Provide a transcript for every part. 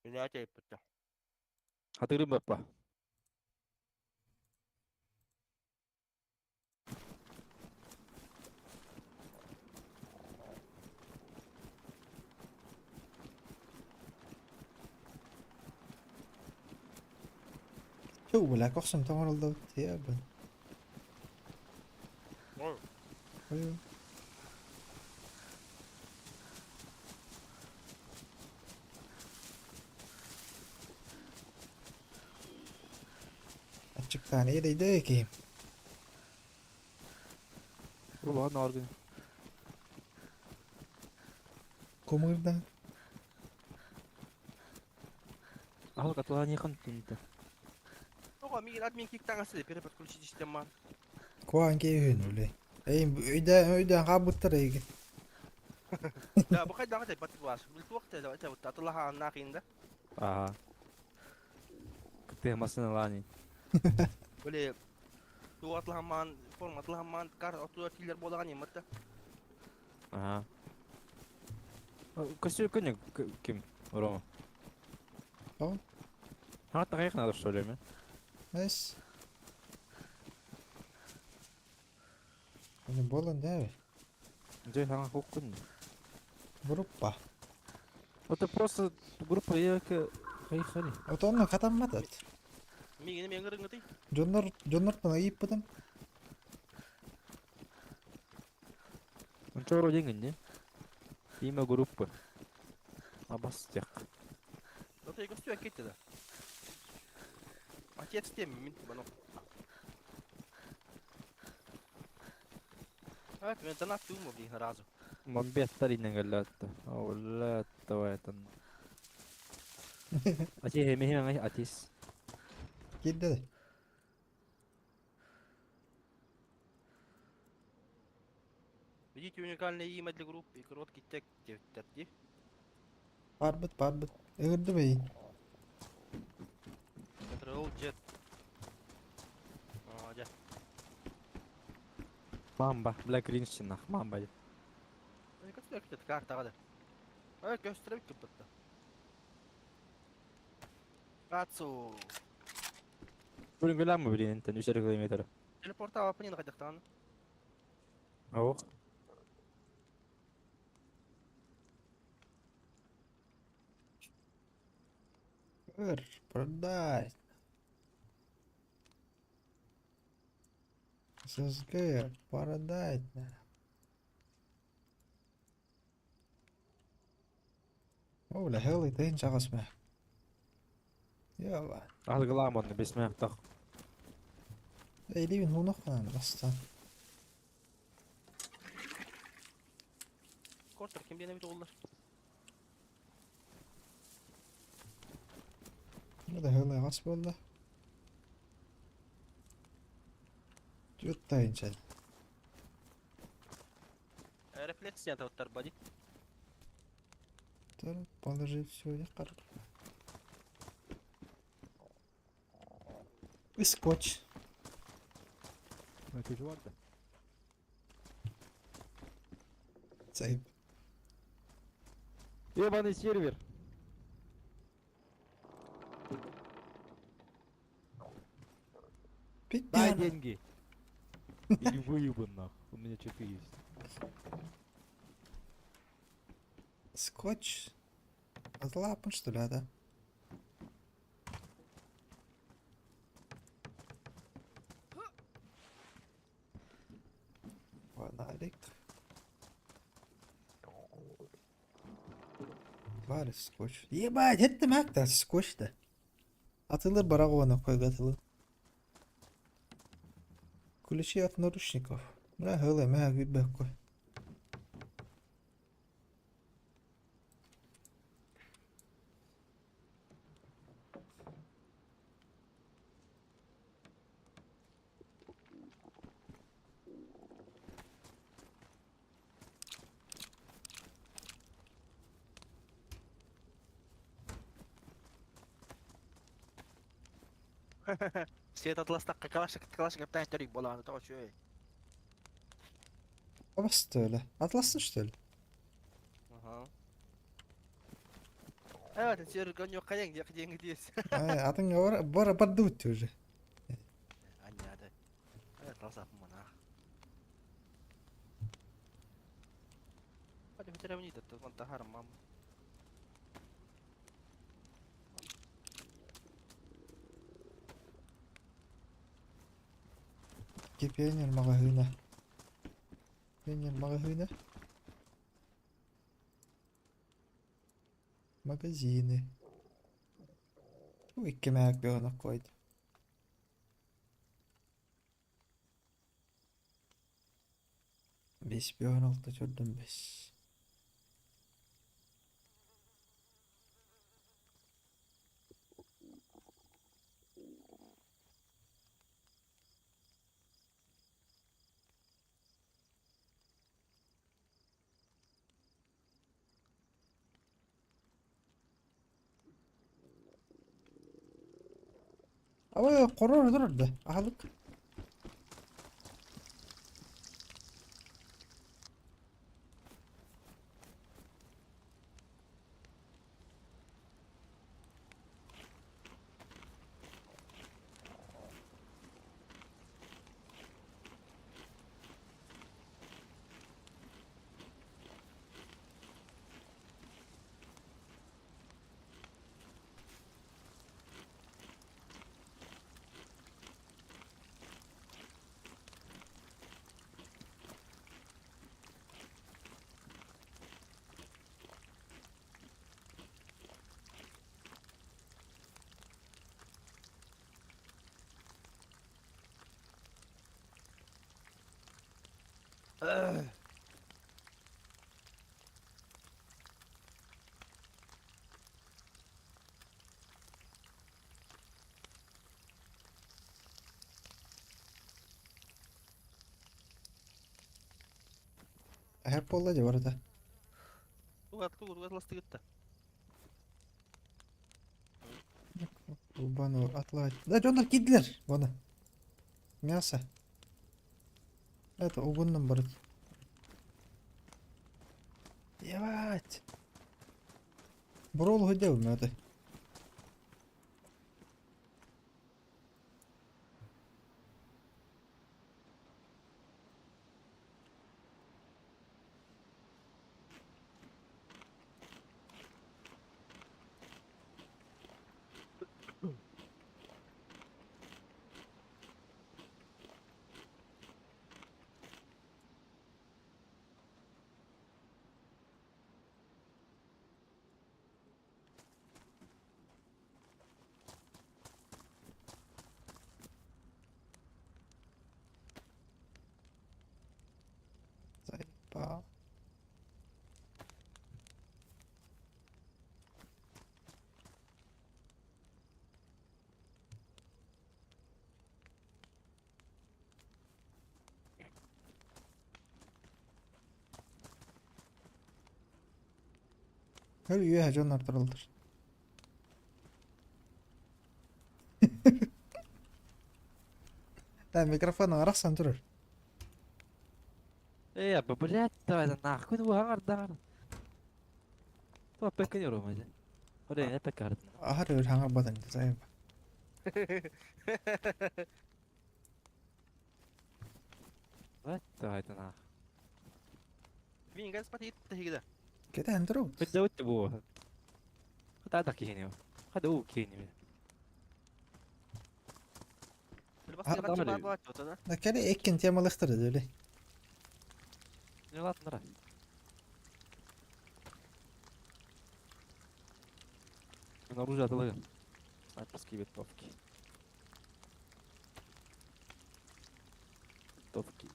Билээт эйппиттэ. Хатырым баппа. Чэ, бля, кохсом тоҥоруллубут тиэбин. Ой, Ой. Аччыктаан иэдэйдэ киһим. Улахан орган. Кумырда. Аһылык атылааньыхан тинтэ. Тоҕо миигин админ киктаҥасы переподключить система. Куан киһин үлэ. Эй, өйдөөн өйдөөн хаалбыттар эйигин. Да, бу хайдаҕа тэппат буолаас. Билтуох те те атылаха аннаах инда. Ага. Кытыа масыналаани. Били туу атылахамаан форма атылахамаан кар отуа киллер буолаган имматта. Ага. Көсү күнү ким? Рома. О, Ха тагайх надо что ли? Эс. Оны болон дәбе. Дьэ хаҥа хуккун. Группа. Это просто группа яка хайхали. Вот онно хатамматат. Миигини мен ырыҥытый. Дьоннор дьоннортон ыйыппытым. Ончоро деңин не? Имя группы. Абастек. Зато көстүө кетти да. Отец тем мин бано. А, мен донат тууму блин разу. Мамбеттар инен келләтті. Ола тавайтан. Ати хеме хеме атис. Кирде де. Видите уникальное имя для группы и короткий текст диэбиттэр дии. Барбыт барбыт. Ыҥырдым эйин. Ctrl Z. Аа, дьэ. Мамба, бля гринщина, мамба. Көстөр картаҕа да. Ой, көстөрөбүт кыппытта. Рацу. Бүгүн гөләм блин, интен үсәр километр. Телепорта апынын хайдахтаан. Ох. Өр, продать. ССГ, продать. О, бля, хелый тыын чаҕыс мэ. Яла. Алгылаам онно бесмэхтах. Эйдибин хуунах бастан. Кортер ким диэн эбит оҕолор? Бу да хелый аҕас буолла. Түөрт тайынча. Рефлексия тавтар бади. Положи все, я И скотч. Цей. Ебаный сервер. Дай Пиздец. деньги. Или выебан нах. У меня что-то есть. Скотч. Отлапан, что ли, да? Фонарик. Бар скотч. Ебать, это мак скотч-то. Атылыр барагона койгатылы. Ключи от наручников. Бля, хылы, мә, гүбәк кой. Свет атластакка калашик калашик аптаан төрүк болааны тоҕо үчүгэй. Что ли? Атласты, что ли? Ага. Evet, сөргөн yok диэн диэс. Атын бар бардыбыт уже. Анньаады. Талсаппын Hadi bitirelim de taharım. Пионер маҕаһыына. Пионер маҕаһыына. Магазины. Икки мээк бөҕөнөх койду. Бес бөҕөн алта төрдүн бес. Ama koror dururdu. Ahalık. Hep bolла дьэ барыта. Тугат ластыгытта. Баны атлать. Да дьоннор киирдилэр. Вона. Мясо. Это угуннум барыт. Ебать. Бурол хөдөө мөдө. Заебал. Hör üye дьон артырылдыр. Да, микрофон арахсан турар. Э, блядь, давай нахуй, ну хаҥардаҕар. Туох пеккэ ньурумай. Хоре, пеккэ хардын. Аһар өр хаҥарбатыҥ заеба. Давай нахуй. Мин газ пати тахигда. Кэтээн турабыт. Бит бу. Хата киһини. Хата уу киһини. Да кэлэ эккин темалыхтыр дөле. Нялатнара. Оружие атылыгын. Снайперские винтовки. Винтовки.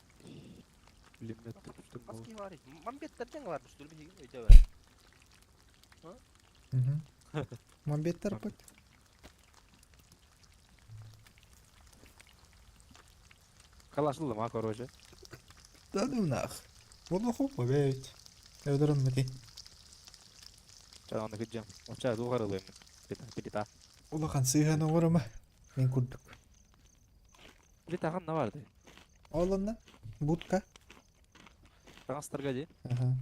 Пулеметы, штурмовые. Маски var. Мамбеттер var bu sürü bir öde var. Мамбеттер бит. Калашылды ма, короче. Да ну нах. Буну хуп бит. Öldürün мити. Ча аны күджем. Оча дугарылым. Плита. Улахан сыһан оҕорума. Мин курдук. Плита ханна барды. Олонна будка. Таңастарга ди. Аха.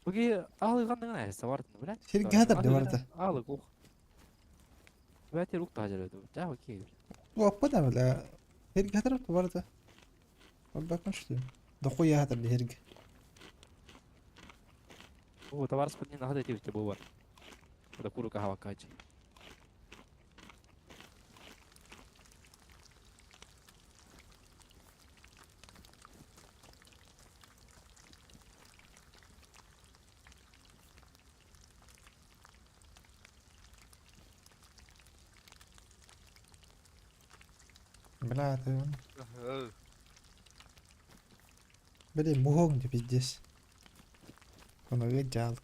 Бу аалыган савардын, блядь. Сиргэ хатар да барда. Аалык ух. Бәтер ук тажыр өтү. Жа окей. Уоппа да бля. Сиргэ хатар барда. Барбакын что. Дохуя хатар дихерге. О, товар сподни нахада тибите бу бар. Да куру кахава качи. Бля, ты он. Блин, мугон где пиздец. Он увидел.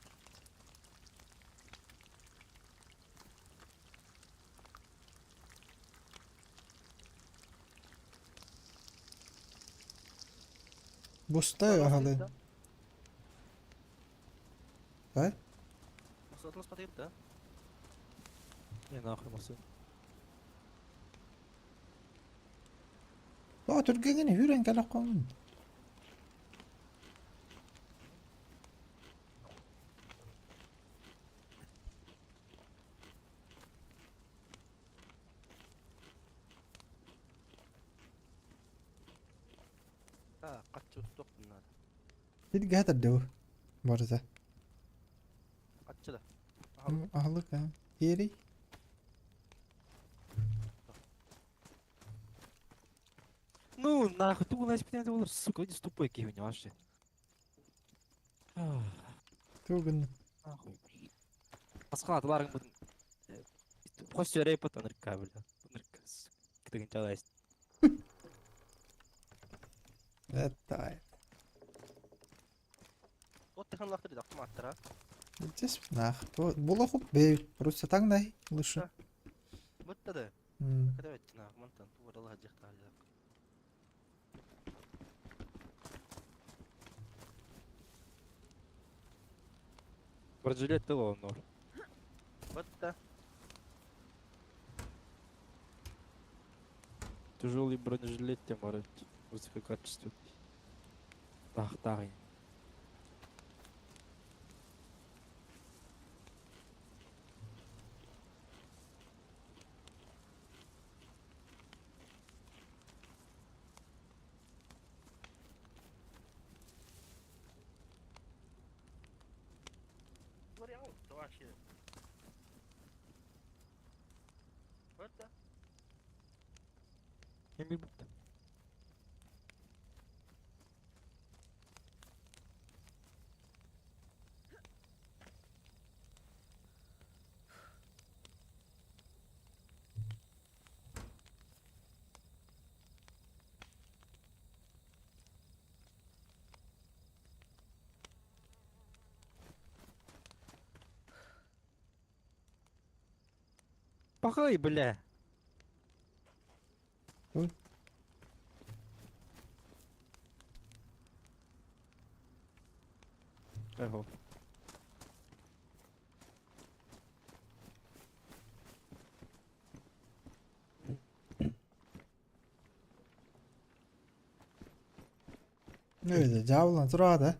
Буста ағалы. Ай? Масатылыс патайып да. Не нахуй масы. О, түргенген хүрен кәлі қоңын. А, катчы тоқ надо. Сиргэ хатар дебу. Барда. Катчы да. Ахлык, а. Тиери. Ну, нахуй, ты у нас блядь, олар, сука, иди тупой кивни вообще. Тугын. Нахуй. Басқа аталарың бұдың. Қос жөрей пот анырка, бля. Анырка, сука. Кітігін чалайсың. Это. Вот ты ханлахтыр автоматтар, а. Здесь нах. Була хуп бей. Просто так най лучше. Бутта да. М. Кадавет на мантан тууралла жахта. Бронежилет тыл он нор. Бутта. Тяжелый бронежилет тем барып. Высококачественный. Тах тағын. Бутта. Эми бутта. Пахай, бля. Ой. Ого. Ну это жабылан турады.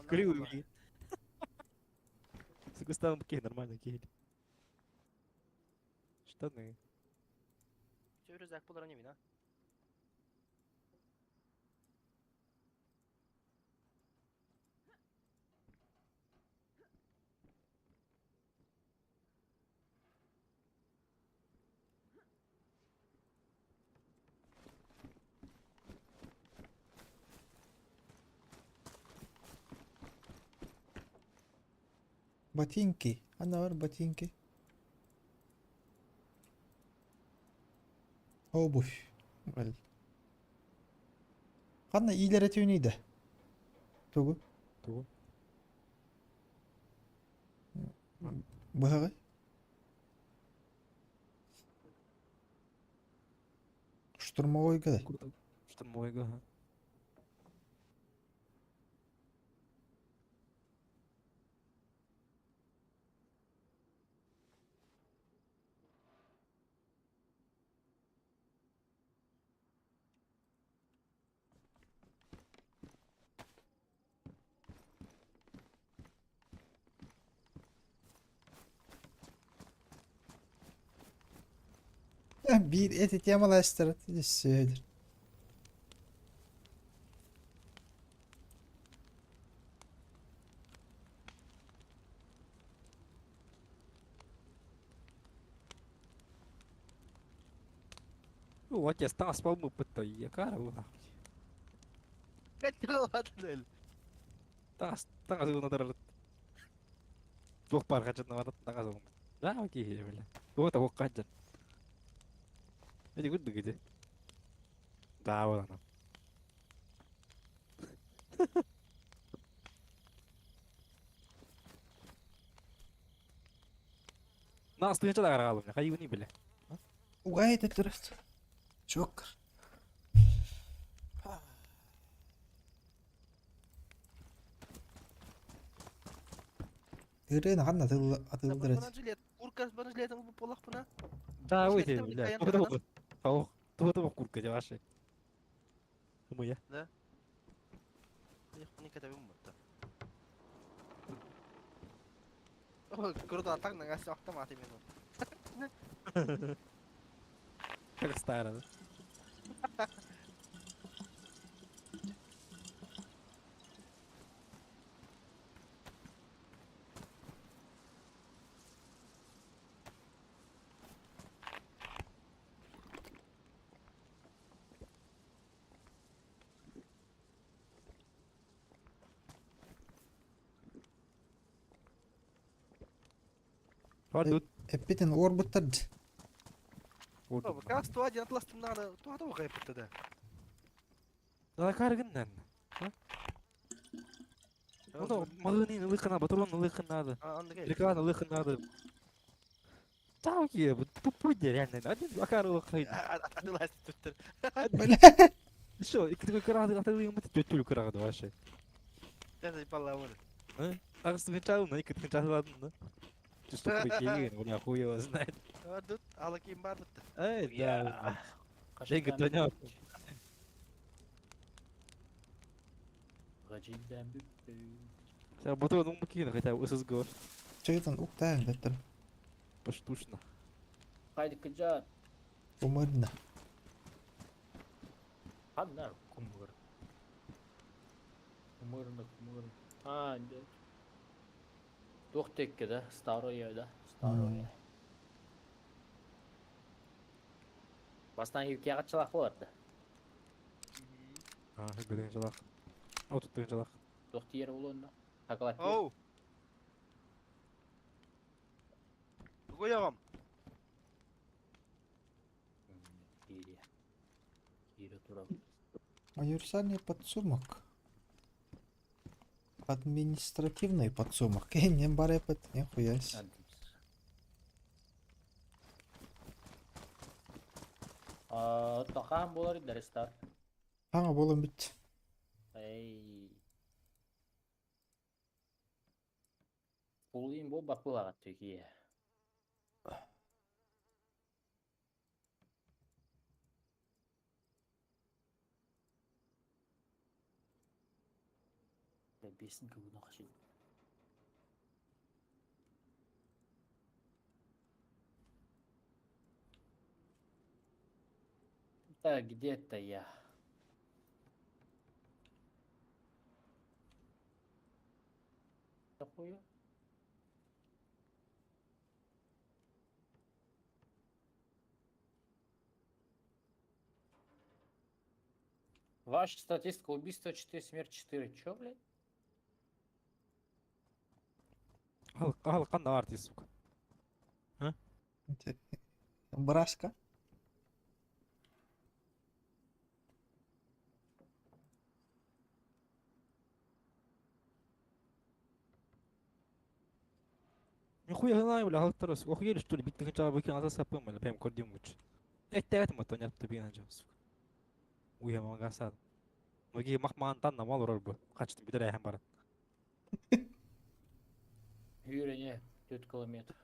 Кривый, блин. С Густавом Кей нормально кейли. Штаны. Все рюкзак булар не а. Ботинки. Ана бар ботинки. Обувь. Бэл. Ханна иилere түүнийде. Тугу. Тугу? Быһаҕы. Штурмовойга да. Круто. Штурмовойга, ага. Биир эти темалаастар сөдür. Ну, отец, там спал мы пытой, я кару нахуй. Таас таҥас ылына турар. Туох баар хадьан таҥас ылын. Да, окей, бля. Туох да хадьан. Эти курдук ити. Да, вот она. Нас тыынча да карагалым, хайыбыны биле. Угай это Чокер. Ырыын ханна атылдырат. Бронежилет, курка с бронежилетом буоллахпына. Да, выйди, бля. Тугу тугу курка ваши. Мыя. Да. Не катабым бутта. Круто, так на автомат именно. Как старо, да? Тут. Эппитин уорбуттар. Как 101 атластым надо, то то хайпыта да. Да каргыннан. Ну, магынын ылыхына, батурон ылыхына. Реклана ылыхына. Да, окей, тупой реально. Один акар ылыхай. Атылас туттар. Бля. Что, икки кырады, атылы мы тетюль кырады вообще. Да заебала вот. А сначала на икки ладно, да? Ты что, прикинь, у меня хуй его знает. Тут алаким бар бутта. Эй, да. Жега доня. Батурон умыкин, хотя бы ССГ. Чегетен уктайын деттер. Поштучно. Хайdi кыжа. Умырна. Ханнар кумыр. Кумырны кумыр. А, Туох текке да, старое да, старое. Бастан юкияга чалак болар да. А, билген жалак. А тут деген жалак. Туох тиер болуун да. Такалат. Оу. Гуям. Кире. Кире тура. Универсальный подсумок. Административный подсумок. Эй, не барепет, нихуя себе. Тахаан болар дәрестар. Аңа болон бит. Эй. Пулин бу бакылага төкие. Бесин көгүнө кашын. Так, где-то я. Такую. Ваша статистика убийства 4, смерть 4. Чё, блядь? Ал, ал, канда артист, сука. Браска. Нихуя знаю, бля, алтарос. Охуели, что ли, бит хотя бы кино сапым, бля, прям кордим лучше. Это мотоня тебе на сука. Уя магасад. Ноги махман тан на мал роль бы. Хачты бидер әһәм бар. Үйрене 4 километр.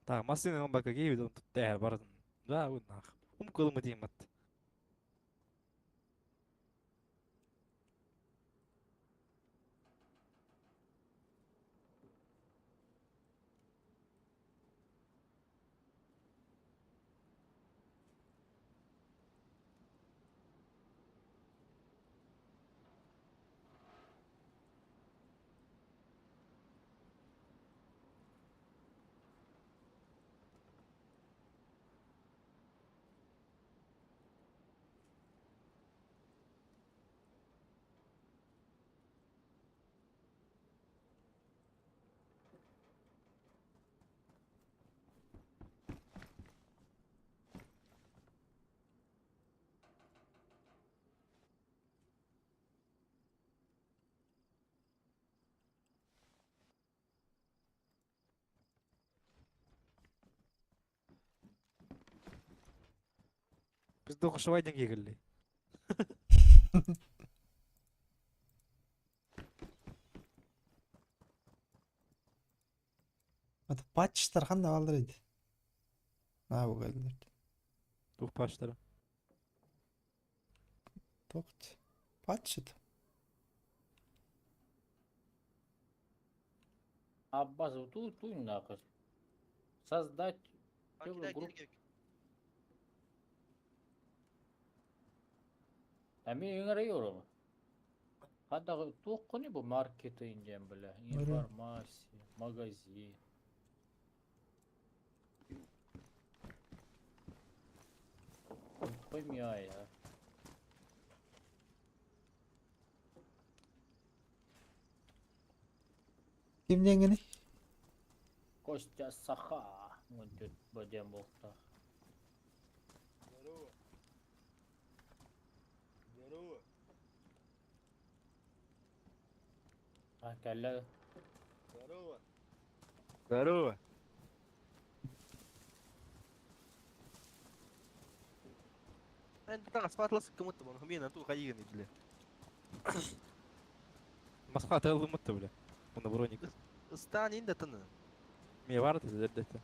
Так, машина он бака гейби, он тут тәһәр бар. Да, вот нах. Ум кылымы дейм ат. Пизду кошевай деньги келли. Ата патчтар ханна бааллар эбит? Аа бу кэллилэр. Туох патчтара? Туох патчыт? Аббас, ту ту нахуй. Создать первую группу. А мен ыҥырыйорум. Хадда туох бу маркетинг диэн бля, информация, магазин. Поймяй, а. Ким диэҥҥиний? Костя Саха. Мындыт бадем буолта. Здорово. Здорово. А, кэллэ. Здорово. Здорово. انت спатлас кому-то вон хмена ту хаиган бля. Москва тылымытты бля. Уна броник. Стань инде тыны. Мне бар это.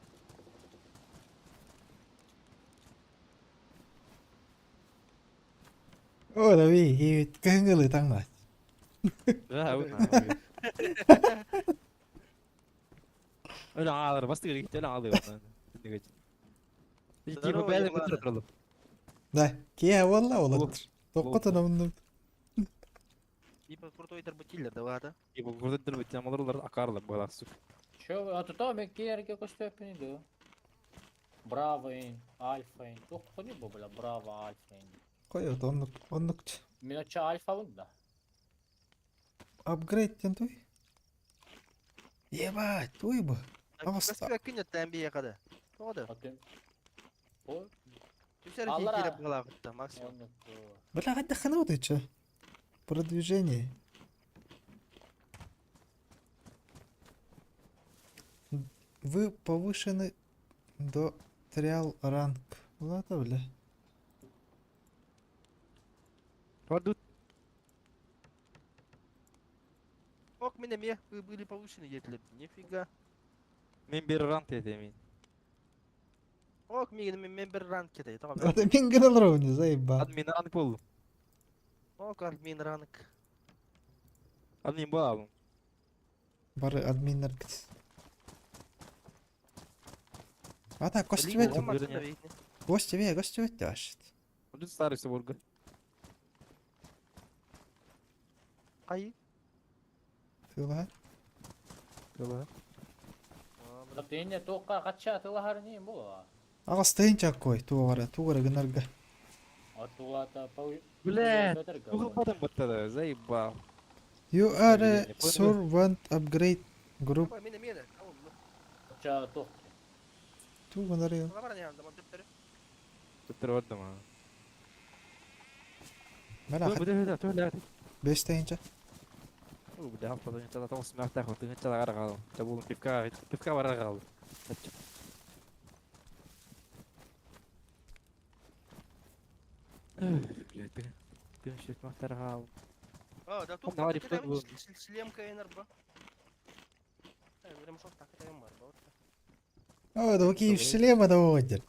О, да ви, кыһыҥҥылыы таҥнаат. Да, Öyle ağlar, bastı gitti öyle ağlıyor. Типа бәле бітір тұрды. Да, киэ буолла олоттор. Токко тономуннум. Типа крутой дербутиллер давай, Типа крутой дербутиллер, малырлар акарлы была, сука. Чё вы, а тут мен киэрге көстөппүн иду. Браво ин, Альфа ин. Туох бу бля, Браво, Альфа ин. Койот оннук, оннук. Мин оччо Альфабын да. Апгрейд диэн туй. Ебать, туй бу. Ағыс- Күн Тоғды. Атын. Бу Түсәр Аллара. кире була максимум. оннук. Бля, хайдаххана ты чё? Продвижение. Вы повышены до триал ранг. Ладно, бля. Вардут. Ок, меня ме, вы были повышены, если нифига. Мен бер ранг етемин. Ок, мен мен бер ранг кете. Это мен генерал ровно, заебал. Админ ранг болду. Ок, админ ранг. Админ бола. Бары админнер кит. Ата, костюмет. Гостеве, гостевет дашит. Тут старый соборга. Кай? Тыла. Тыла. Атын туохка кача тылахар не була. Ағас тыйынча кой, туғара, туғара гынарга. Атулата пау. Бля, Тугы баттады, заебал. You are a servant upgrade group. Мен мен. Ча туох. Туғанар Туттыр бардым а. Бля, Бу бу бу. беш тыйынча. Бу да хапта тыгынча да тоғыз смяхта хо тыгынча да кара калды. Жабулун пивка пивка бара калды. Тыгынча махтар калды. А, да тут Давай, рифтер был. шлем КНР ба. Ремшок так это бар. О, да окей, в шлема да одерт.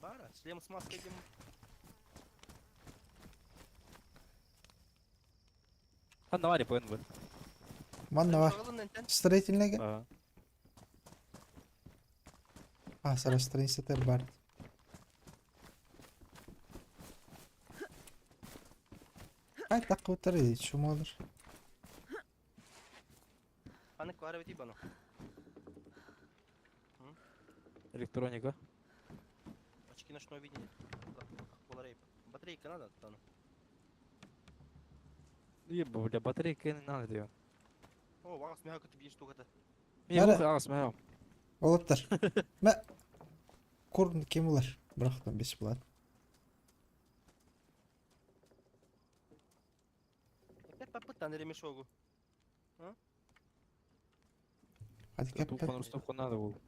Бара, шлем с маской дем. Ханна вари ПНБ. Манна бар. Строительныйга. А. А, сара строительный бар. Ай, так утыр, чумолор. Аны квара бити бано. Электроника. Очки ночного видения. Батарейка надо, тан. Еба, бля, батарейка не надо ее. О, вагас мягко ты бьешь штука-то. Мен Бары- ух ағас мә. Олоттар. Мә. Курн кем улар? Бірақтан бес болады. Опять попытан ремешогу. Hadi кәп Тухон Ростов надо был.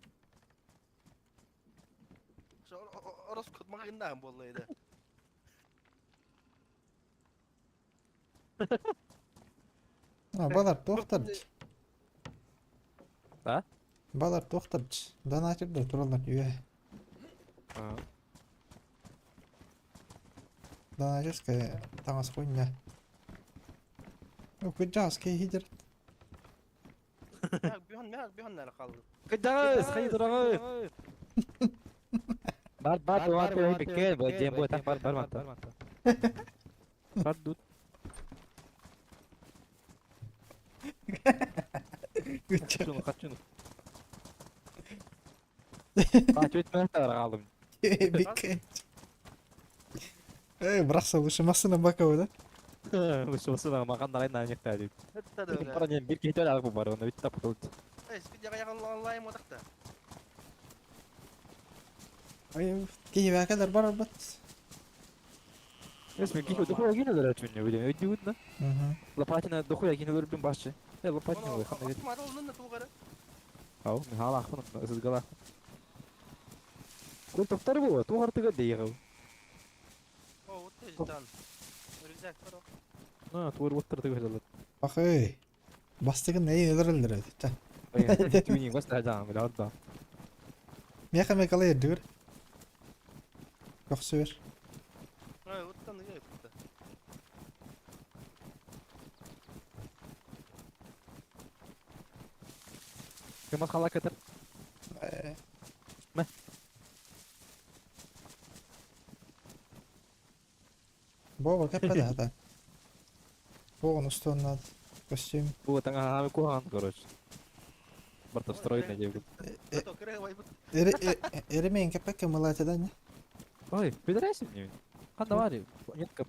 Ороскот маҕыннаан буолла иде. А, балар туохтар? А? Балар туохтар? Донатердар тураллар үө. А. Донатерская таҥас хуйня. Кыдьаас киһидер. Бүһэн нәре қалды. Кыдьаҕас, хайы тураҕыт? Бар бар бар бар биккер, бу дем бу так бар бар манта. Бар тут. Качуну, качуну. Качу этмэ тарагалым. Биккер. Эй, бырахса лучше бака да? Лучше машина маган нарай на них тәди. Бара не бир кете алып бар, оны бит тапты. Эй, спидяга яғын отақта. Ай, киһи бар бат. Эс мен кихи дохуя гине дөрә чүнне билем. Өйдү үтнә. Мгм. Лопатина дохуя гине өрбүн башы. Э лопатина ой хана бит. Ау, мен хала ахмын, сіз гала. Кул токтар бу, тугартыга дейгәв. О, вот ты ждан. Рюкзак бар. На, тугар оттырды көзәләр. Бах эй. Бастыгын ней өлөрөлдөр эти. Түнин бас да жан, биле отда. Меха мекала ердүр. Көхсүр. Ой, вот там не yaptı. Кем хала кетер? Мә. Бова кеппеде хата. Боғын устуоннад костюм. Бу таңа хаме кухан, короче. Барта строить на девку. Эремейн кеппекке мылатедан. Ой, пидорасим не. Ханда вари, нетка.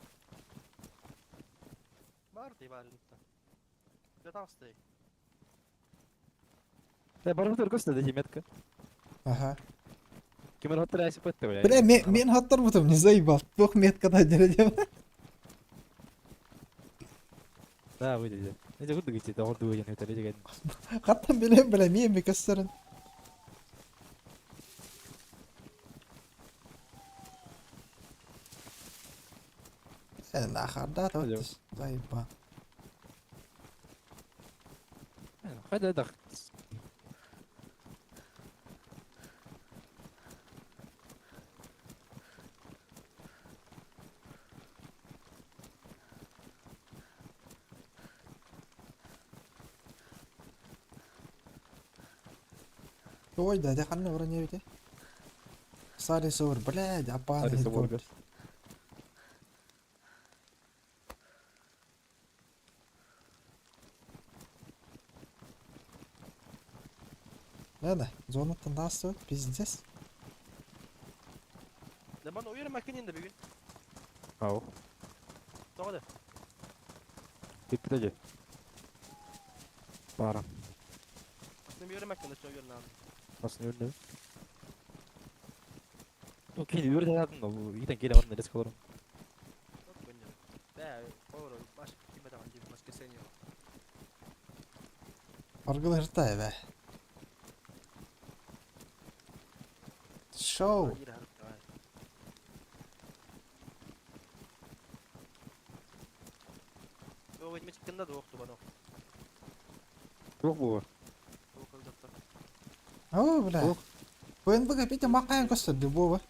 Бар ты бар. Готовсты. Да барып тур көстө дии метка. Аха. Кимер хаттыр әсип өттү, бля. Бля, мен хаттар бутум, не заебал. Туох меткада дередем. Да, выйди. Не гуд гити, да орду выйди, это деген. Хаттан билем, бля, мен бекестерин. Нахарда тут заебал. Хайда дах. Ой, да, ханна вроде ведь. Сари сур, блядь, апан. Сари сур, Да, да, зона тандасы, пиздец. Да бана уйыр макинин да бүгүн. Ау. Тоғды. Битте Бара. Асын уйыр макинде чоо йөрнан. Асын өрнө. Ну, кини өрдө атын, бу итен келе барында реск олорум. Бә, ору баш киме даган дип воскресенье. Аргыл ырта бе. Шоу. Туох бу. О, бля. ПНБ пите макаян көстөрдү бу.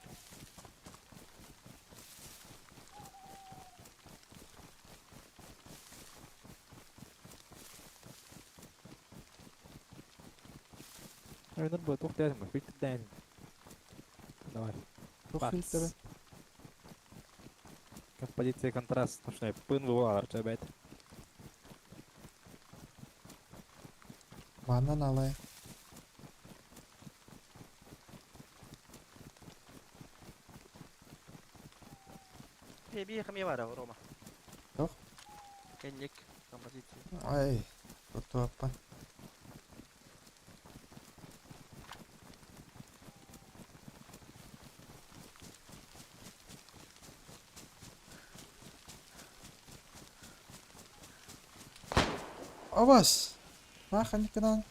Ойнор бу туох дайын, фильтр дайын. Давай. Туох фильтр. Композиция контраст, ну пын бу чабет. Банан алай. Би хами бар Рома. Туох? Кенник композиция. Ай, туаппа. Абас. Наханикынан.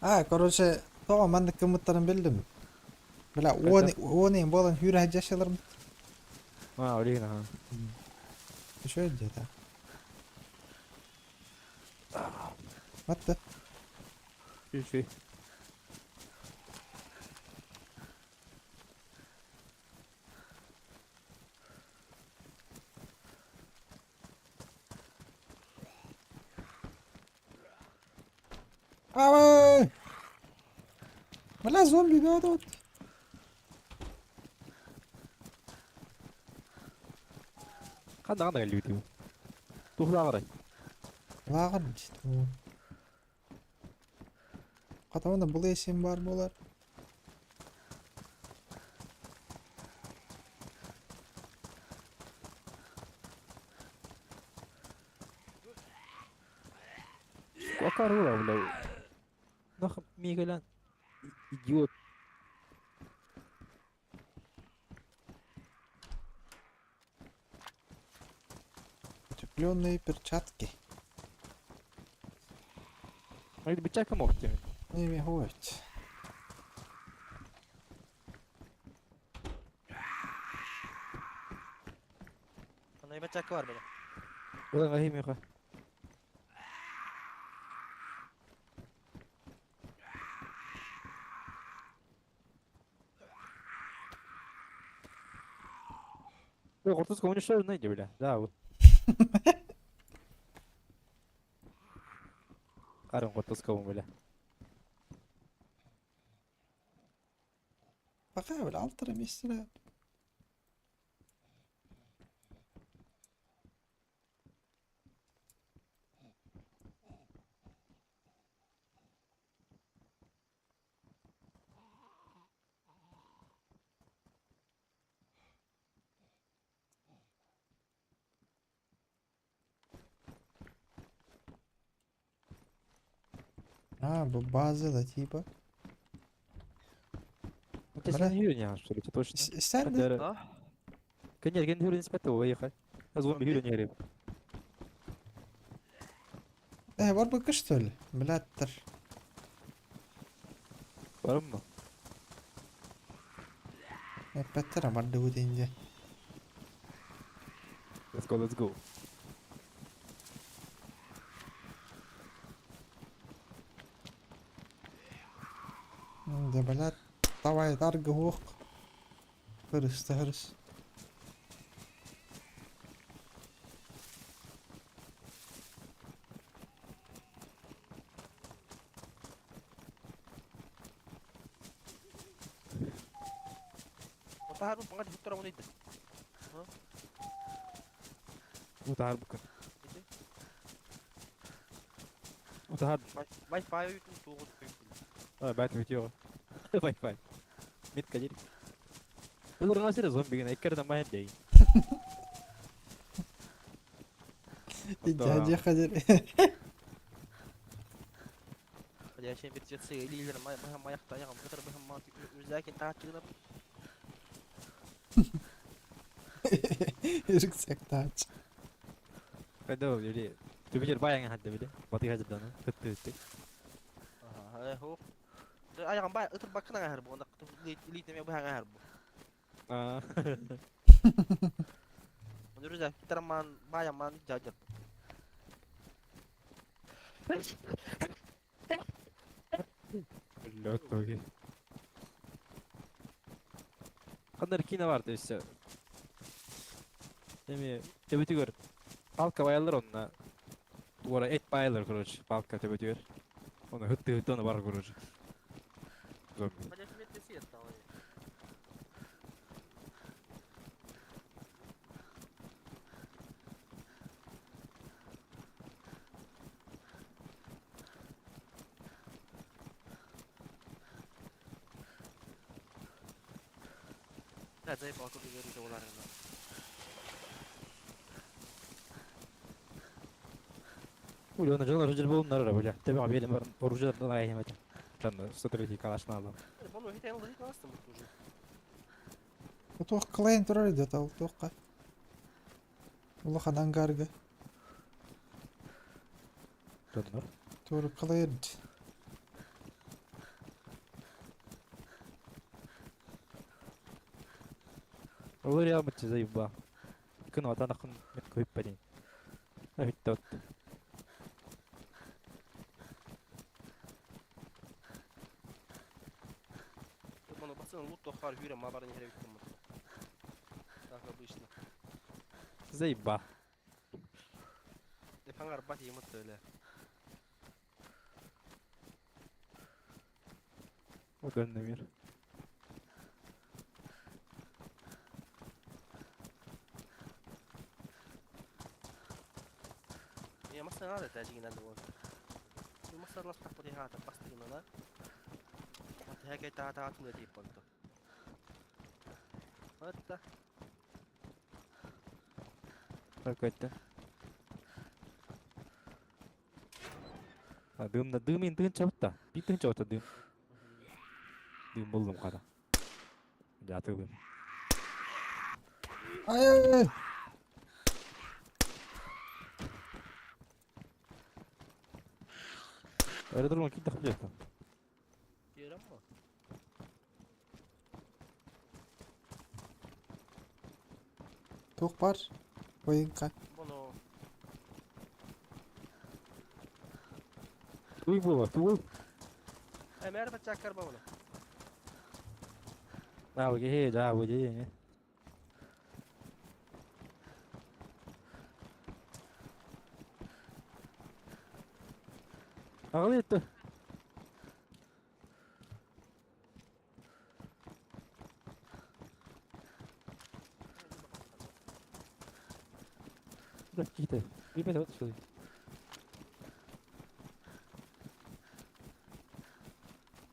А, короче, тоҕо маннык гыммыттарын биллим. Бля, Хайдах? уон ыйын буолан сүүрэ сылдьар А, блин, ага. Үчүгэй диэтэ. What the? Үчүгэй. Авай! Бля, зомби бөҕө Ханна ханна кэллибит Туһулааҕарай? Лааҕыр дии. Хата уонна булуйа баар буолар. Акарула, бля. Нахуй Мигалян. Идиот. Утепленные перчатки. А это бычака мог тебе. Не хоть. Ана бачака бар бile. Ulan ahim yok. Ой, Кортуз уничтожен найди, бля. Да, вот. Харым Кортузского, бля. Пока, бля, алтыра месте. А, бу база да типа. Это Бля. не юня, что ли, точно. Сен де. А? Конечно, ген хүрен спэт выехать. Зомби хүрен ярып. Э, бар бакы что ли? Блядтар. Барым mı? Эппеттер барды бу deyince. Let's go, let's go. Да, блядь, давай, дарга хуох. Хырыс да хырыс. Отахар бу баңа дип тора моны иде. Утаар букын. Иде. Утаар. Wi-Fi үтүн тугу көйүп. А, бәт видео. Wi-Fi. Мит кадир. Булыр сире зомби генә иккәрдән баян дей. Дядя ходили. Бля, шен бир жетсе илилер май май маякта ягым кытыр бу ма үзәкин таат чыгып. Рюкзак тач. Кайда били. Түбүлер баян хадда били. Баты хадда Хөттү хөттү. Аха, хо. Аягым бай ытыр бакына хар бу. Анда илит неме бу хар бу. А. Оны рюкзак тарман баяман жажар. Блядь, тоги. Кандыр кино бар то Эми төбөтүгөр палка баялар онна. Туара эт баялар, короче, палка төбөтүгөр. Оны хөттү хөттү оны бар, короче. Зомби. Бля, метте сет давай. Да, зай балкон görüyor olarını. Ули, оны жолар жер болундар бля. Тебе абелем бар. Оружие да айнемет. Там 103 калашна алам. Bunu hiç yanında hiç nasıl mı уже? Туох кылайын турар иде ол туохка. Улахан ангарга. Донор. Тур кылайын. Олорьямыччы заеба. Күн отанахын мин көйппэтин. Өйтөт. Bunu basın loot tohar hüre ma barın yere bittim. Так обычно. Заеба. Епаңар бат еміт öyle. O dönmüyor. Я масса надо тәжігін әлі ол. Масса ластақ бұды хата бастығын ана. Хәкәй та та түнде дейіп болды. Hatta. Hakikaten. Ha, dığımda dığımın dığın çabuk Bir dığın çabuk dığım. Dığım buldum kada. Yatıldım. Ay ay ay. Öyle durma ki takılıyor. Diyor ama. Туох бар. Ойынқа. Bunu Туй була, туй. Ömer bacak karba bunu. Ha, bu gehe, da bu gehe. Ağlayıttı. Bırak git. Bir ben de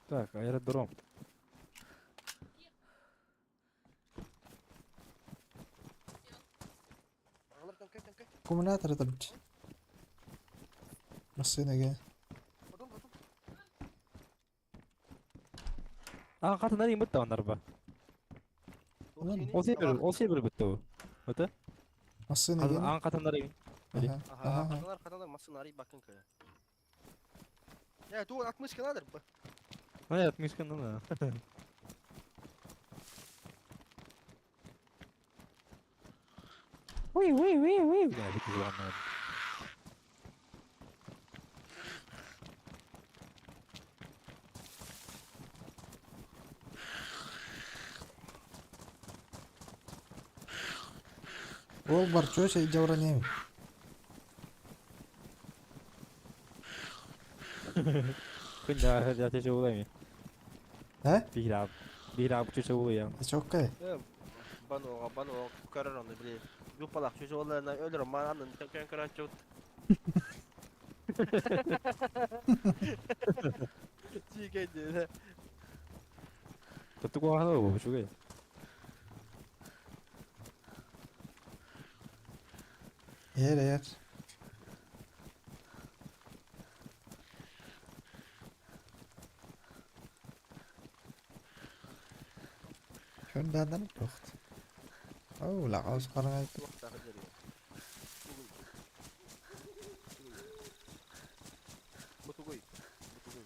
Так, аэродром. Аккумулятор это бит. Массынаға. А, қатын әриң бітті ондар ба. Ол сен бір бітті ол. Өті? Массынаға. Аң қатын әриң. Аха. Аха, қатындар қатындар массыны арай бакын кö. Ya dur 60 kanadır bu. Hayır, 60 kanı Уй, уй, уй, уй. Ya бітті anlamadım. Ол бар чөше жауранем. Күн да ateşe bulayım. He? Bir abi. Bir abi çöçe bulayım. Çok kay. Bana bana karar onu bile. Yupalak çocuğlarına ölürüm bana anın tön karar çok. Çiğ Tuttuk o hana bu şu Yer yer. Şundan toxt. Oh, la ağız qarangay. Mutugoy. Mutugoy.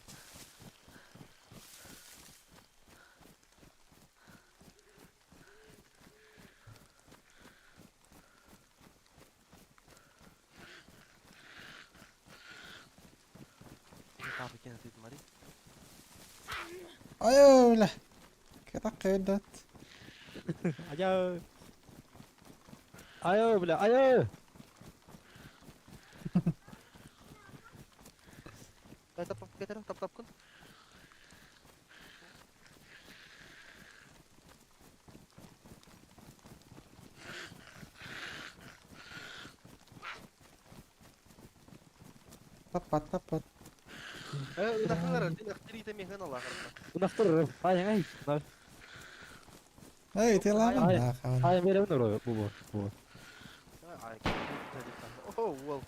Ay öyle. Кытак Ayo. Ayo bile ayo. Tap tap getir tap tap kun. Таппат таппат. Ынахтыр, ынахтыр мехен алла Unaktır. Ay ay. Эй, ты ламан. Ay. Ay verelim oraya bu bu bu. Ay. Oh well.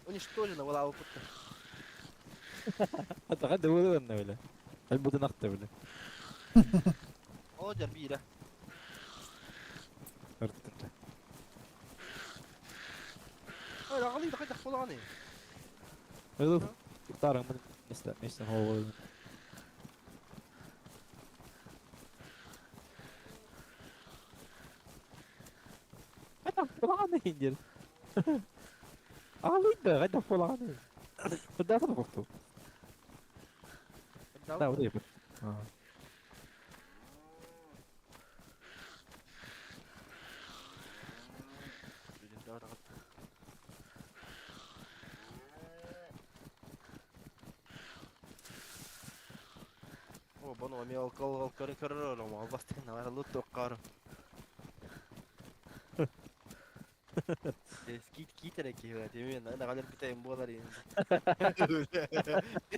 Уничтожена была опытка. Hatta hadi bu da öyle. Ay bu da naktı öyle. Olacak bir yere. Örttüm. Hayır, ağlayı da kaçak falan. Öyle. Tarım neyse neyse hava. Диэн. Аалыйда, хайдах буолаҕыный? Кырдаатан хохту. Да, вот это. О, бону эмиэ ол ол көрө көрөр олом албастыгын ара лут тоққарым. Кит кит эрэ киһи тимин нагалар бүтейин буолар ин.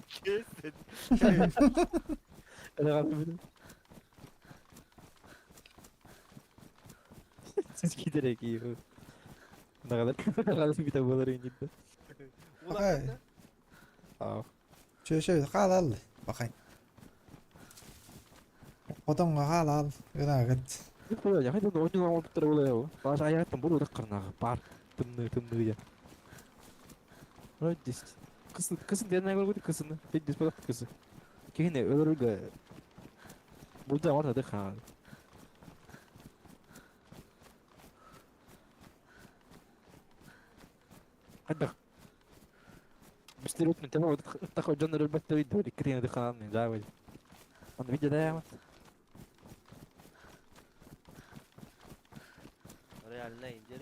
Кесен. Сіз кит эрэ киһи. Нагалар нагалар бүтэ буолар ин диппе. Окей. Аа. Чө чө хаалал бакай. Хотоҥҥо хаалал гынаагыт. Я хайда оонньуу оҥорбуттара буолуо оо. Баҕас айааттан бу урах карнааҕы баар тымныы тымныы диэн. Дис кысын кысын диэн көрбүт кысыны. Дис буолар кысы. Киһини өлөрүгө булда орта хаал. Хайдах Бистерут мен тэбэ тахо дьон өлбөттөр үйдө иккитин хаан мен жаабай. Аны видео да Реально индер.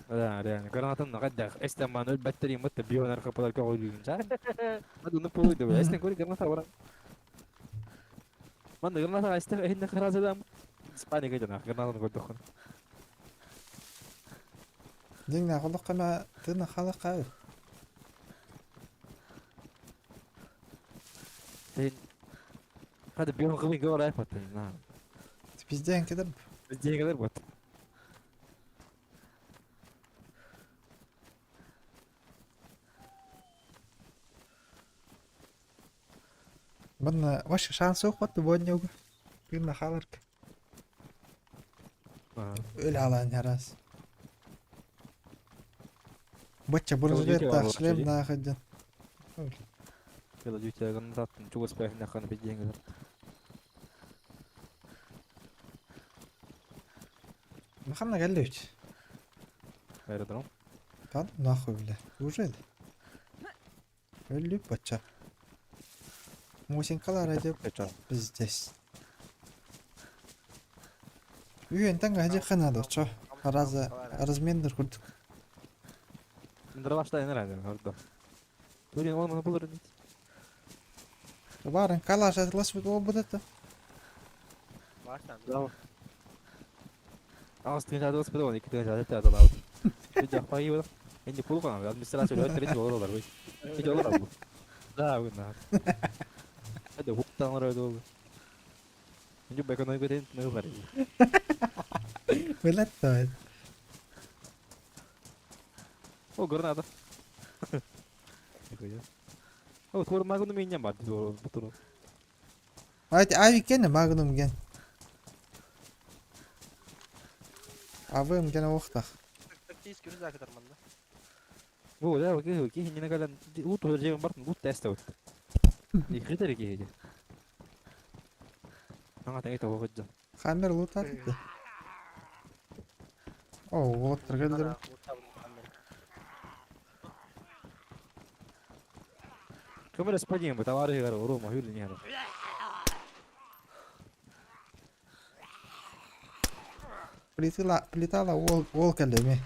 Да, реально. Гранатын хайдах эстен ман өлбөттөр иммут бионар капалар көҕүлүүн жаа. Аны полуйду. Эстен кори граната баран. Ман граната эстен эхинне харазадам. Испания гыжана гранатаны көрдөхөн. Дьиҥнээх олоххо эмэ тыына хаалыахха Hadi бион кылын гөр айфатын. На. Пизден кедер. Бизде бот. Манна ваш шанс суох бат буонньуга. Тыына хааларга. Өл алаан харас. Бачча бронежилеттаах шлем наахыдьан. Кела дьүтэ гранататын чугас бэхинэ ханы бидиэҥ Ханна кэллибит? Аэродром. Да нахуй, бля. Неужели? Өллүп бачча. Мусинкалар деп пиздец. Үйентен гажы ханады чо. Аразы размендер курдук. Дровашта энер ордо. Турин он маны булыр нет. Барын калаш атлас бу это. Баштан. Да. Аас тыын жадылыс бу он iki тыын жадылыс жадылыс. Bir жакпай бол. Энди пул кана, администрация өтөрүн болор бу. Хич олор бу. Да, бу на. Hadi хуктан öyle oldu. Önce бекон көтен не бар. Билет да. О, граната. О, тур магнум инем бар бу тур. Айт ай кен магнум ген. Авым ген оқтақ. Тактический рюкзак манна. Бу да, ки ки хинне калан лут жеген бар, лут тест өт. Ихитер ки хиде. Аңа тәңе тавыгы Хаммер лутады. О, вот келдер. Камера спадим, бу товары гар, урума хүл не гар. Плитала плитала ол ол келдеме.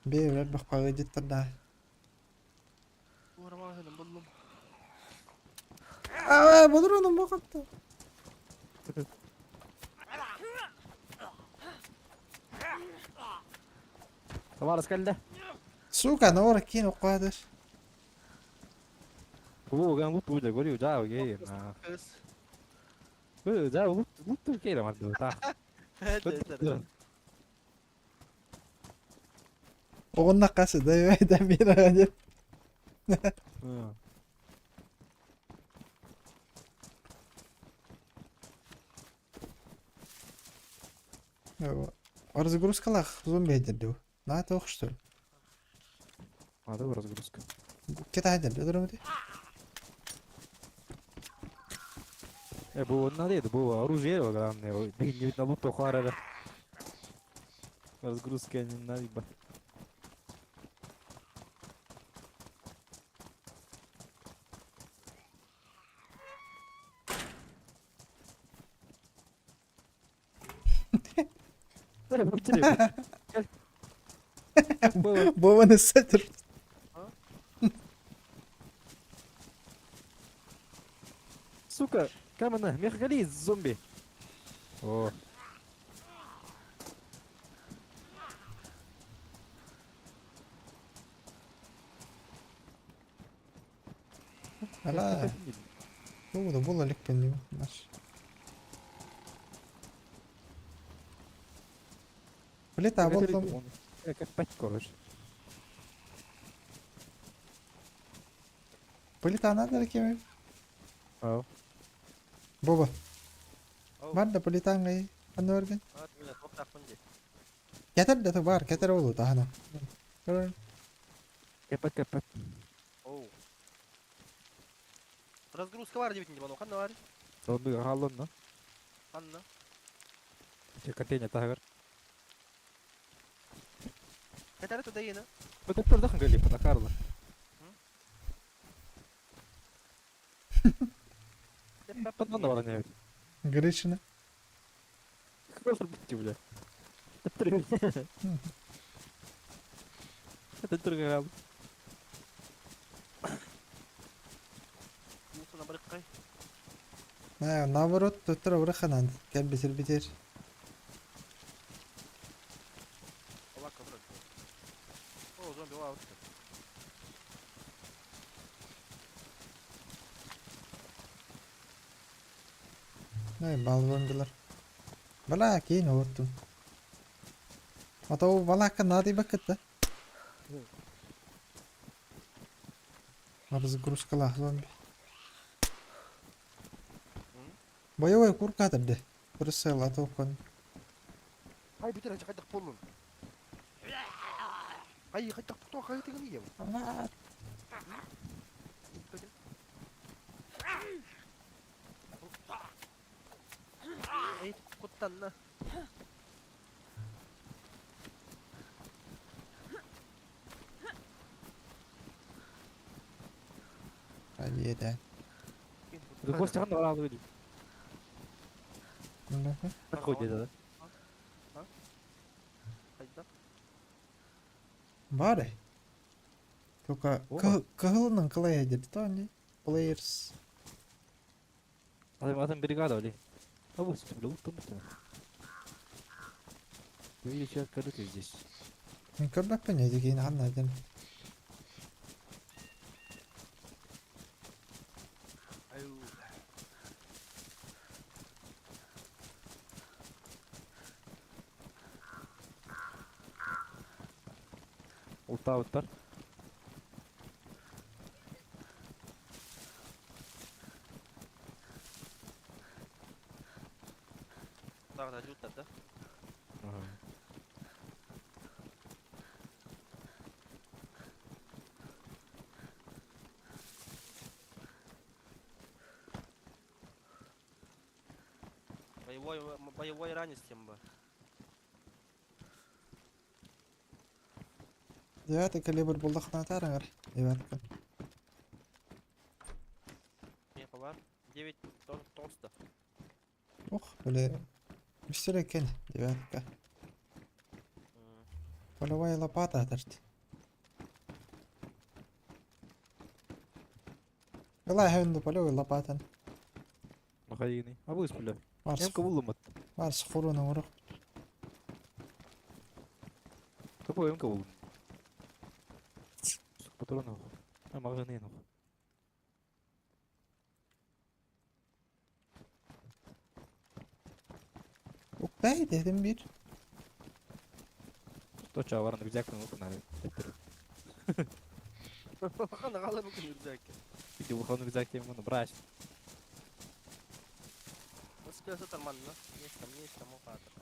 Бе бир бак жеттер да. Буллум. Аа, болор onun бакытты. Товар скалда. Сука, нора кин оқадыр. Бу ган лут бу да гори жаа ге. Бу жаа лут лут кейле марды та. Оғынна қасы да да бері деп. Разгрузкалах зомби edildi. На это что ли? А, да, разгрузка. Кета edildi, durumdi. Бу надо, бу оружие главное. Не на лук похвара. Разгрузка не надо. Вова сетер. Сука, камена, мехгализ, зомби. О. Ала. Бу да була лик пеню. Наш. Плита болдум. Как пать, короче. Плита надо кем? Ау. Боба. Бар да плитаңай. Анны баргын. Кетер да бар, кетер болу тахана. Кепет, кепет. Оу. Разгрузка бар деп баны қандай бар? Зомби халон, на? Ханна. Че контейнер тагыр. Кетер туда ена. Бөтөктөр дахын кели, патакарла. Патман бар не. Гришина. Просто битти, бля. Это другая. Наоборот, төттөр ураханан. Кел битер битер. О, зомби вау. Най балвонгылар. Бала кейин оттум. Ата балакка нади бакытта. Разгрузкала зомби. Боевой курка табде. Присел атокон. Ай битер хайдах болун. Ай хайдах то хай деген ем. Ай куттанна. Hadi да. Костя ханна бар алды. Ходи да. Бары. Только кылынан кылая деп то не players. Адам адам бригада оли. А вот бля, вот там. Видите, открыто здесь. Мен көрбөкпүн эдигин анна дем. Ултаабыттар. Тағы да да? Боевой, боевой ранец тем бы. Девятый калибр булдахна тараңар. Девятка. Не бар. 9 толсто. Ох, бля. Үстер экен девятка. Полевая лопата атарт. Ила хэнду полевой лопатан. Махайгини. А вы бля. Марс. Эмка булумат. Марс хуруна урух. Какой эмка булум? Патронов. А магазинов. Уктай дедим бир. Точа барны рюкзак ну надо. Хана гала бүгін рюкзак. Иди выходной рюкзак тем ну брать. Скажи нормально. Есть там, есть там ухатор.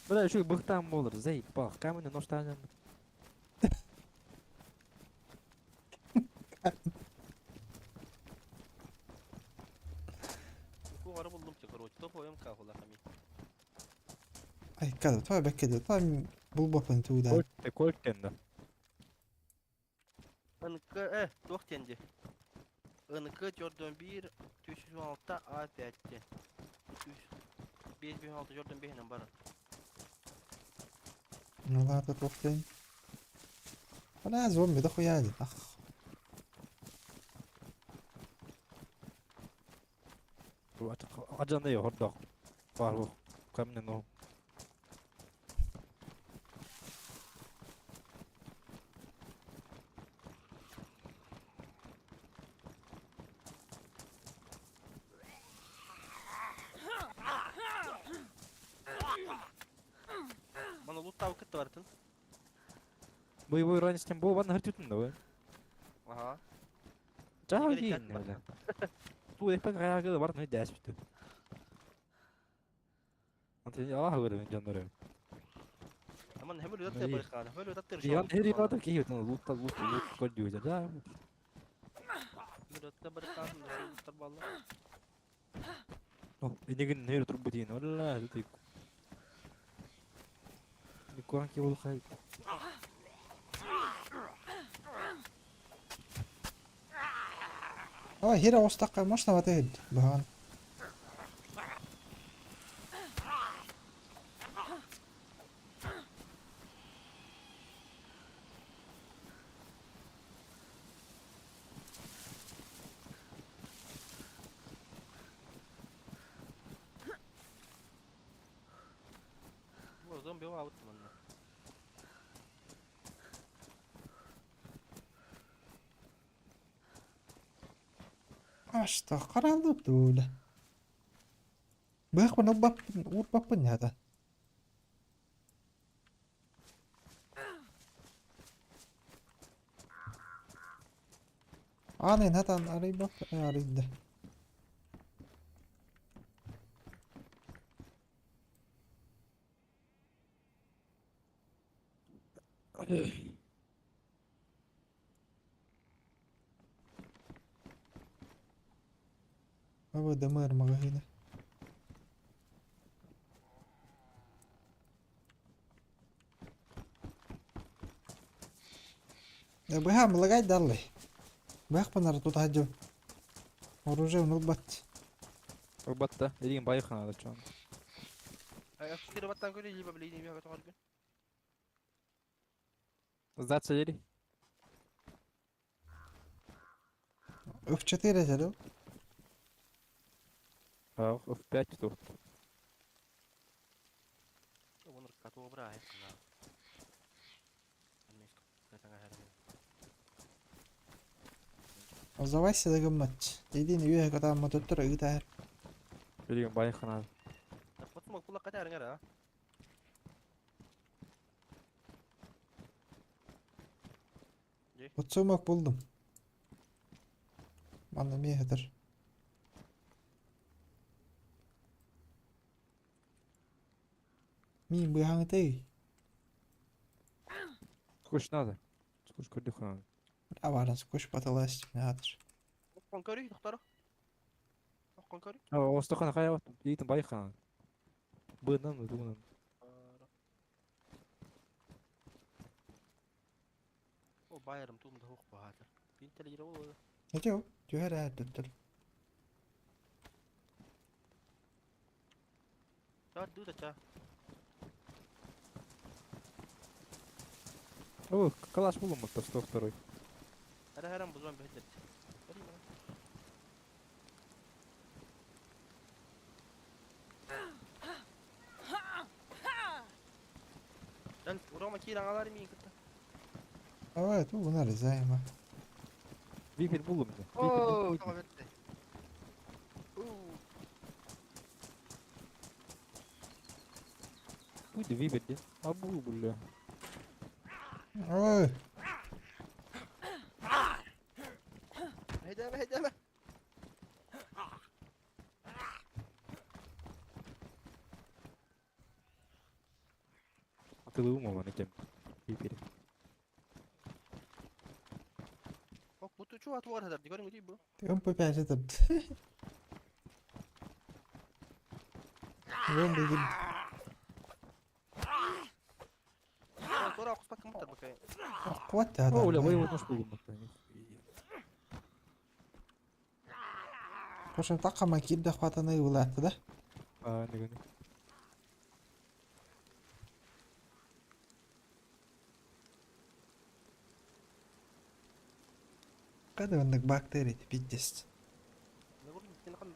Бля, еще быхтан болар, заебал. Камень нож танем. Топ МК хулахами. Айка да, това бэкке да, това булбапын тууда. Кольт тенда. НК, туох диэн дии. НК 401 316 А5 диэн. 5 5 6 4 5 бар. Ну ладно, туохтен. Бля, зомби дохуя один. Ах. Ажан да хордох. Бар камне ну. Мана луттау кытты бартын. Боевой ранец тем бол ванна хартютын да вы. Ага. Жаа Игорь, дейін чат бар. бля. Ту эпен каяғы бар не дәс бітті. Антен Аллах көрін жандары. Аман хемел өтті Эй. барыхан. Хемел өтті Ян хери бады ки өтін лутта лут лут көл дейді. Да. Хемел өтті барыхан. Луттар балла. Инеген нер туруп дейін. Ола лут. Никуан ки бол хай. Ой, хера остаққа можно вот этот баган. Бу зомби аут манна. А что, қаралып тула. Бэхпын урбаппын, урбаппын ята. Анын хатан арыйбап, арыйды. Аба дымыр магазина. Быха млагай даллы. Бэхпын ар тут хаджу. Оружие нулбат. Албатта, эрин байхана да чон. Кире баттан көрі, либо блин, либо тоғар. Сдаться ери. F4 этело. А, F5 тут. Оны катуы бра айқына. Сдавайся да гыммат. Дедин үйе катам мототтор ыгытар. Эрин байхана. Хотсума кулак катарың ара. Отсумак булдум. Манна мехетер. Мин быхаңыты. Скуч надо. Скуч көрдү хана. Аваран скош баталас надыр. Оққан көрі, тоқтары. Оққан көрі. А, остакана кая бат. Ейтин байхана. Бынан тугунан. О, байырым туымда хоқ бағатыр. Бин теле ол. Нече түһэр әддер. Ча, дуда ча. О, калаш булум вот 102. Ара харам бузан бехдет. Дәл урама кир аңалар мин кытта. Ава ту гунар займа. Випер булум. О, тама бетте. Буйды випер де. Абу бля. Ой, Хейдеме, хейдеме. Атылы ума кем. Випер. О, буту чу атуар хадар. Дигорин гуди бу. МП5 этот. Зомби киирдэ. Туора охспакка муттар бакай. Оххуот О, бля, да. воевод нож булгуммут. Кошем таккама киирдэ хватаны ылаатта да. Аа, нэгэн. Када оннук бактерий пиздец.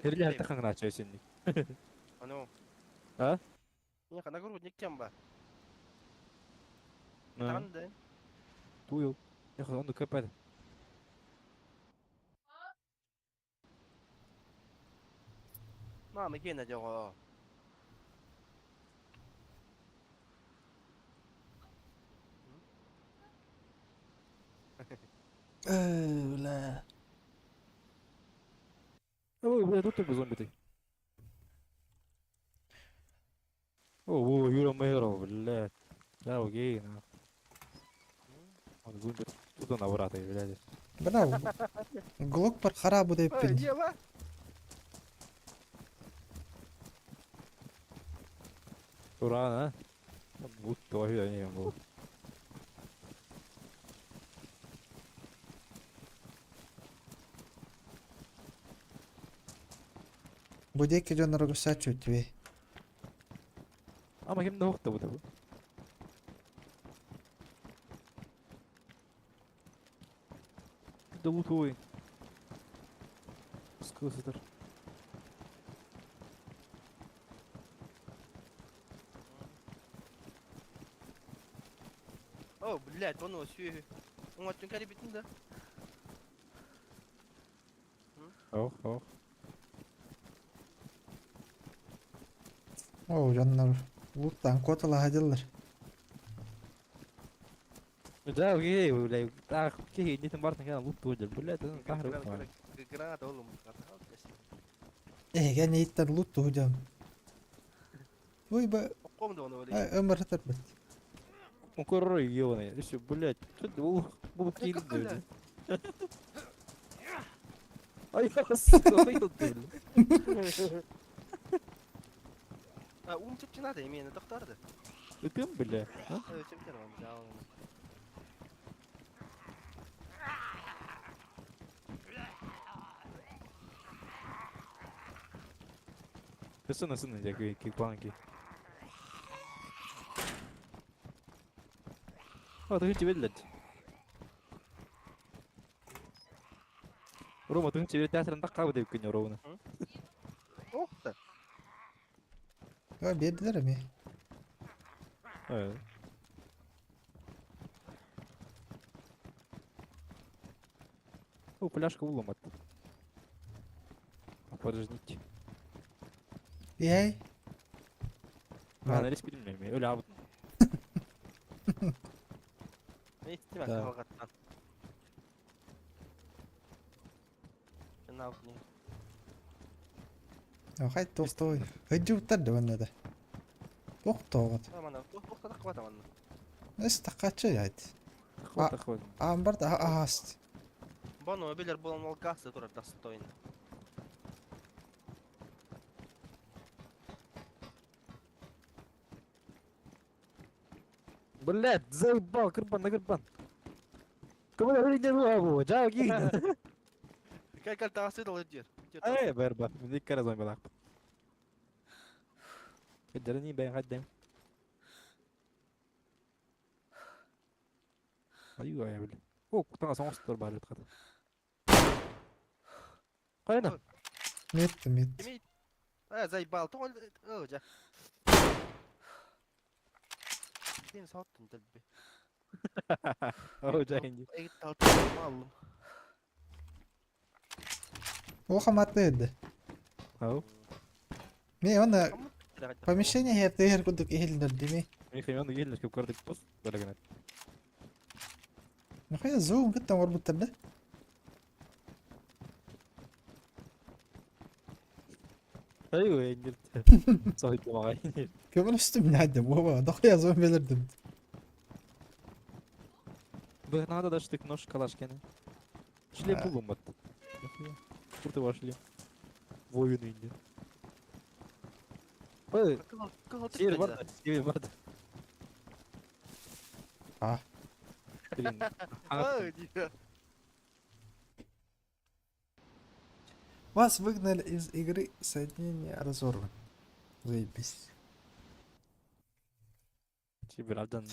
Хэрли хатта хаңнаача өсөнник. Ано. А? Не, нагрудник кем ба? Танды. Туйыл. Эх, онду көпәд. Мама кена дього. Э, бля. Ой, бля, тут только зомби ты. О, о, Юра Мэров, блядь. Да, окей, на. Он зомби тут на брата, блядь. Бля, глок пар харабу Эй, деппин. дела. Ура, а? Будто вообще не был. Бу диэки дьоннорго сачу тебе. Ама ким да бу бу. Да лутуй. Скысытыр. О, блядь, он сүй. Он түн кәри битин да. Ох, ох. О, дьоннор луттан котала хадыллар. Да, окей, блядь. Так, окей, не там бартын кана лут туйдыр. Блядь, это тахры. Граната oğlum. Э, я иттер лут тухудям. Ой, ба, Комда оны öyle. өмір бит. Он корой ебаный. Все, блядь, что ты бу бу как, килди. Ай, я сука, ты, блядь. Ум чепчинады эмени тохторду. Кым, бля? А? Чепчер он жаалын. Сына, сына, я ки планки. А, ты тебе, блядь. Рома, ты тебе театрын такка деп күн ровно. Ох та. О, бердилер эми. Э. О, пляшка уломат. Подождите. Эй. А, нарис билмейм. Өлө абыт. Не истеме Да. калгаттан. Жана не. Хай тохтой. Хыджуттар да да. Тохтоот. Амана, тохта кыбат амана. Эс такачы яйт. Хват, хват. Амбар да ааст. Бону билер болон ол газ турар достойно. Блядь, заебал, кырбан на кырбан. Кому не было, жаа ки. Кел кел тагасы дол жер. Эй, берба. Мин кара зомби лак. Кеджерни бен гаддем. Аюа, я бля. О, кутага соңустар бар бит ката. Кайна? Мет мет. Эми А, заебал. Тол жа. Сен саттын дилби. О, жайын. Эгит талтым алым. Оха матты. Ау. Ме оны помещение хертер кудук эхилдер дими. Мен хемянды келдер көп көрдік пос. Бөлігін. Нахуя зоон кыттан орбуттар да. Аюа, эндер. Сойт мага. Көмөр үстүм нәдем. Оба, дохуя зоон белердим. Б надо даже штык нож калаш кене. Шлем А. булган бат. Курты бар шлем. Воин инде. Ой, Кыһыл север бар, север бар. А. Блин. Ай, дии. Вас выгнали из игры, соединение разорвано. Заебись. Север алдан.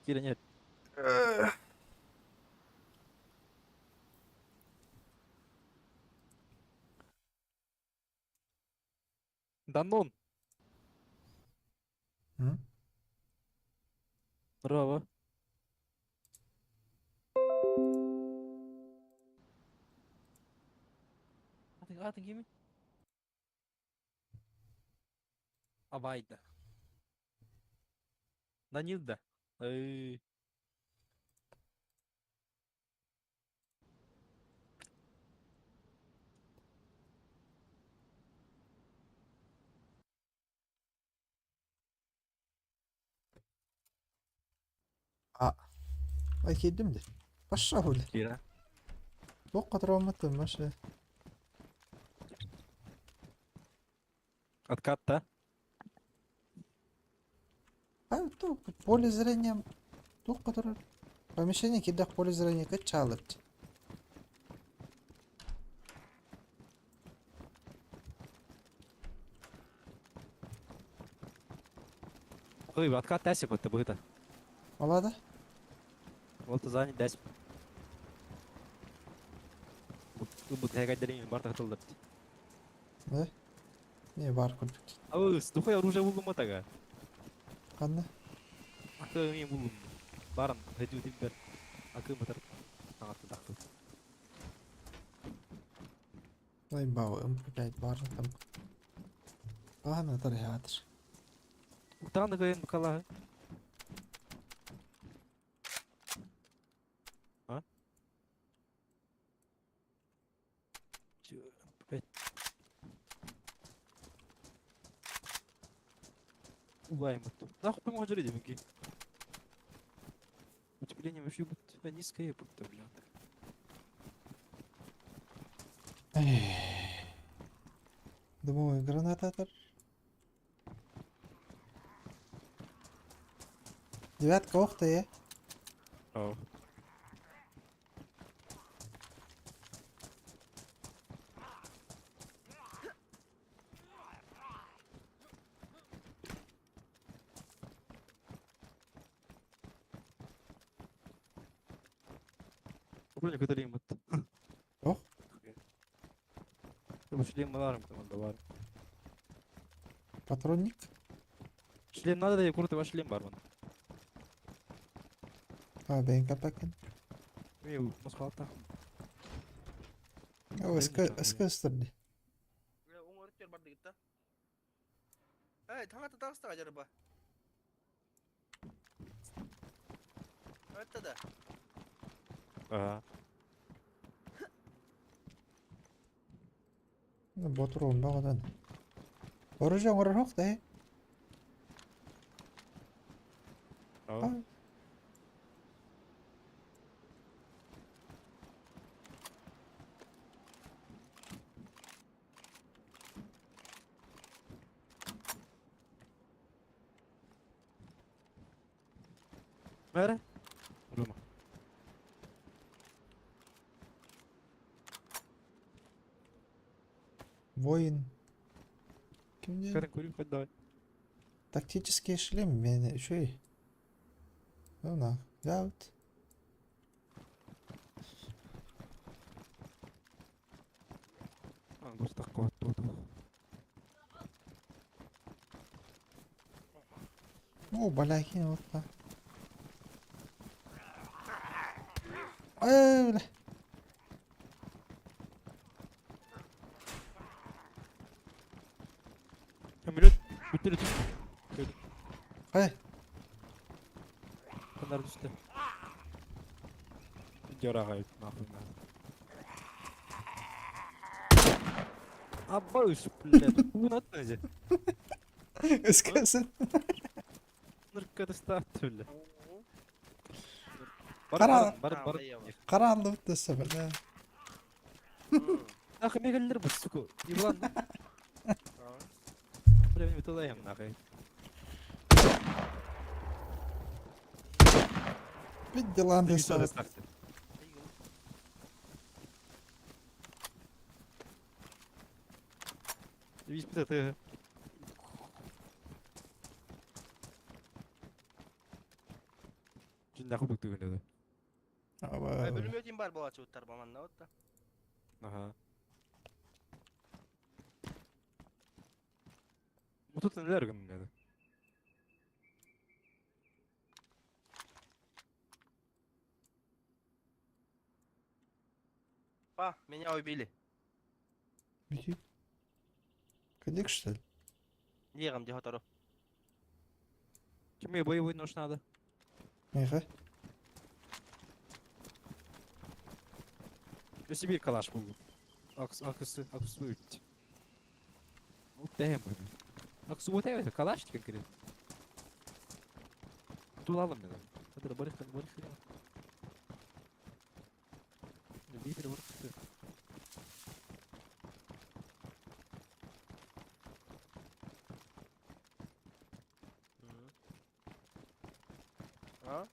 Кира нет. Данон. М? Браво. Атын кими? Абайда. Данил да. Эй. Ай киирдим дии. Пошел, бля. Кира. Туохха тураммыттан маша. Откат, да? А то поле зрения туохха турар. Помещение киирдэх поле зрения кыччаалыт. Ой, откат дәсіп өтті бұйда. Олада? Вот занят дәсіп. Бұл тәгәдерин бар тақтылды. Да? Не бар курдук. Ау, духой оружие булдым тага. Ханна? Акы мен булдым. Барым, хөдү димбер. Акы мытыр. Аңатты тақты. Ой, бау, блядь, бар там. Ладно, торгатыр. Уктан кыйын букала. А? Блядь. Улайм. Нахуй мы жили, демки. Утепление вообще будет низкое, будто, блядь. Дымовой гранататор. Девятка, ох ты, Ау. Вроде какой-то лимит. Ох. Шлем маларым командовар. Патронник. Шлем надо, я круто ваш шлем барман. А, бэйн капакен. Мен Москвалта. О, СК, СК стырды. Оңор өттер бар дегит да. Эй, таң ата тағыстыға жарыба. Өтті да. Ага. Ботурун бағадан. Оружие оңорор хох да. Ау. Мәрі? Рома. Воин. Кимде? Кәрін көрейін хоть давай. Тактический шлем мени үчүй. Ну на, вот. А, дұрыс қуатты отыр. О, балякин вот та. Эй, бля. Самолет бүттірі түсті. Эй, Қандар түсті. Жораға нахуй на. Абауш, блядь, унатны же. СКС. Нырка тастапты, бля. Қара- Бар, бар, бар. Каранды бітті бля. Нахуй мегелдер бұл, сука. Иван. Бля, мен нахуй. Бит делам Ты рисовать. Ты. Нахуй быктыгын Бөлүмөтин бар буолааччы уттар баманна отта. Ага. Тут нелер гыннады. Па, меня убили. Бити. Кадик что ли? Легом де хотору. Кеме боевой нож надо? Меха. Өссө биир калаш буллум. Акс аксы аксы үт. Дэм. Аксы вот это калаш конкретно. Тулалым мен. Это барых барых. Биир барых. А?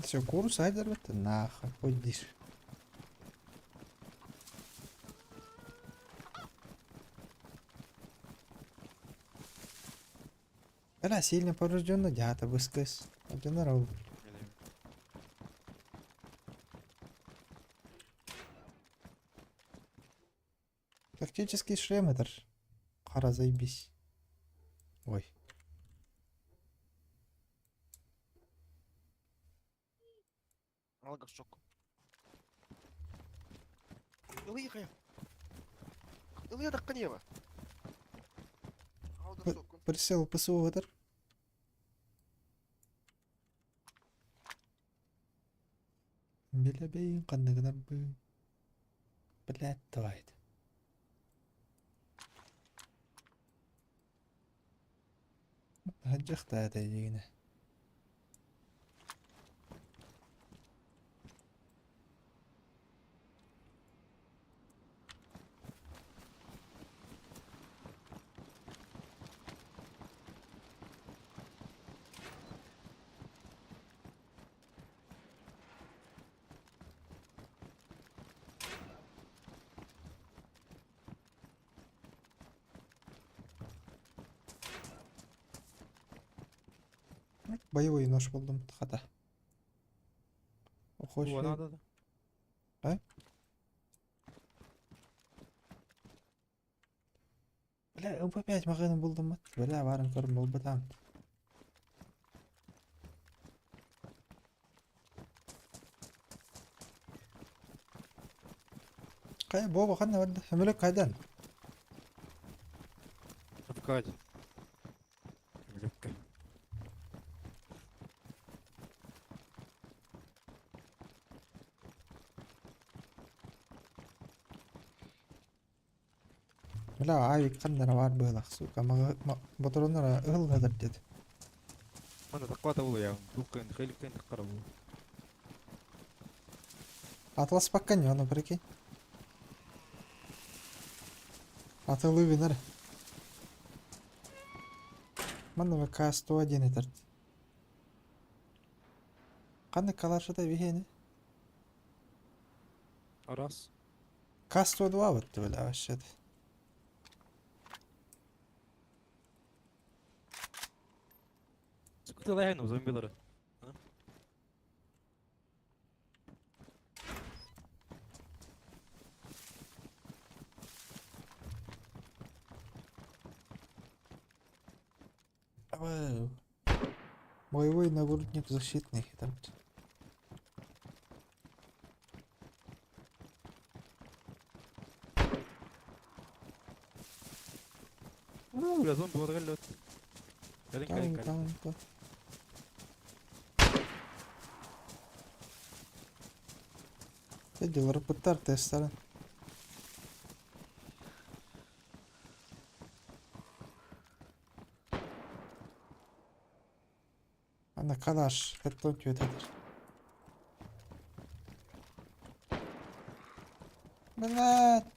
Все, курс айдар это нахуй, ходишь. Бля, сильно поврежденно дята высказ. Один раунд. Тактический шлем это ж. Қара заебись. Ой. Алга шок. Ылыйхая. Ылыя такканева. Алга соккун. Присел ПСО этер. Билебейин қандығына бы. Блядь, давай. Хаджахта это дегене. Боевой нож булдум хата. Охош. О, надо да. А? Бля, МП5 мағына булдум. Бля, барын көрім болбатам. Кай боба қандай барды? Өмілік қайдан? Кавказе. Легко. Бля, авик қандай бар было, сука. Батроннар ылғадыр деді. Мана таквата булу я. Туқын, хеликтен таққара булу. Атлас паккан оны прикинь. Атылы винер. Манна ВК-101 этер. Қандай калашыда бихені? Раз. К-102 бітті бля, вообще. Сколько лайну зомбилары? Вау. Боевой нагрудник защитный. Там. У, бля, зомби вот Калин, калин, Там, калин. там, там. Дилер быттар тесттарын. Манна калаш хэттон түөтэтэр. Блядь!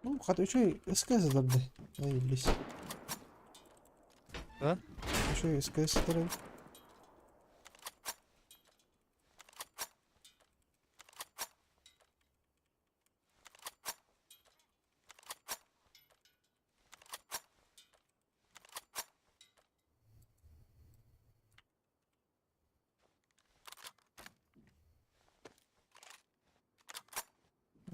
Ну, хата үчүгэй СКС ылар Эй, близ. А? Үчүгэй СКС ылар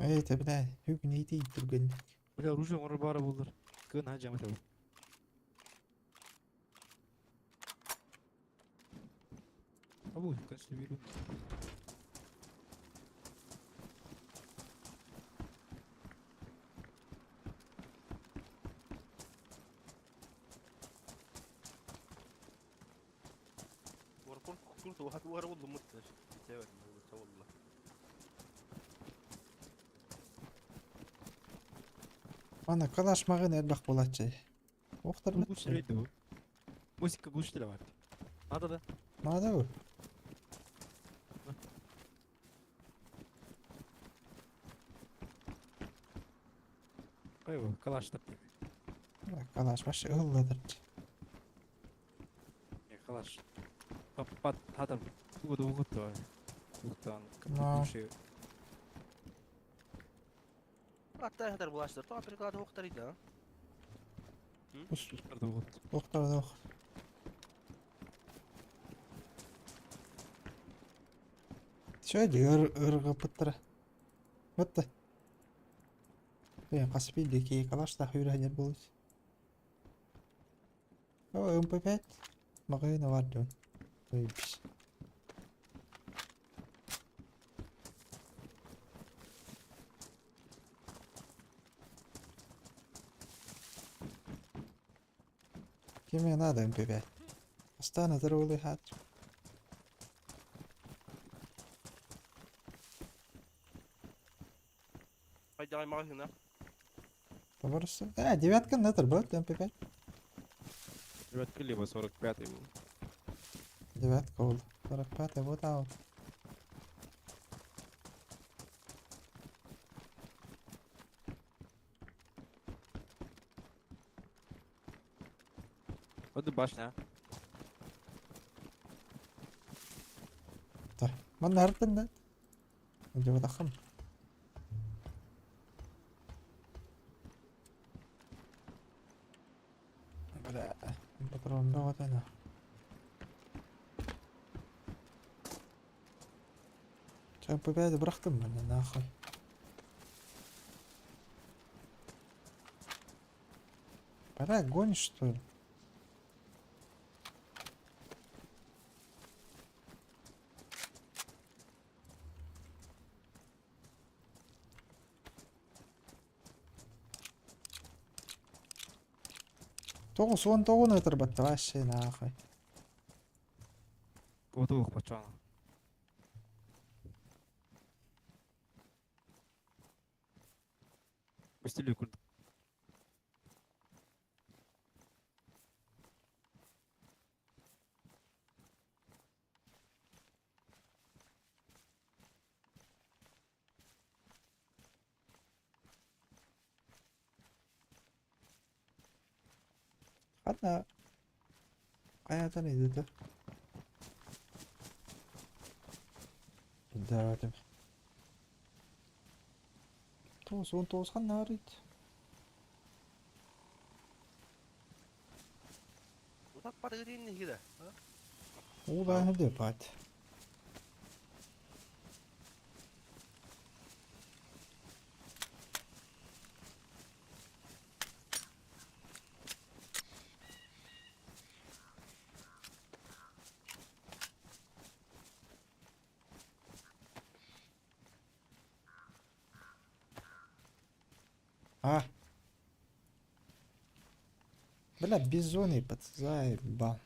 Это, бля, үгнейтей түргэнник. Бля, оружие оҥорор баара буоллар. Кыын наһаа дьаамат эбит. Абу, консервируем. والله Манна калаш маҕын элбэх буолааччы. Охтар Глушитель бу. Музыка глушителя бар. Надо да? Надо бу. Кайбы, калаш тап. Калаш вообще ылладыр. Калаш. Паппат хатар. Тугу угутtu. Угутан. No. Hatta هدر بلاشتر طبعا بريكلاد هو اختريده. Охтар да ох. Şöyle ыргыпыттыра. Бытты. Мен қаспи ки калаш та хүйрәнер болыт. О, МП5 магазина бар дөн. Ой, бис. Кеме надо МП5? Астана здоровый хат. Хайда магазина. Табарысы. А, девятка нетер был МП5. Девятка либо 45-й был. Девятка ол. 45 вот аут. Вот и башня. Манна хартын да. Жабат ахым. Бля, патрон да вот она. МП5 бырахтым мен нахуй. Бля, гонишь что ли? Тоғыз он тоғыз өтір бітті вообще нахуй. Вот ух, пачана. Пустили культ. Ханна Хаятан иди Да, это. Тоғыз он тоғыз ханна арит. وطبط غديني كده. О, да, где пать. А. Бля, бизоны под заебал.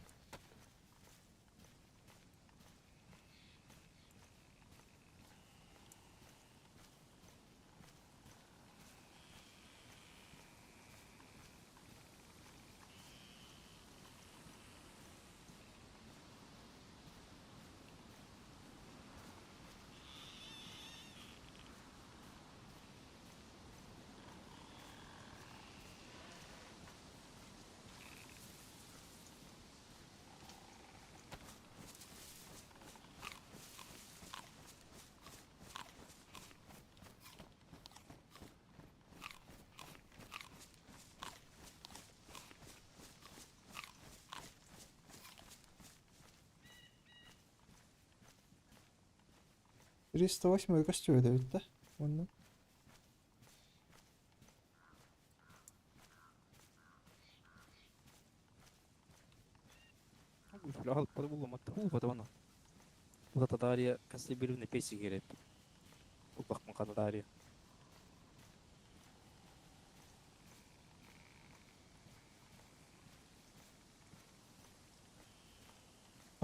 308 көстүбэт эбит да уонна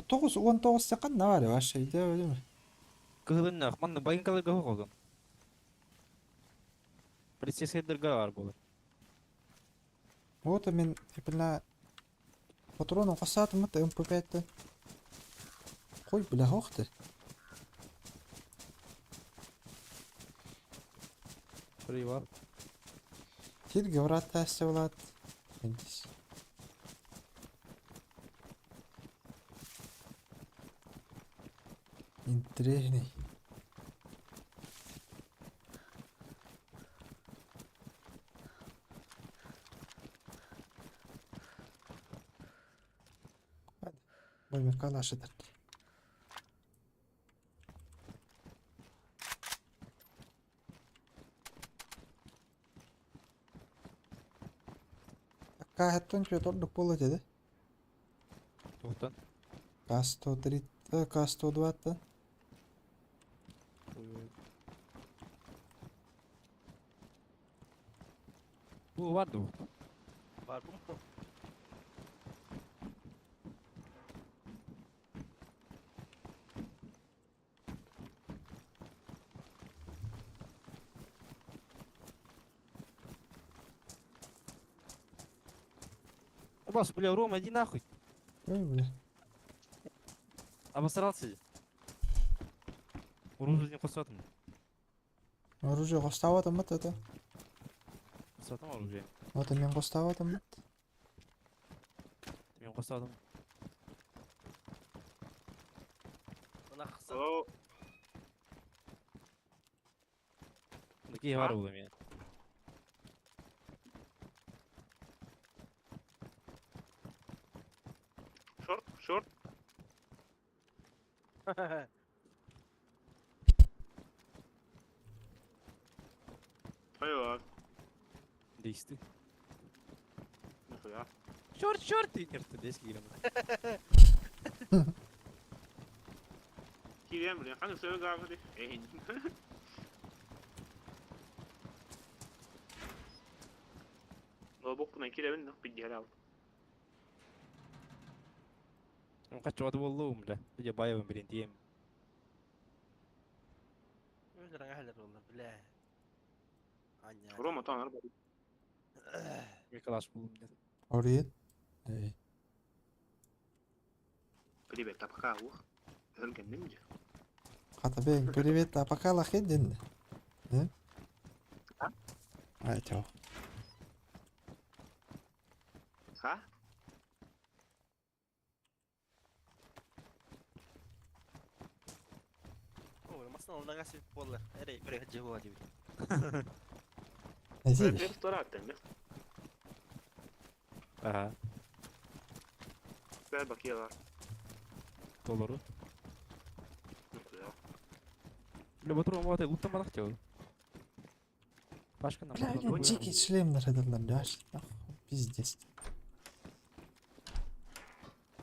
9 19 ханна баар вообще өйдөөбөтүм. Кыһылыннах, манна байыҥкаларга суох олон. Полицейскайдарга баар буолар. Вот мин бля патрону хасаатым МП5-тэн. Хуй бля ох ты. Приват. Сиргэ бырааттаасча булаат. Эндис. Интириэһинэй. Бөлмөккө алаашыдар. Кааһыттан күөт ордук буолла деді. Туохтан? К-103, К-102-тан. Бу бар дуо? Бар бу. Бас, бля, Рома, иди нахуй. Ой, бля. Обосрался. Оружие не хостатым. Оружие хостаабатым это. Хостатым оружие. Вот мен хостаабатым. Мен хостадым. Ынахсы. О, Такие бар булым я. шорт, шорт. Айва, Действи. нихуя. Черт, черт, ты нет, ты десять килограмм. Кириэн, блин, ханы сөрү гаабы Эйн. Ноутбукпунан кирэбин, нах пиддиһэр ал. Ну хочу отволлум, бля. Я баевым, блин, тием. Өлөр әһелер олар, бля. Аня. Рома таанар бар. Миколаш булум, нет. Ориет. Эй. Привет, апка ух. Өлгенним же. Хата бэйн, привет, а пока лахедин. Да? Ай, чао. Ха? Ой, масына оннага сип болар. Эрей, көрө жыгыла дип. Эзир. Ресторан Ага. Бэр бакыялар. Толору. Нихуя. Бля, вот Рома, вот луттан барах тел. Пашка нам. Бля, дикий шлем нарыдылар, даш. Пиздец.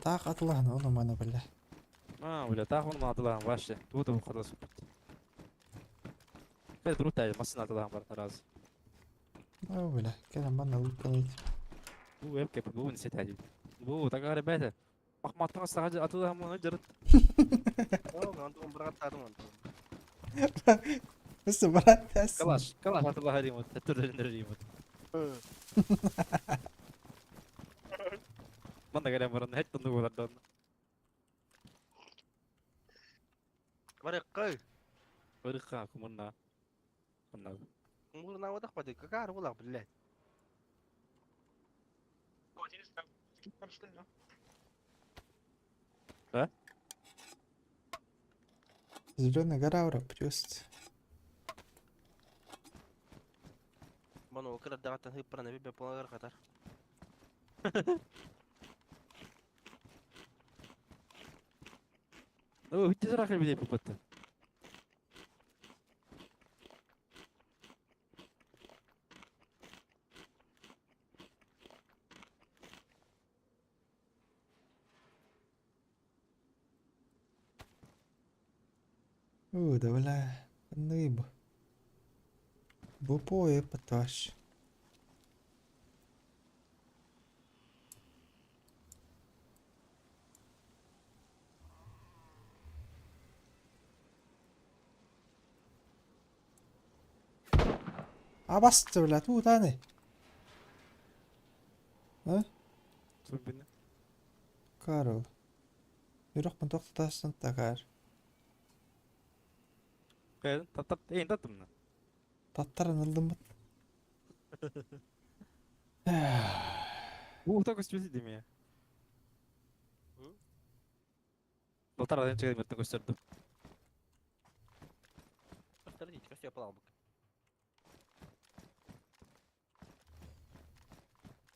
Так атылаһын ону маны бля. А, бля, так он атылаан вообще. Тут он ходос. Бля, друг та машина атылаан бар раз. О, бля, кэлэн манна лукталайт. Бу эп кеп бу нисет әдип. Бу тагары бәтә. Махматтан сага атылы һәм оны жырыт. О, антон брат тадым антон. Быс брат тәс. Калаш, калаш атылы харимут. Түрден римут. Манна кэлэн баран хэт тонну болардан. Барыккай. Барыкка кумунна. Манна. Кумурна одах бады. Какар булак блядь. Зеленая гора ура плюс. Маны окра дагаттан хыппаран эби беполагар катар. О, үтте сарак бile попатты. О, да бля. Ныб. Бу пое поташ. Абасты, бля, тут аны. А? Сүрбүнэ. Карл. Юрок тоқтатасың тагар. Кайдан таттап, эйин таттым. Таттаран ылдым бут. Бу ута көстүбүт дими. Былтар один чыгып мөттөн көстөрдүм. Көстөрдү, көстө yapalım.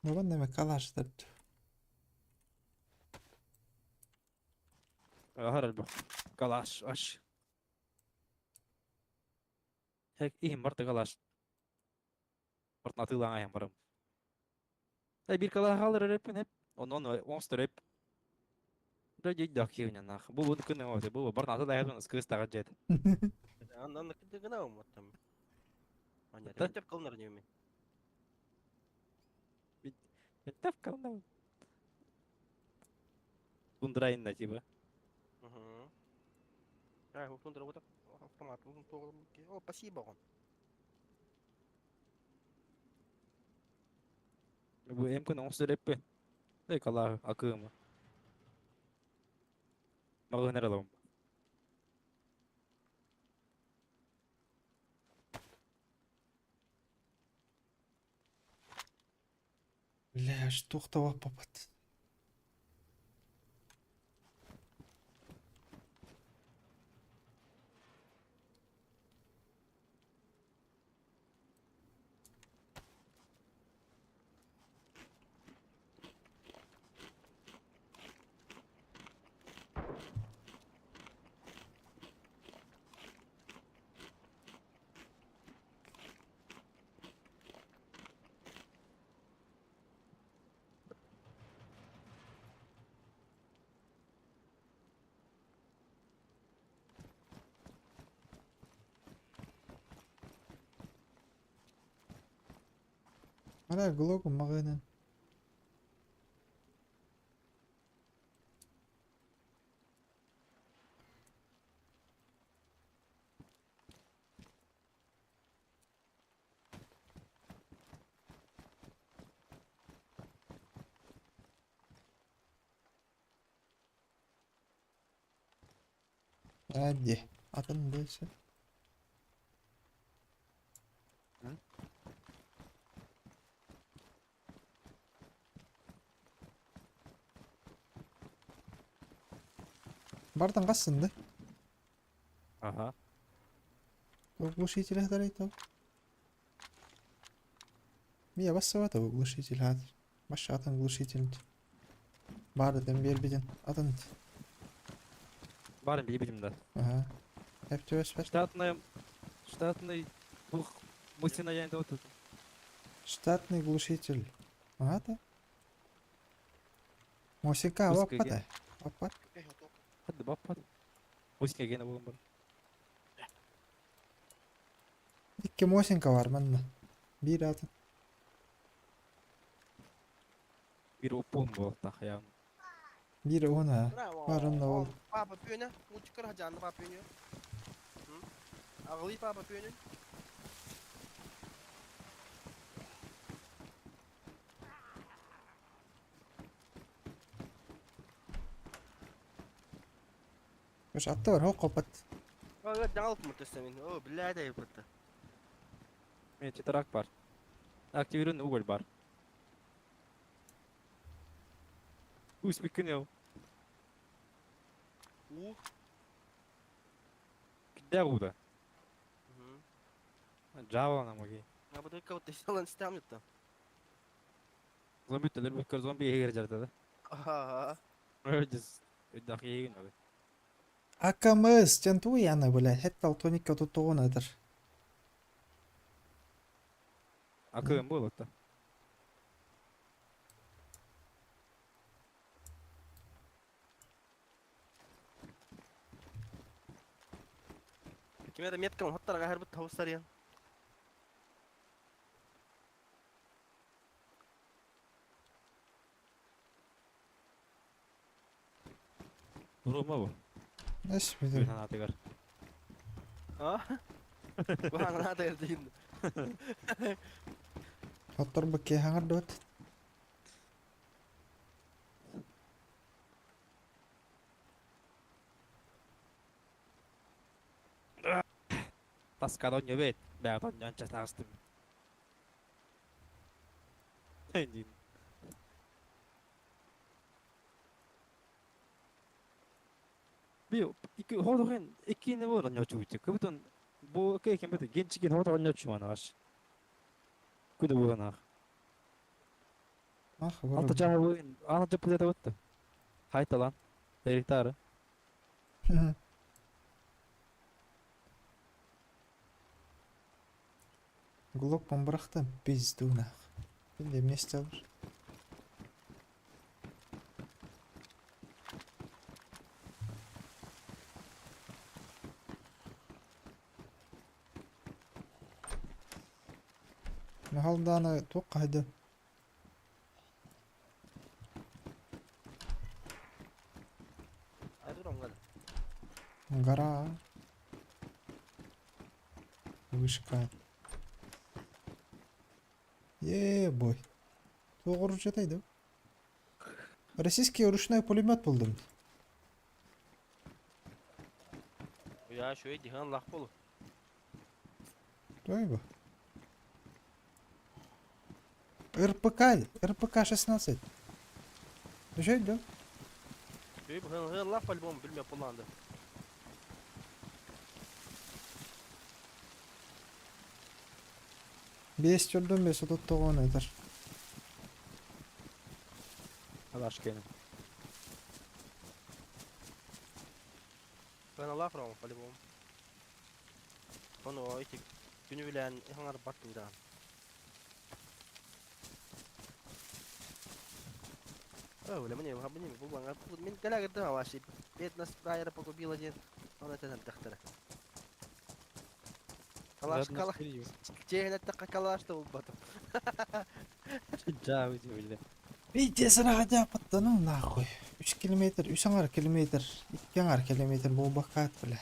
Ногон неме калаш деп. Ахар бу. Калаш, аш. Хек ихим барты калаш. Бартын атылан аян барым. Э бир калаш халыр репин хеп. Онон оңстор реп. Да дик киүнә нах. Бу бу күнә оте. Бу бартын атылан аян скыс тагы жет. Андан кыдыгына уматтым. Аня, Да. теп кылнар неме. Теп кална. Тундрайын типа. Угу. Ай, тундра вот автомат. О, спасибо он. Бу эм күнә оңстор реппи. Э кала акыма. Магынер алам. Бля, что попат. Ара глогу магынын. Hadi. Atın değilse. Hı? Бардан кассынды. Ага. Глушитель هذا Мия бассабата глушитель хат. Баш атын глушитель. Бары дем бер бидин. Атын. Барын биле да. Ага. Hep төс бер. Штатный штатный бух мусина яйында отут. Штатный глушитель. Ага да. Мосика Пускай баппата. Баппат. Хадды баппат. Мусина гена болгон бар. Икки Мосинка бар манна. Бир атын. Биир уппуһун буолуохтаах явно. Биир уон аа. Браво. Бар онно ол. Папа пүөнэ. Мультик көрө папа пүөнү. Аҕылый папа пүөнүн. Үш атты бар, хоқ қопат. Ага, жаңалып мөтөсөмин. О, билээ бытты. Мен четырак бар. Активированный уголь бар. Усь миккинел. У. Где уда? Java на моги. А бу кого ты салан стамнет-то. Зомби төлөр бүккөр зомби егер жартады. Ага. Өдүс. Өддак егин ады. АКМС, тен туяна, бля, хеттал тоникка туттугун атыр. АКМ болот да. Кимere меткам хоттарга һәр бит тавыстар ян. Рума бу. Эш билем. Бир атыгар. А? Бу надо дейин. Хоттор быкке хаңар дот. Таскадон небет. Бәдон янча тагыстым. Эндин. Би ики ходоген икини бо ньочу бити. Кыбытын бу кекен бит генчиген ходоген ньочу манаш. Күдө буганах. Ах, Алта жағы буин ана жапы деді өтті. Хайталан. Директары. Глок бырахтым, пизду нах. Биле месте бар. Махалданы тоқ қайды. Гора. Вышка. Е, бой. Тоғырып жатайды. Российский ручной пулемет булдым. Я шөй дихан лах болу. Той бу. РПК, РПК 16. Düşey да? Шөй бу хан лах по-любому билме буланды. Бес түрдөн бес отуттугун этер. Алаш кеним. Хан лах ром по-любому. Ону эти күнү билен хаңар баттыда. О, бля, мне, мне, булган, мен калягырды алаши. Бедность фраера погубила один. Он это тахтара. Калаш, калаш, чехне такка калаш та булбатым. Жа өте биле. Пиздец, хотя ну нахуй. 3 километр, 3 аңар километр, 2 аңар километр бу бакат, бля.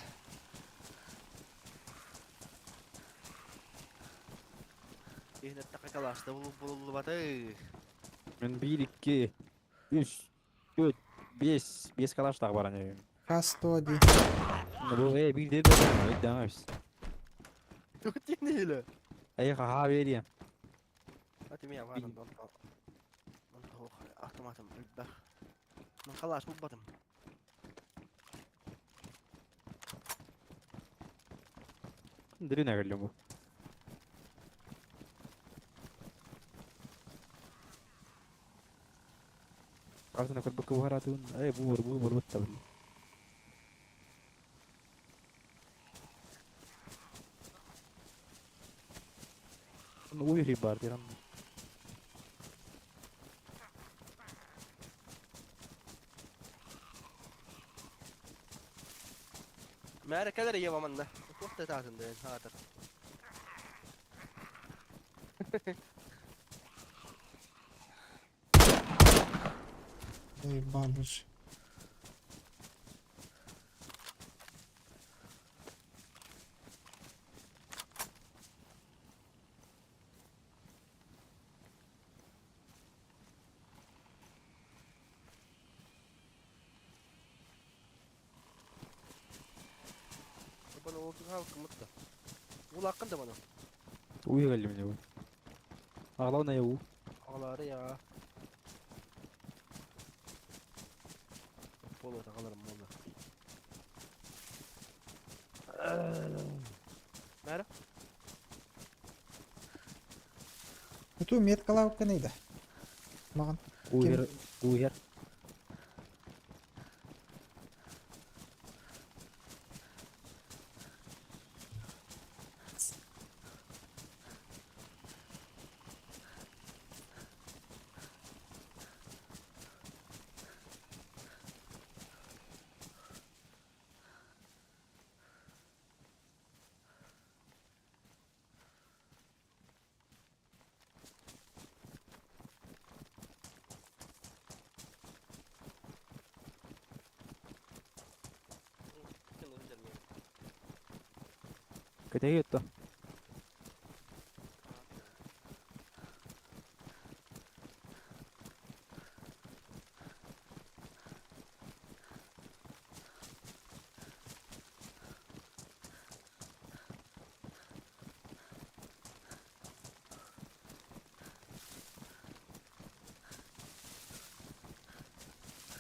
Чехне такка калаш та булбаты. Мен 1 2 3 4 5 5 калаш тағы бар ане. К101. Бу э бир деді өйдәмәбез. Тутин эле. Ай ха берем. Ати мен варым дон. Автоматым бах. Мен калаш булбатым. Дрина келдим бу. Артына көр бу харатун. Ай бу бу бу бу табыл. Уйри бар дирам. Мәрі кәдер ебаманда. Тоқта тағын хатыр. Заебал уже. Bana oldu halkımız da. Ул hakkında bana. Уй галли мне. А главное я у. Ağları ya. Bolu takalarım valla. Merhaba. Ту меткалаабыкка нейда. Маҕан. Уйер, уйер. Кэтэһиэтто.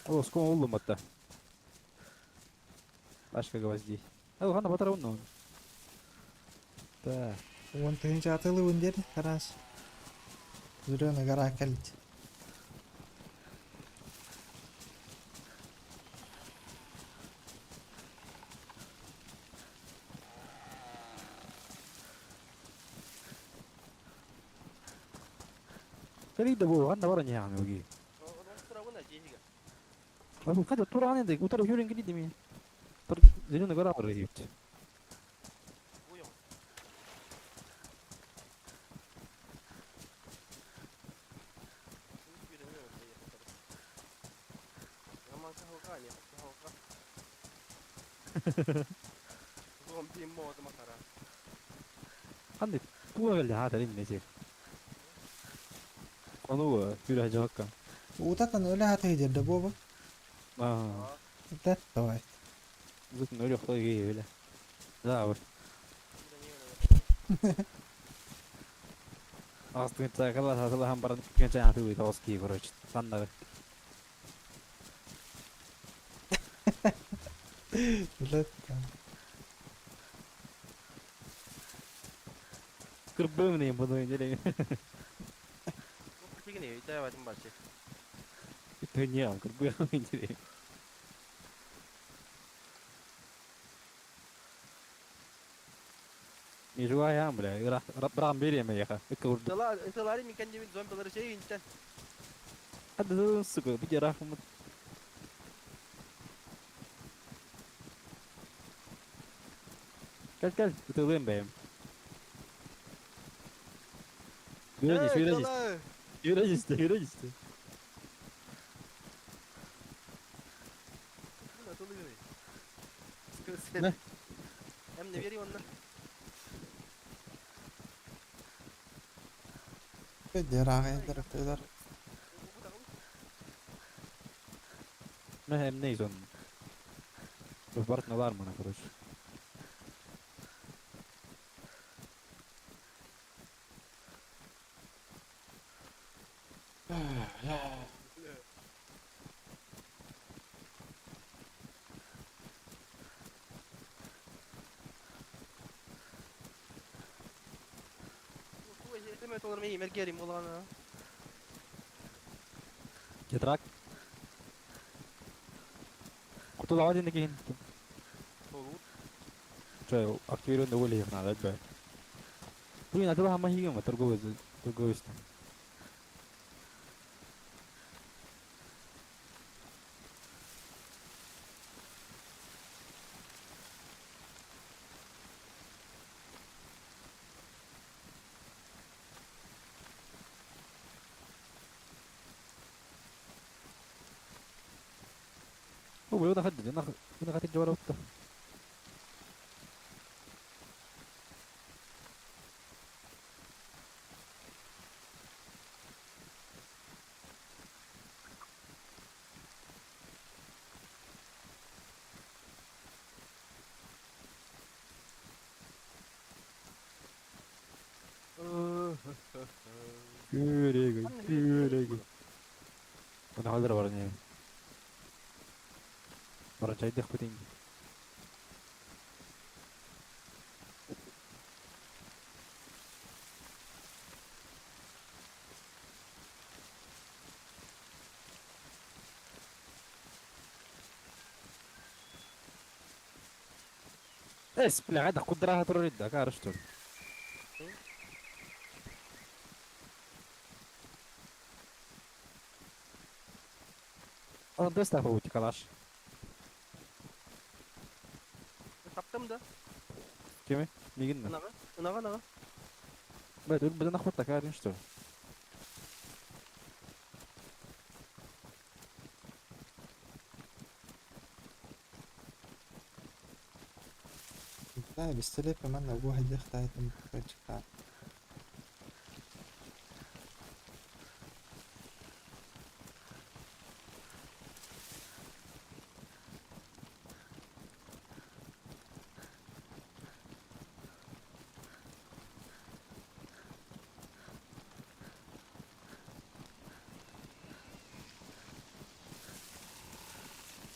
О, скоро уллум атта. Пашка гвоздей. Ал хана батар онно. Да. Уон тыһыынча атылыбын диэн араас. Зеленый гора кэлбит. Кэлий да бу ханна баран яаны уги. Бу када туран энди утар хүрен кили деми. Тор зеленый гора бар дейт. Ханды туга келди ха тарин нече. Ону хүрэ жакка. Утатан өлө хата жерде буоба. Аа. Дат давай. Зут нөлө хтой ге эле. Да, вот. Астын цакала сатыла хам баран кенче аты уй тоски короче. Саннары. Блядь. Кырбымны буну деле. Төне кырбымны деле. Межуа бля, брам береме яха. Курду. Ыталари микен дебин зомбилары şey интен. Hadi сука, bir рахмат. Кел кел, ытылым бэм. Yürü yürü yürü yürü yürü. Ne? Hem ne vereyim ondan? Дерагы дырыктыдар. Ne hem ne onun. Бартна мана, короче. Кетрак. Кутулава ден деген. Чай, активированный уголь их надо, бля. Блин, а ты хама торговый торговый там. Бу на хатык жабар отта. Күрегей, күрегей. Оны халдыр бар не. Бара чайдых бутин. Es, бля, гайда кудраха турар карыштыр. Onun da bu kalaş. Таптым да. Кими? Мигин ми? Ынаҕы, ынаҕы, ынаҕы. Бля, тут бля нахуй такая что ли? Да, бистэлэп манна бу хайдах таайтым качка.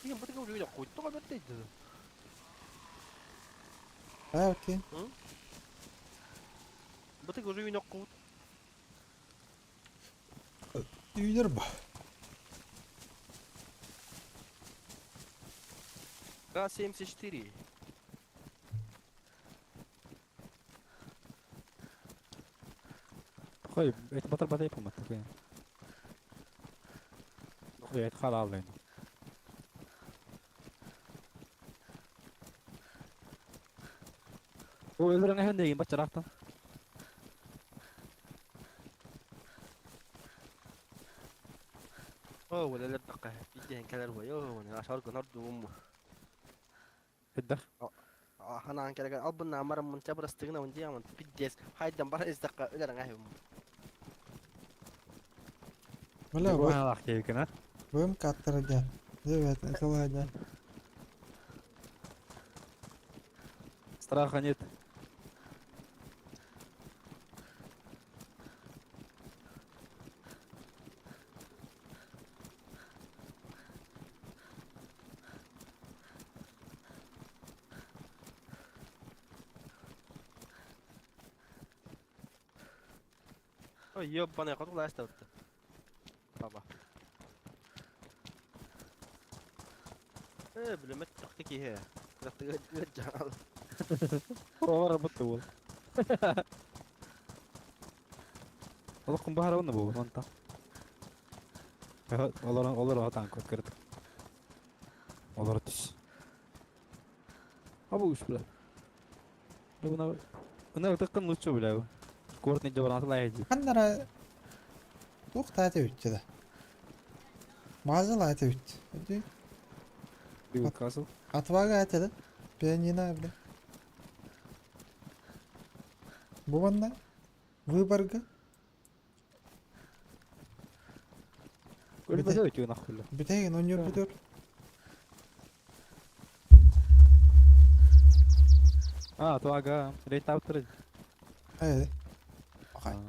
Мигин бу тыгы уже куйттуга бертейди. А, окей. Бу тыгы уже үйнөк кут. Үйдер бу. К-74. Хой, это батар батай помат такой. Хой, это халал лайн. О, өлөрөн эхэн деген бачарактан. О, ولا لا تقه. يدين كلر ويو انا اشارك نرد امه. Хиддах. Хана келеген албын амарым мынча бір ыстығына ондиямын пиддес хайдан бар издаққа өлерің әйім. Бля, Бу бу халах кейкен, а? бым каттырга. Девет, это Страха нет. Ой, ёбаный кот уласта отты. Баба. Э, билемет тахты ки хэ. Тахты жал. Олар бутты бол. Олоккун бахара онна бу, манта. Олар олар атан кот кырдык. Олар түс. Абу уш бля. Буна буна тыккын лучше бля. Кортни жабаран лайжи. Ханнара тух таата үтче да. Мазыл ата үт. Өдü Бил касыл. Атвага ата да. Пианино бля. Бу манна Выборга. Көл Бите- база өтү нахуй. Бүтеген он Да. бүтөр. А, туага, рейт аптыр. Haydi. Окей.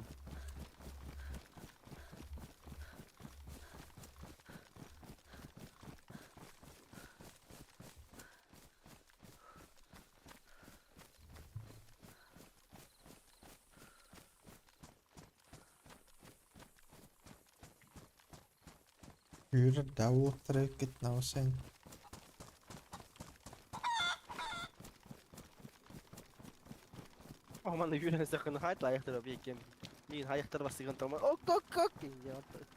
Yürü davul git sen. Оманы юрен сақын хайт лайықтыр бекем. Мен аяқтар бастыгын томар. Ок ок ок.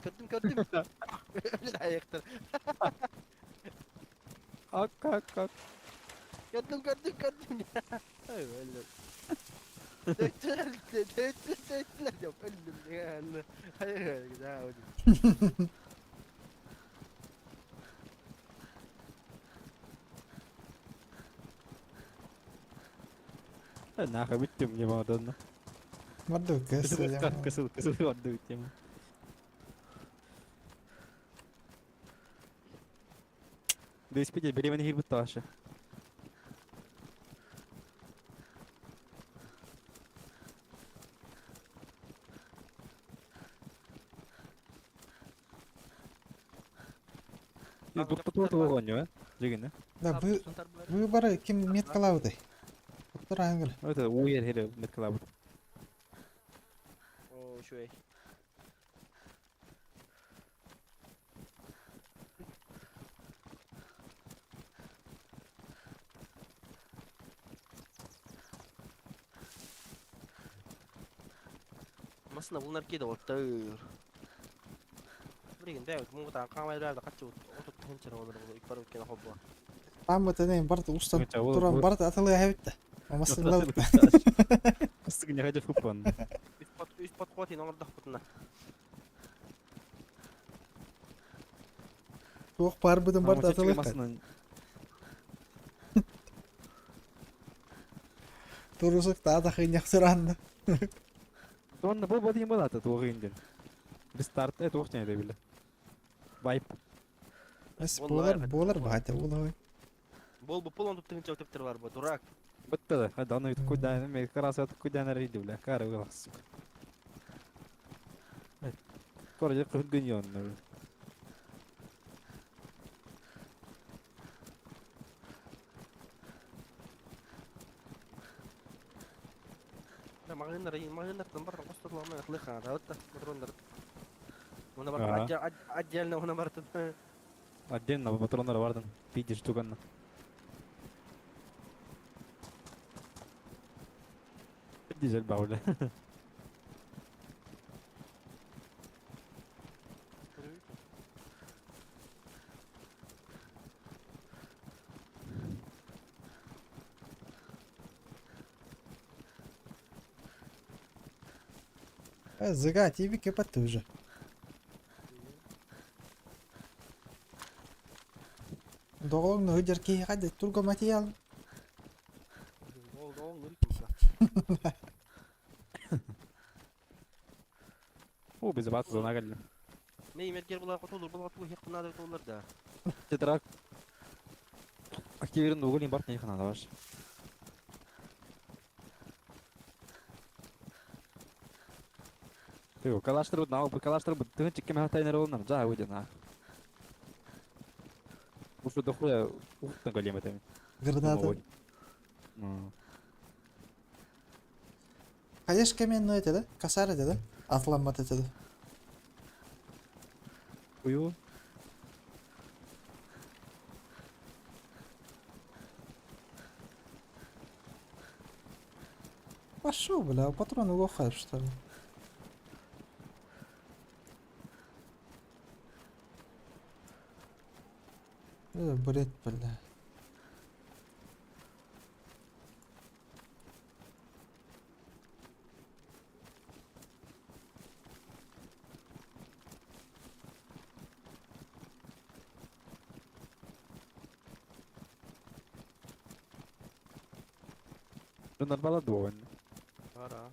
Көрдүм көрдүм. Аяқтар. Ак ак ак. Көрдүм көрдүм көрдүм. Ай, өлдүм. Төттүлөр, төттүлөр, төттүлөр деп өлдүм деген. Ай, да. Нахуй бүттүм не баҕарданна. Барды кэс. Кысыл кысыл барды бүттүм. Дыспите, беременный хирбут таша. Дуртутуот оҕонньо, дьигинэ. Да вы выборы ким меткалаабытай? Оттор ангел. Это уер хере меткалаабыт. О, үчүгэй. Массыына булунар киһи доҕоттоор. Билигин бэйэбит муҥутаан хаамай да хаччы 30 тыһыынча буолар икки икки холбуо. Тааммытын барыта устан туран барыта атылыа эбит да. Массыыналар. Кыстыгын яхадя фуппан. Үс подход ин оҥордохпутуна. Туох баарбытын барыта атылыа. Турусук таата хынньах сыраанна. Онно бу бодин балата туох инден. Рестарт это туох не били. Вайп. Эс буолар буолар баата буолар. Бол бу полон тыһыынча өтөптөр бар бу дурак. Бытта да, да, ну куда мен караса куда на рейди бля, кара была, сука. Короче, кыргыньон. Да маҕаһыыннар маҕаһыыннартан баран хостотулаҕына ытылыахха наада патроннар. Уна бар отдельно уна бартын. Отдельно патроннар бардын. Пиди штуканна. Дизель бауля. Зыга тебе кепатты уже. Доҕоҥ ыдьар киһиэхэ да турга материал. О, безопасно зона кэллим. Мей мергер була котулур була ту хек надо тулар да. Тетрак. Активирын угол импорт не хана ваш. Ты калаштыр на калаштыр тыгын чиккеме хатайнер олнам жа выйдя на. Ушу дохуя ухтан голем это. Граната. Конечно, каменную это, да? Косарь это, да? Атламат это, да? Хую. Пошел, бля, патроны лохаешь, что ли? Бред, бля. Нормально довольно. Пора.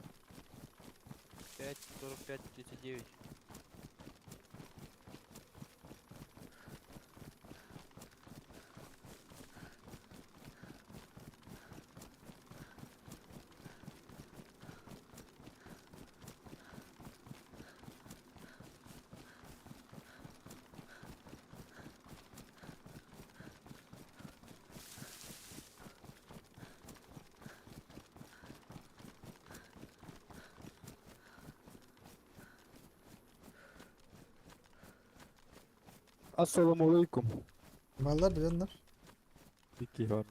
5, 45, 39. Ассаламу алейкум. Баллар билэннэр. Икки бар.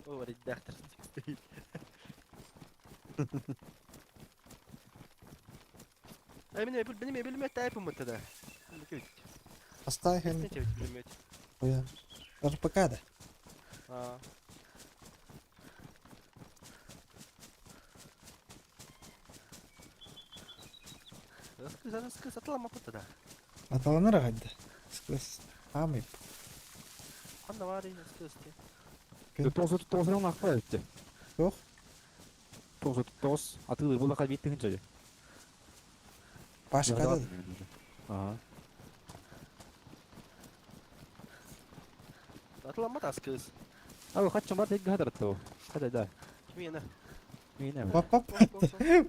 О, редактор стоит. Ай, меня пулемет тайпом тогда. Оставь пулемет. РПК да. А. Аталанар аҕайда. Сквес. Аамай. Ханна баарый, скысты. 939 ахпа эбитти. Туох? 939 атыылыы булаха биир тыһыынча дьэ. Пашкада Ага. Атыламмат ас кыыс. Ау, хаччы бар тек хатыртты. Хада да. Кимиэнэ? Миэнэ. Пап-пап.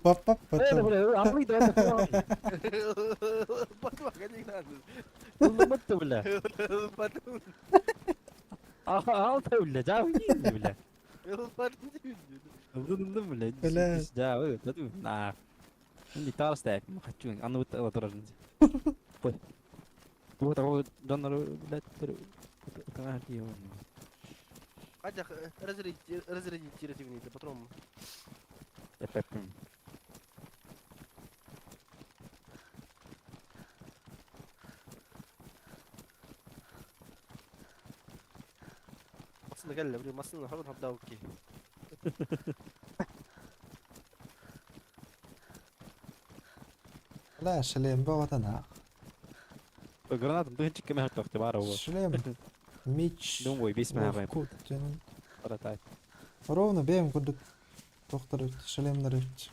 Пап-пап. Э, бля, амлый да. Батма, кадигнан. Уллуматты, бля. Батма. Алта, бля, жау бля. Батма. Бля, Бля. жау, на. Не тарстак, хочу, аны вот турар. Пой. Вот такой донор, блядь, Хотя разрядить, разрядить тиративный, потом. Массыына кэллэ, блин, массыына хорон хабдаукки. Бля, шлем баҕатана. Гранатом тыһынчык кеме хаттахты бар ол. Шлем. Меч. Думаю, бес мә Кут. Баратай. Ровно бэйэм курдук тохтор эбит, шлемнэр эбит.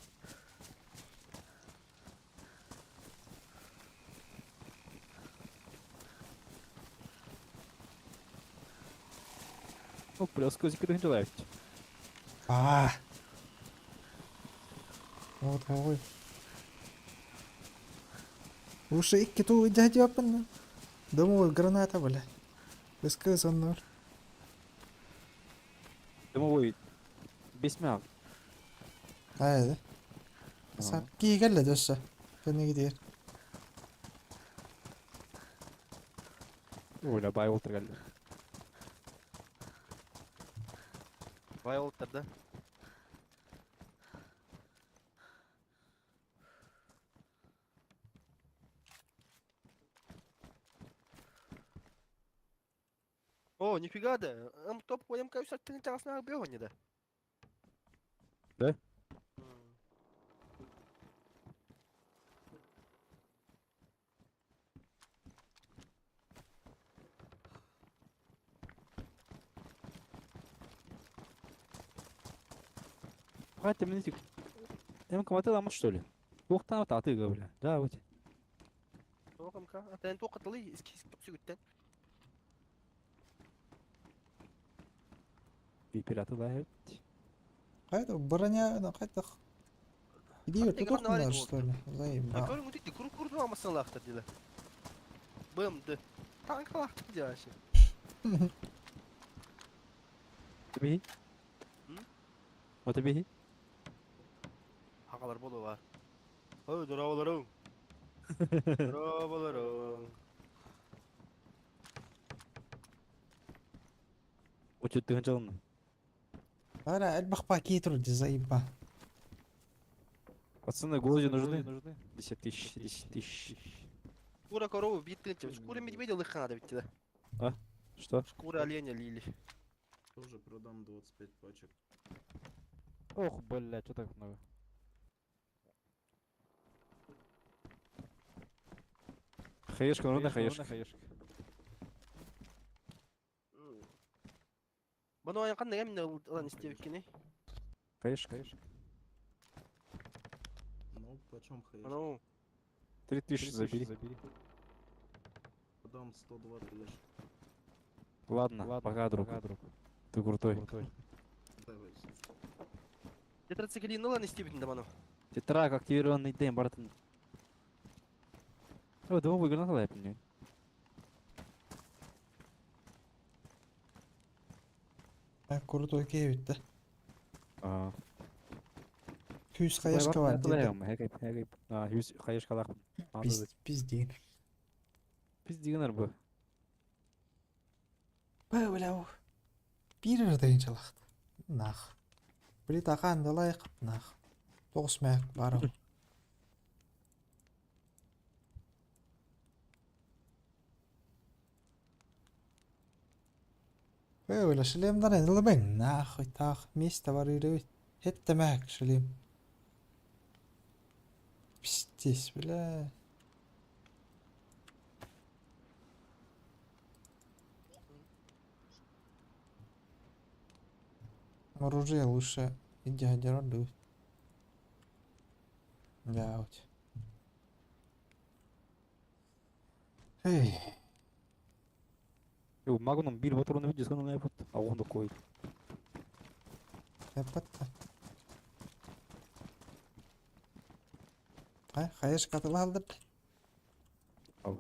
О, плюс козик тыһынчылай. Аа. Вот ой. Уша икки туу дядяпын. Думаю, граната, бля. Бескыз оннор. Думаю, бес мә. Аа. Сап киигелле дөссө. Кэнниги диэр. Ой, бай олтыр geldi. Бай олттар да. О, нифига да. М топ МК үсәттен чагасына беони да. Да? Хватит мне этих. Эм коматыл что ли? Уохтан вот атыга, бля. Да, вот. Тоқ МК. Атен тоқытылы искис сүгүттен. Пираты да. Кайда броня, кайда. Иди Хатты тут гранат окна, что ли? Заеба. Көрүң үтүк кур кур алмасын лахтыр диле. БМД. Танк лахтыр дияшы. Тебе? Вот тебе? Хагалар болу бар. Ой, здороваларың. Здороваларың. Учет тыһынчалын. Ара, элбэх пакет вроде заеба. Пацаны, гвозди нужны? Нужны. 10 тысяч, 10 тысяч. Шкура коровы бит тынчы. Шкура медведя лыхана бит да. Что? Шкура оленя лили. Тоже продам 25 пачек. Ох, бля, что так много? Хаешка, нужна хаешка. Бұны ойын қандай кәміне ылан істеп кені? Хаешка, хаешка. Ну, почем хаешка? Анау 3000 забери. Продам 120 ящиков. Ладно, пока, друг. Ты крутой. Давай. тетрациклин ылан істеп бітін анау. Тетрак, активированный дем, братан. О, думаю, граната лайп мне. Крутой киэбит да. А. Күүс хаешка бар диэбит. А, хүс хаешка лах. Пиз пиздин. Пиз дигенер бу. Бля, бля. Биир эрдейин чалахт. Нах. Били тахан далайк нах. Тоғыс мәк бар. Бля, шлемдар энэ бэн нахуй таах место бар ирээт. Хетте мәк шлем. Пиздец, бля. Оружие лучше иди дуу. Дьэ, Эй, Ю, Магнум биир ботуруну видео сыналай бут. Агонда кой. эппэт. Хай, хайаш катылалдыр. Ау.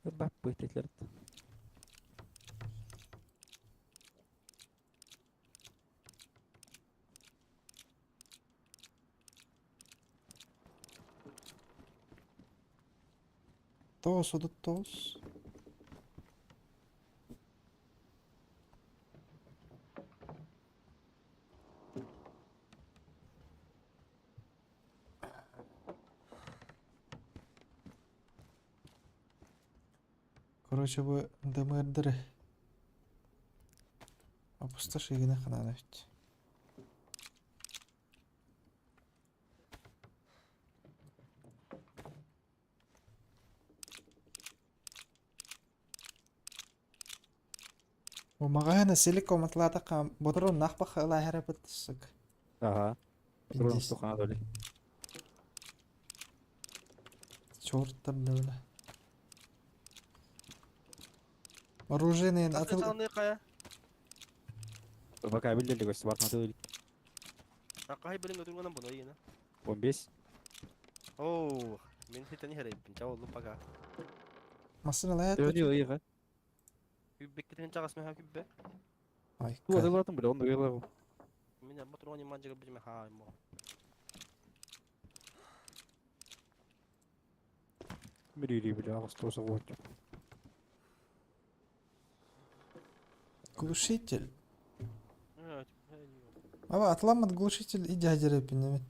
Бап быйтетлер. Тоос одут тоос. Короче, бу ДМРдері опустошигіне қанан өт. Умаҕаһын силик оматлаатахха ботурун нахпах ылааһарапыт сук. Ага. Патрон Пиздец. стухана доли. Чёрттар да бля. Оружейный атыл... Атылны кая? Пока билдерди көстү бар матыл. Акай билин өтүргөнөн буну ийна. 15. Оо, мен хитени херейбин. Чау пока. Масын ылаят. Дөрү ыйга. Күббеккитин чагас мен күббе. Ай, Ту атылатын биле, онда ыйга. Мен ботурган иман жыгып билме ха мо. Мирири биле, агыс тоса вот. Глушитель. Аба атыламат глушитель иди адерепин неме.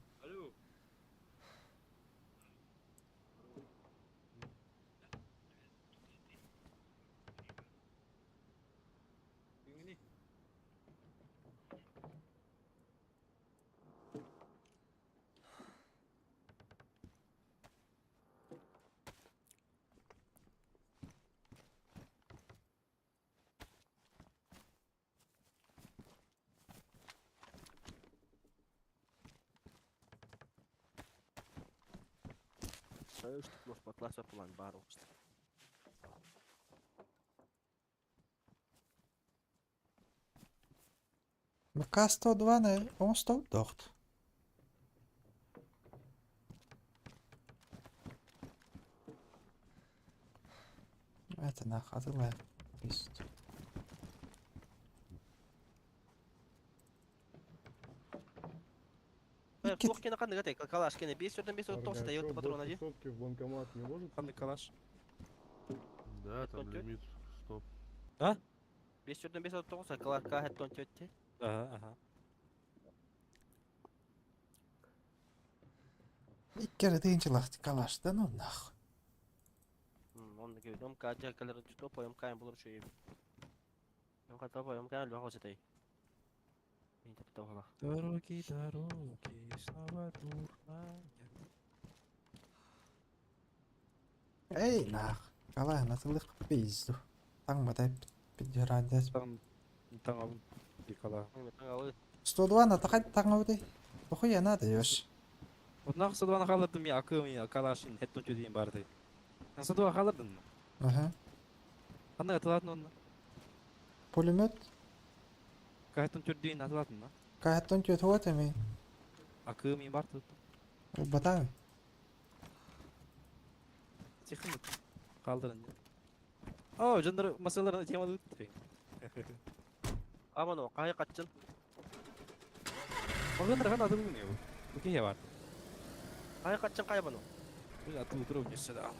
Үштүк батласа план бар окшты. МК-102 на он дохт. Это нах, атылай. Пиздец. Икки- Туох кене кандыга тек калаш кене 5 төрдөн 5 9 Парни, а йот чё, патрон больше ади. сотки в банкомат не может? Кандай калаш? Да, там Тон тёть? лимит 100. 5 төрдөн 5 9 калаш ка хеттон төттө. Ага, ага. Иккere deyince лахти калаш, да ну нах. Онда кебе МК жакалар топ МК булur şu. МК топ МК лого сетай. Мен тепте ола. Дороги, дороги, снова дурная. Эй, нах. Калай, натылык пизду. Таң батай пидерадес. Там, там алын. Bir кала. 102 на тахать таң өте. Похуя надо, ёш. Оннан содуаны қалдырдым я акым я калашын хеттон чөдейін барды. Содуа қалдырдым. Ага. Қандай атылатын онна? Пулемет. Кахеттон чөдейін атылатын на? Кахаттон тёт хуатами. Акым я барды. Батами. Тихо. Қалдырын. О, жандар масаларына темада өтті. Аман о кай катчын. Мағындар қандай атылын не бұл? Бүке бар. Кай катчын кай бано. Бұл атылы тұру несі да.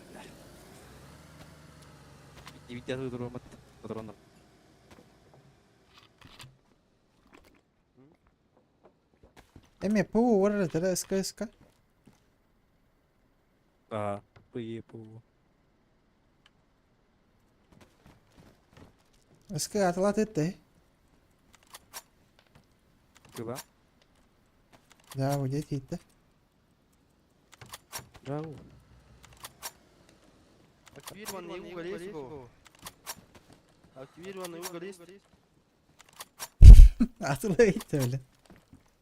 Битти битти атылы тұру мат. Патрондар. Эме пу варра тара СК СК. А, П, П. СК атылат етті. Кыла. Да, уйдет етті. Жау. Активированный уголь есть? Активированный уголь есть? Атылы бля.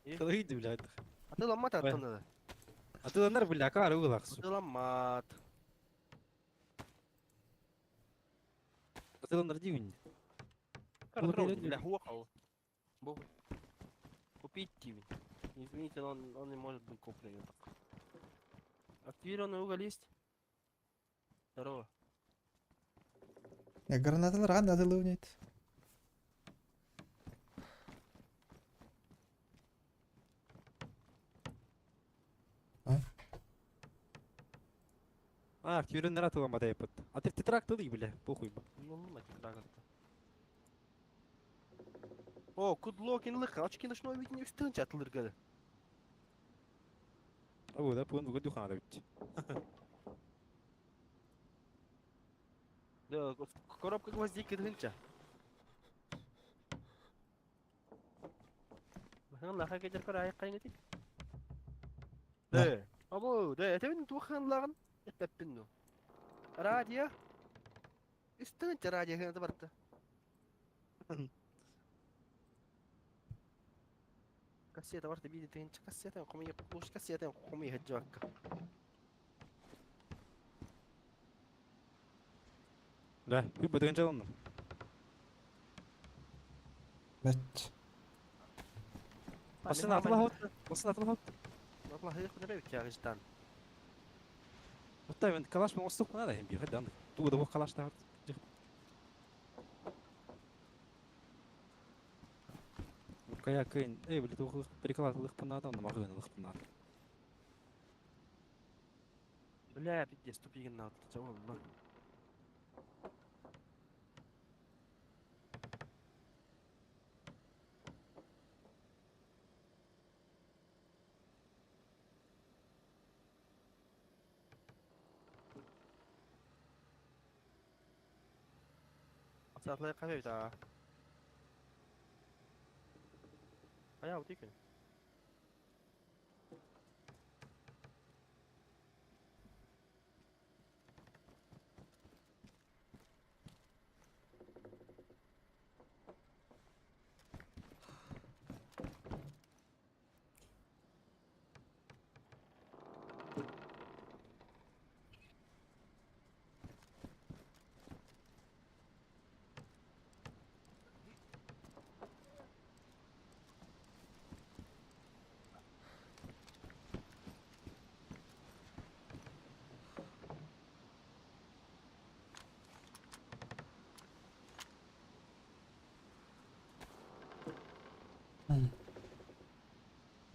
Атылыйды, блядь. Атыламмат аттанады. Атыланар, бля, акары ылах, сука. Атыламмат. Атыланар дивин. Бля, хуакал. Бог. Купить тивин. Извините, но он не может быть куплен так. Активированный уголь есть? Здорово. Я гранаталар ан атылы нет. А, активированный атыламат айпад. А ты тетрак тылый, бля, похуй. Ну, на тетрак это. О, кудлокин лых, очки ночного видения үстін чатылыр гады. О, да, пуын бүгін духана бит. Да, коробка гвоздики дгынча. Махын лаха кетер көр аяқ қайын кетек. Да. Да. Або, да, это тухан лагын. Эппин ну. Радио. Үстін радио гына барты. Кассета барты биди тыгынча кассета кумия куш кассета кумия хаджакка. Да, би бөтен жалындым. Бәт. Басын атыла хот. Басын атыла хот. Валлах ياخذ بالك يا رجدان. Оттай мен калаш мен остук кына да эми бир хаддан. Тугуда бу калаш та. Кая кын, эй, бля, тугы приклад лых пынада, но магын лых пынада. Бля, пиздец, тупигин надо. Чего, Сатлай кабе та. Ая, утикин.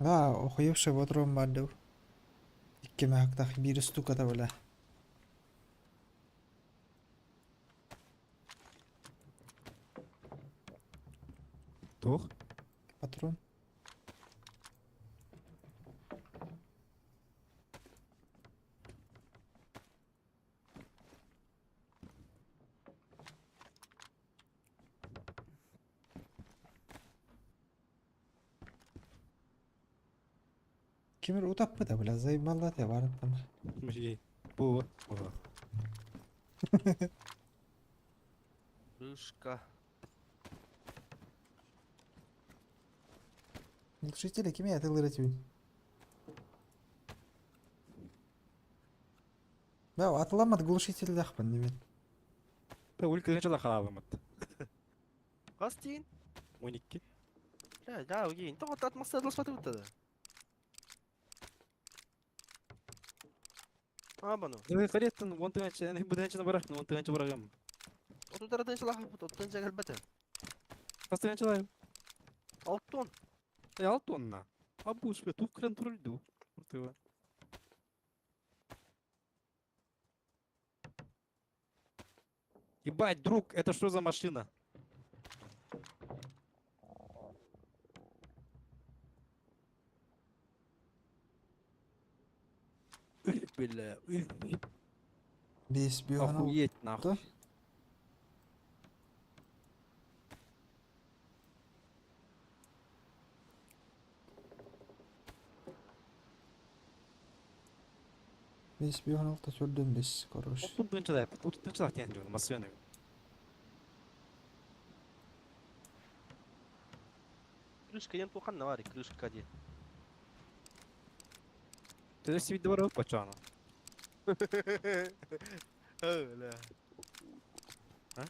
Да, охуевший ботрон барды. Икки мәхактах бир штука бля. Тух? Патрон. Кемер утаппы да, бля, заебала ты, барып там. Мужи. Бу. Бу. Рышка. Глушители кеме атылыр этибин. Да, атыламат глушитель дахпын немен. Та улька жала халамат. Кастин. 12. Да, да, угин. Тоғыт атмаса дылшпаты бутады. Абану. Ну, кареттен 10 тыганча, эни бутанча барах, 10 тыганча барагам. Отутара тынча лахы бут, оттынча келбете. Кастыганча лайым. Алтон. Э, алтонна. Абуш, бля, тух крен турульду. Уртыва. Ебать, друг, это что за машина? Эх, Бля, эх, Бес бүйғана. охуеть нахуй. Да? Бес бүйғана алта төрден бес, короче. Отут да, отут да тен жол, машина. Крышка диэн туох ханна баарый? Крышка диэн. Төдө сибидде бар бачаана. Öyle. А?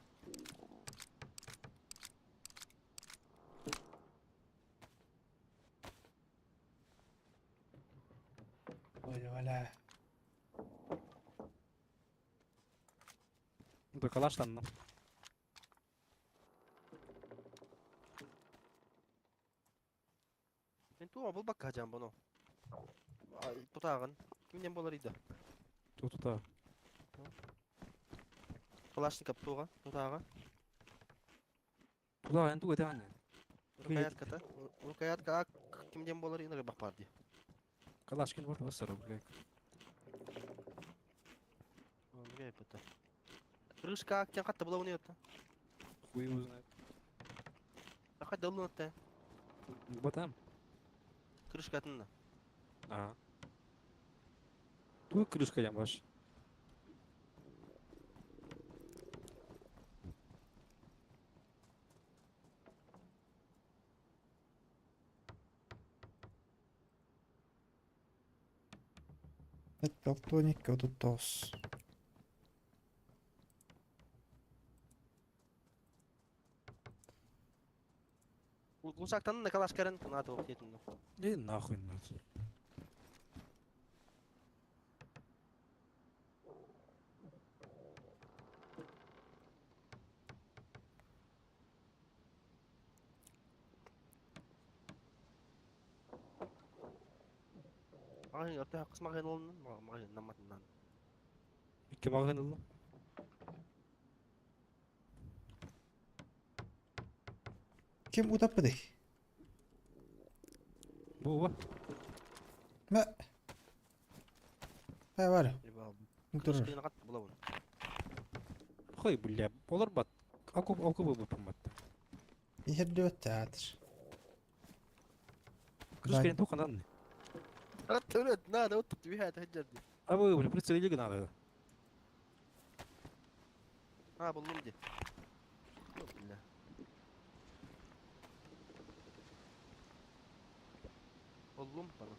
Оля, оля. Бакалаштанна. Мен туға бұл бакка жан бұны. Тутағын. Кимден болар еді? Тута. Калашников туға, тутаға. Туда енді өте аны. Рукоятката. Рукоятка кимден болар еді бақ бар ди. Калашкин бар басар бля. Крышка актен қатты бұла оны өтті. Хуй его знает. Қай дылын өтті. Батам. Крышка атында. А. Ту крышка я баш. Это тоник отутос. Лусактан на калашкарын надо оқетін. И нахуй надо. Мағын өрті қыс мағын олын, мағын наматынан. Ким алган ылла? Ким утаппыды? Бу ба. Мә. Хай бар. Турur. Крышка қатты бұла оны. Хой бля, олар бат. Акуп акуп бу бат. Ихердиот театр. Крышка не только надо. Қатты өлет, надо, оттып бихат хаджарды. А вы, бля, прицелили надо. Ha buldum di. Бля. Buldum bana.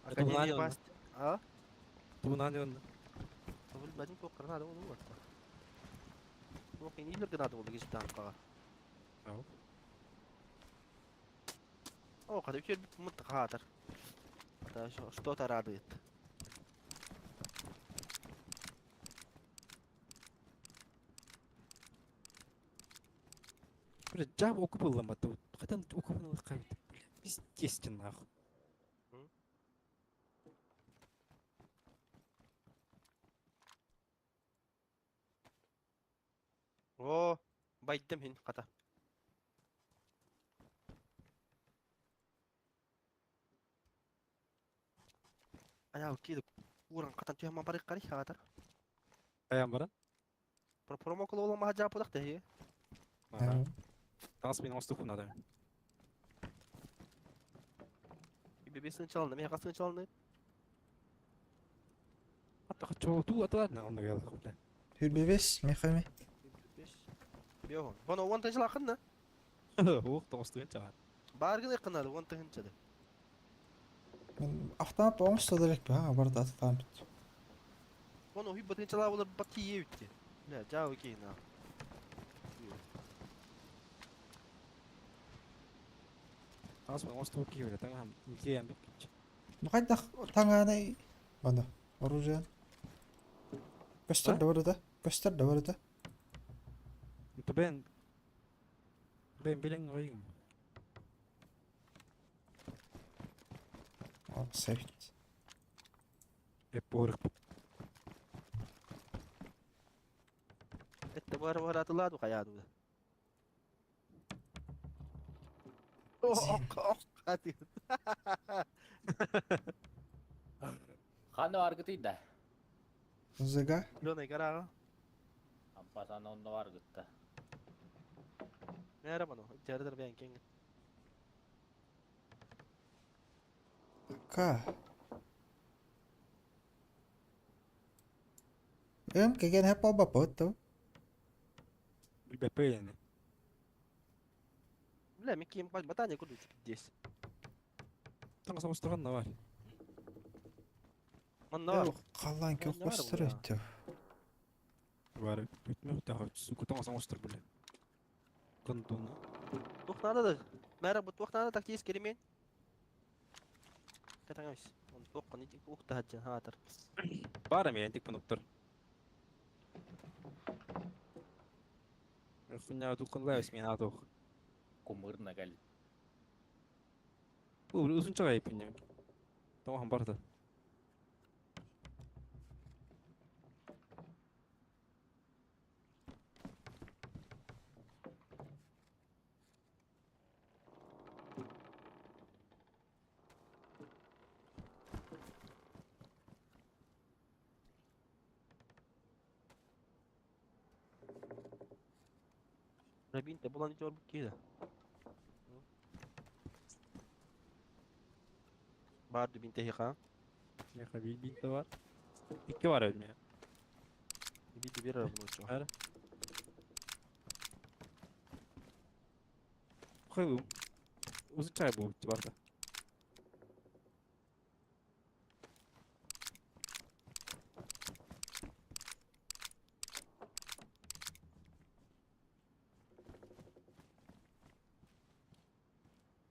Это Академия надо, баст. А? Ту надо. Бил бадин тоқыр надо ол вот. Тоқын илер надо болды кешіп танып Ау. О, қада үкер мыт қатыр. Это что-то радует. Бля, жаб окуп ылла бат. Кайдан окуп ылла кайт. Бля, пиздец нахуй. О, байдым хин қата. Аяу киді уран қатан түйе барық қари хатар. Аян бара. Про промо кылы ола маха жапы дақ тәхи. Ага. Тас мен оступ надо. Бебесін чалынды, мен қасын чалынды. Ата чоо ту ата на онда гел бля. Хүрбебес, мехами. Бехон. Боно он тынчыл ақын Ох, тоостуен чаа. Баргын ақын он тынчады. Мен автомат оңыз да керек ба? Барда автомат. Боно хүй бытынчыла болар бат тие үтті. Бля, жау кейін а. Тас мен оступ ки бля, там илге ям бит. Ну қайда таңаны бана оружие. Көстер да бар да. Көстер да бар да. Бен бен билен ойым. О, сәбит. Эп борық. Этте бар бар атылады қаяды. Ох, ох, қати. Ханы аргытый да. Зыга. Лёна гарага. Ампасан онно аргытта. Нәре бано, жарыдыр бән кең. К. Эм кеген хәп алба пот. Бля, пелене. Бля, мен киим ботаник курдук здесь. Таҥас оҥостуган да бар. Манна бар. Халлаан Манна бар көккөстөр бля. өттө. Бар. Бүтмөх сука таҥас оҥостор бля. Гондон. Туох надо да? Мэра бу туох надо тактический ремень? Катаңайс. Он туох каны ухта хаджан хаатар. Бар эми антик пунуктар. Хуйня туккан лайс мен атох. Кумырна кэл. Бу узун чагай пинне. Тоң барда. Рабин те булан итор бу кида. Бар дубин те ха. Меха бил бинте бар. Икки бар эми. Би бир арабын Ара. Хой узун чагай бу барда.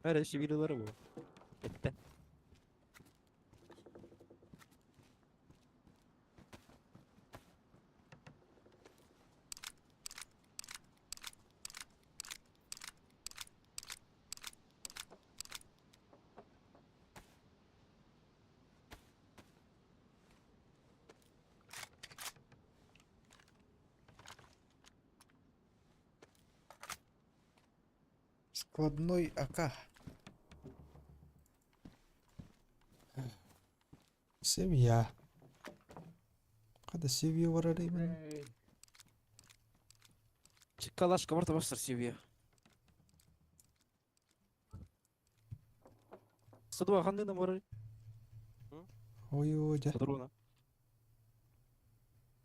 Her şey videoları bu. Bitti. Складной АК. Семья. Када семья барар именно. Чикалашка барта бастыр себе. Садуа ханды бар. Ой, ой, дя. Патрона.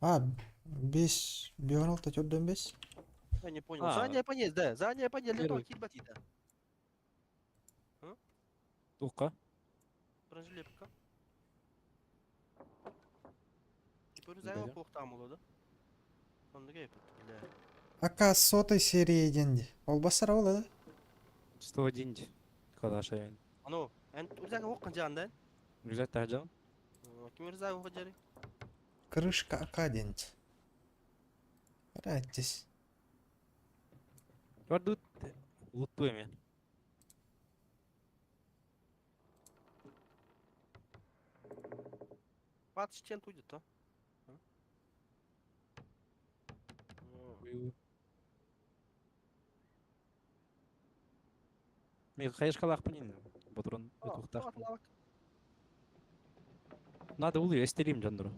А, бес, бионал төрдөн бес. Я не понял. А. Задняя панель, да. Задняя панель для того Первый. кильбатита. Туққа. Бронежилетка. Теперь займа Да. похтам да? Он дагай бля. АК сотой серии денди. Ол басар ол да? 101. Калаша yani. Ано, эн урзага оккан жаанда. Güzel tercih. Ким урзага оккан жары? Крышка АК денди. Раттис. Бар тут луту эми. Пат чем туйдет, а? Мен хайышкалак панин. Патрон тухтах. Надо улы эстерим жандыру.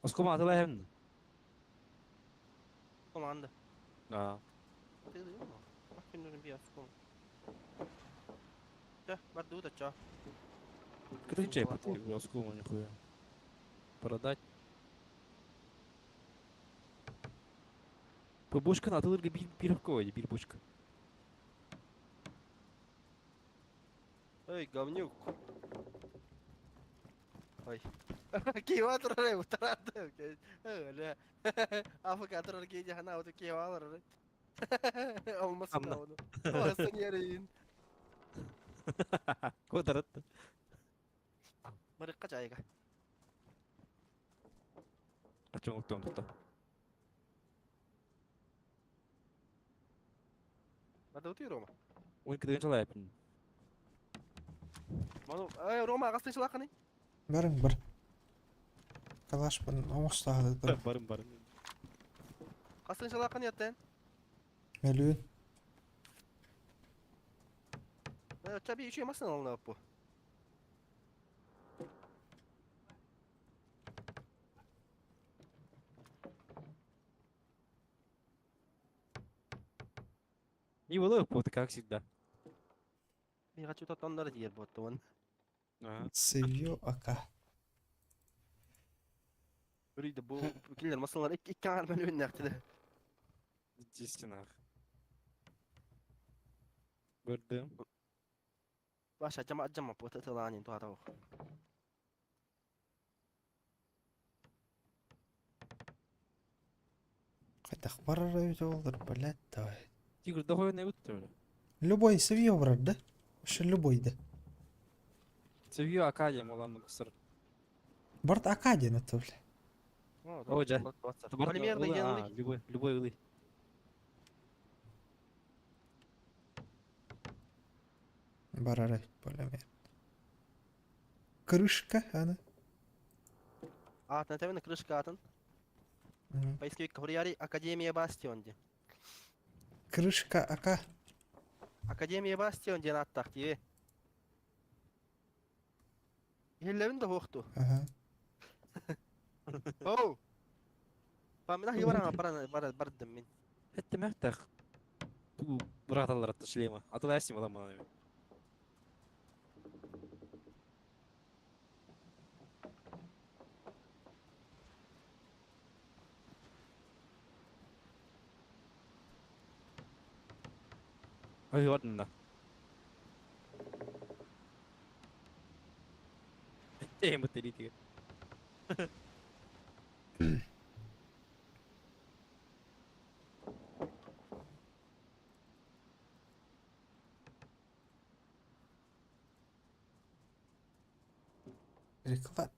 Оскома атылай хем. Команда. А. Ты ну. Ах, би аском. Да, бар дута ча. Кытын чай паты, оскома нихуя. Продать. Бабушка атылырга бир бир кой, бир бочка. Эй, говнюк. Ой. Кива турар, утарады. Ля. Африка турар кейде хана оту кива алар. Алмасын Амна. оны. Аласын ерин. Кодарат. Марыкка жайга. Ачон уктон тутта. Бада утуй Рома. Ой кыдын чалай пин. Ману, эй, Рома, агастын чылаканы. Барың бар. Калаш бын оңостағады. Барым барым. Кастын чылаканы яттен. Мелүүн. Чаби еще масын алына бу. Не было вот как всегда. Я хочу тотондар диер ботты он. Ага. Севьё АК. Үрүйді бу киллер масалар икки икки мөлүн нактыды. Естественно. Көрдүм. Вася жама жама пута тылаанин туата. Хайдах барар эбит олор, блядь, давай. Тигр дохуя не бутты, бля. Любой севье барар, да? Вообще любой, да. Севью Акадия моланны кысыр. Барт Акадия на то, бля. О, жа. Полимерный А, генлый. любой, любой ылый. Барар эбит, полимер. Крышка, ана. Атын тэбин крышка атын. Мгм. Поисковик Хурияри Академия Бастион ди. Крышка АК. Академия Бастион диэн аттах дии. Иһиллэбин да хуохту. Ага. Оу. Памина хибаран баран бар бардым мин. Это мягтах. Ту браталар атты шлема. А то ясим адам мана. Ай, ладно. Да. Эм бутылитиге. Переклад.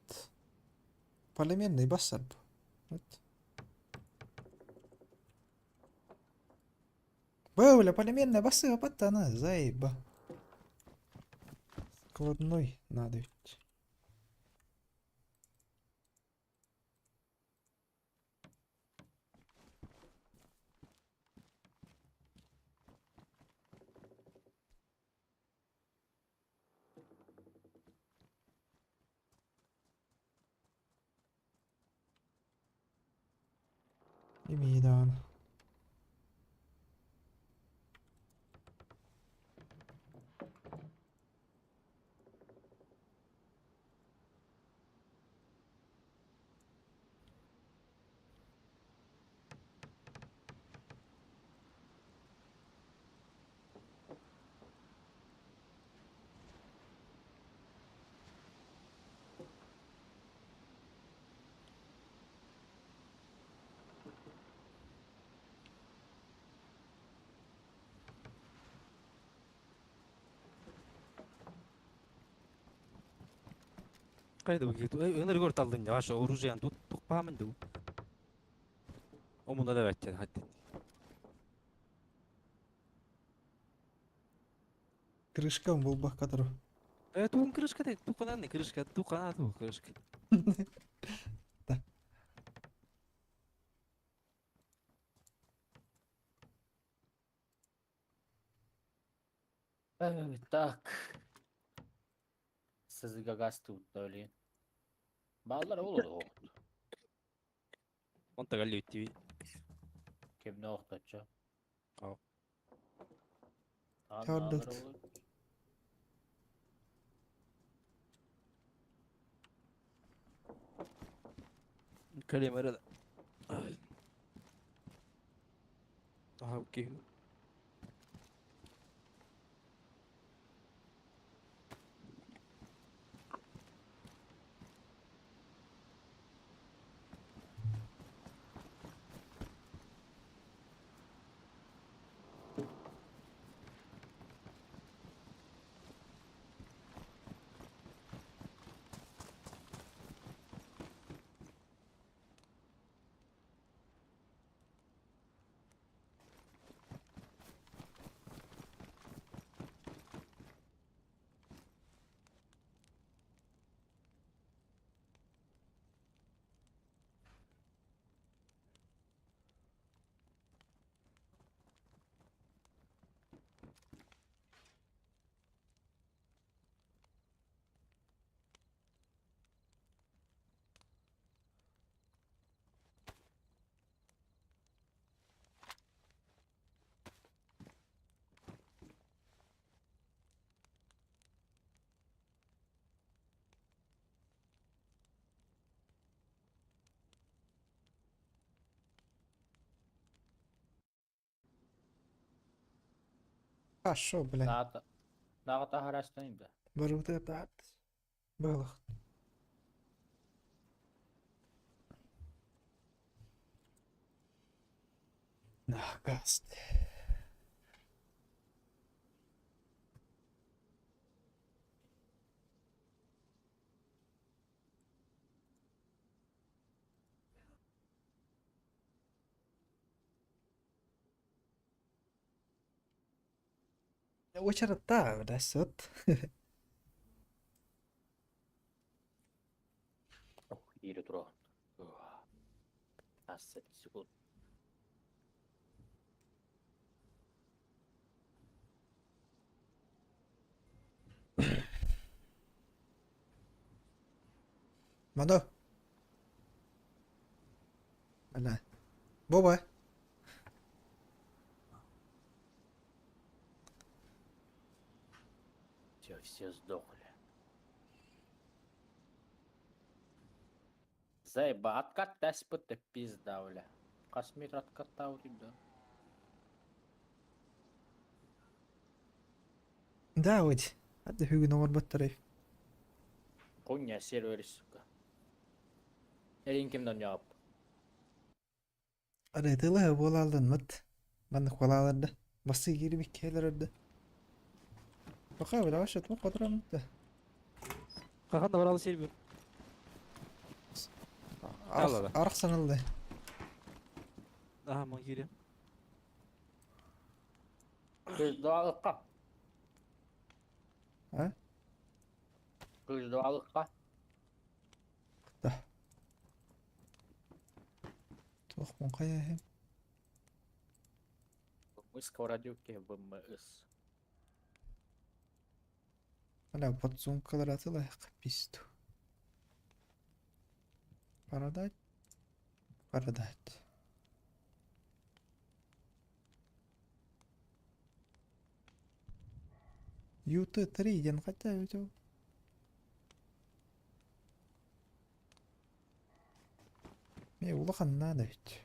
Полимерный бассарб. Вот. Бля, полимерная басы она, заеба. Складной надо ведь. Имидан. Кайда бу кету? Өнөр көрт алдың я, аша оружияны тут тукпамын ду. Омунда да бәттен хатты. Крышка был бах который. Э, туун крышка де, туканан не крышка, тукана ту крышка. Да. Так. Сызыгагас туутта өлейін. Баллар olur оқты. Онта галли үттиби. Кемне оқтатча. Ау. Чардыт. Калемера да. Ага, окей. Хорошо, блядь. Наҕа таһаарастан да. Барыбытыгар таһаарда. Быһылах. Нахгаст. Уочараттаа, бля, сот. Иири тураҕын. 20 секунд. Мадо. Бля. Боба. Все, все сдохли. Заеба, откат таспыт пизда, бля. Космит откаттау да. Да, вот. Hadi hügün оҥорботторой. Хуйня сервер, сука. Эрин кимден жауап? Арыйтылы буолаалланмыт. Маннык буолааларда. Басыы киирбит киһилэр Пока бля вообще туох хотураммыт да. Хахан да баралы сервер. Алла. Арахсан ылла. Аха, ман киирем. Кыждалыққа. А? Кыждалыққа. Да. Туох муҥхайа Мы сковородюки ВМС. Бля, подсумкалар атылайық писту. Продать. Продать. ЮТ-3 диэн хотя ведь Мне улахан надо ведь.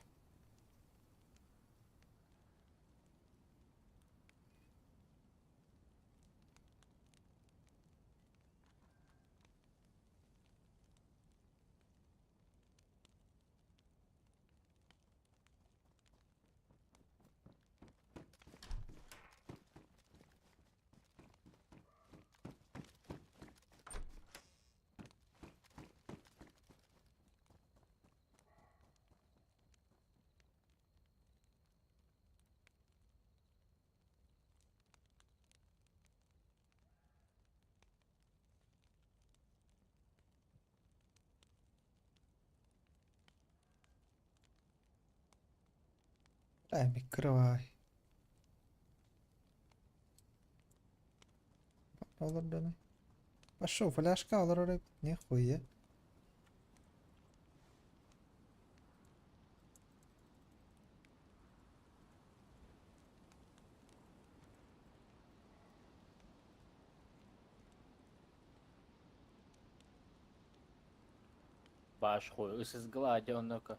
Дай микровай. Олордону. Пошел, фляжка олорор нихуя. Баш хуй, ыс изглади, он ну-ка.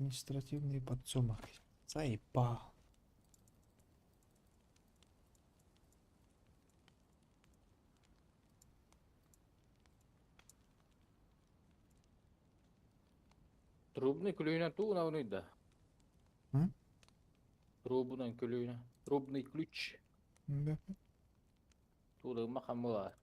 Административный подсумок. Заебал. Трубный күлүүнэн туунабыный да? М? Трубунан күлүүнэ. Трубный ключ. Да. Туулыгма хаммыла.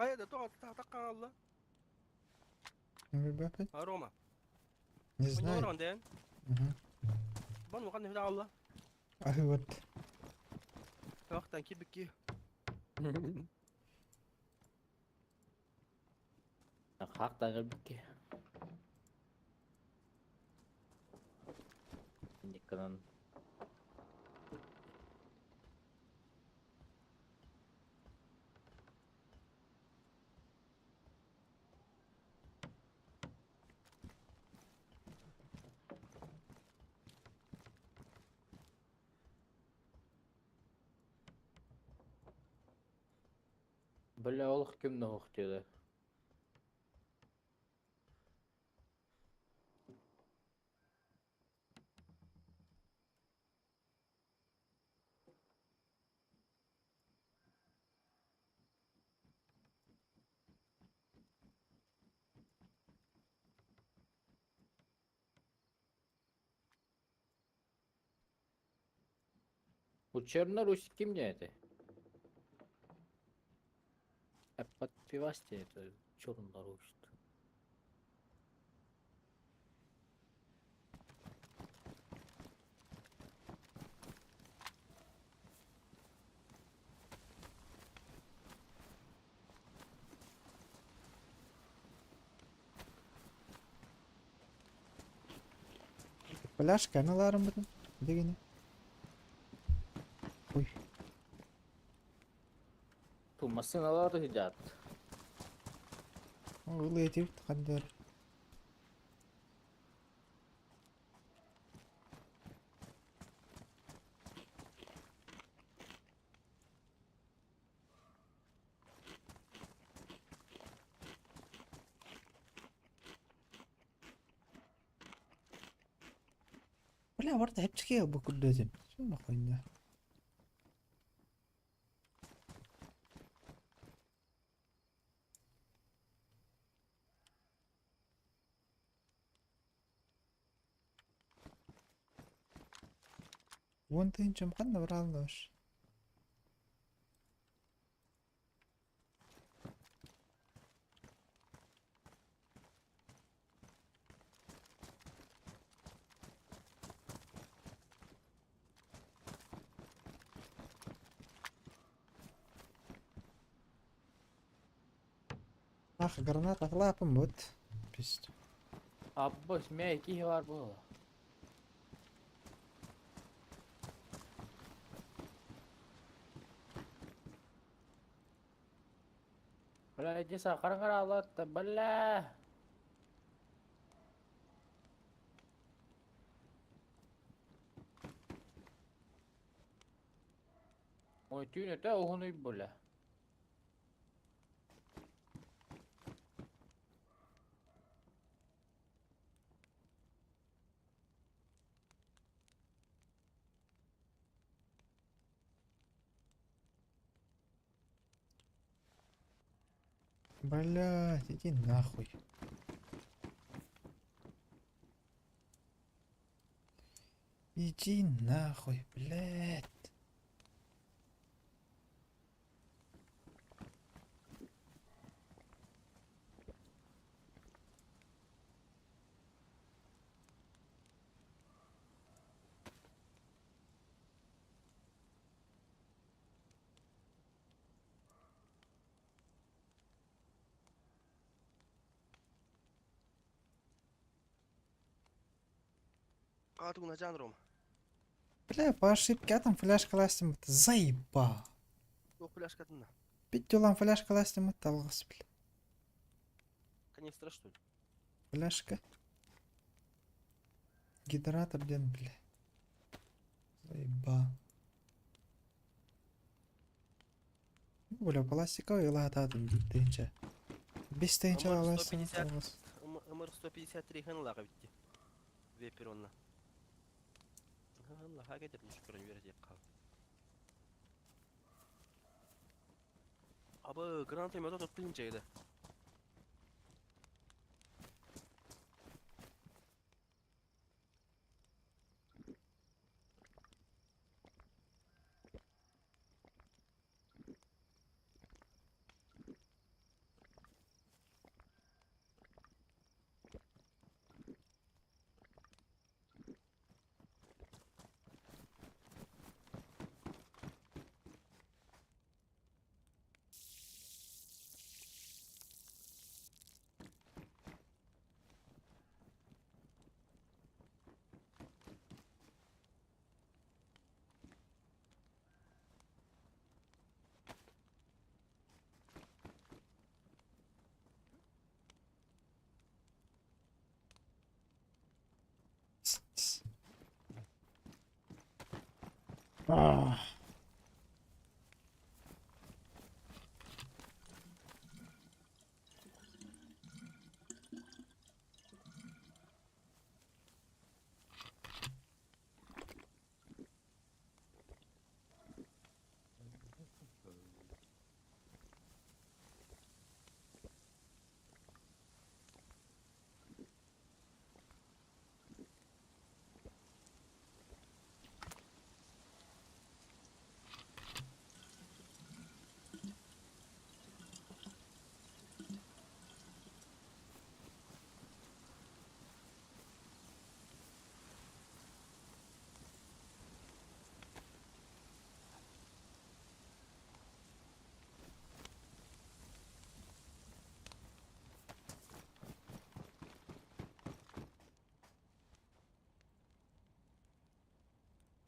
Хайа да тоҕо тахтах Ребята, Рома. не знаю. Угу. А вот. Хактан өлбүккэ. Никканан. Бля, олох ким нохтеді. Учебный Русь ким не это? А под пивасти это черный Русь. Пляшка, ну ларым бутын. Дегене. Ой. Ту машиналар едят. Ылы қандар. Бля, барда хепчике бу күрдөтүм. Шуны хуйня. Вон тынчым ханна бралнош. Ах, граната хлапым вот. Пиздец. Аббос, мягкий бар был. Бля, иди сахар алат, бля. Ой, түйін өте оғын бля. Блять, иди нахуй. Иди нахуй, блядь. Бля, по ошибке, а там фляжка ластим. Заебал. Бит дьолан фляжка ластымыт талгас бил. Канистра что ли? Фляжка. Генератор диэн бile. Заеба. Бля, пластиковый лаатаатын диттинче. Бес тыһынча МР аласың 150 талгас. МР 153 хын лаға битти. Вепер онна. Хын лаға кетер мүшкірін вердек қал. Абы граната мета тоттыгынча еді. Ah.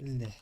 Бile.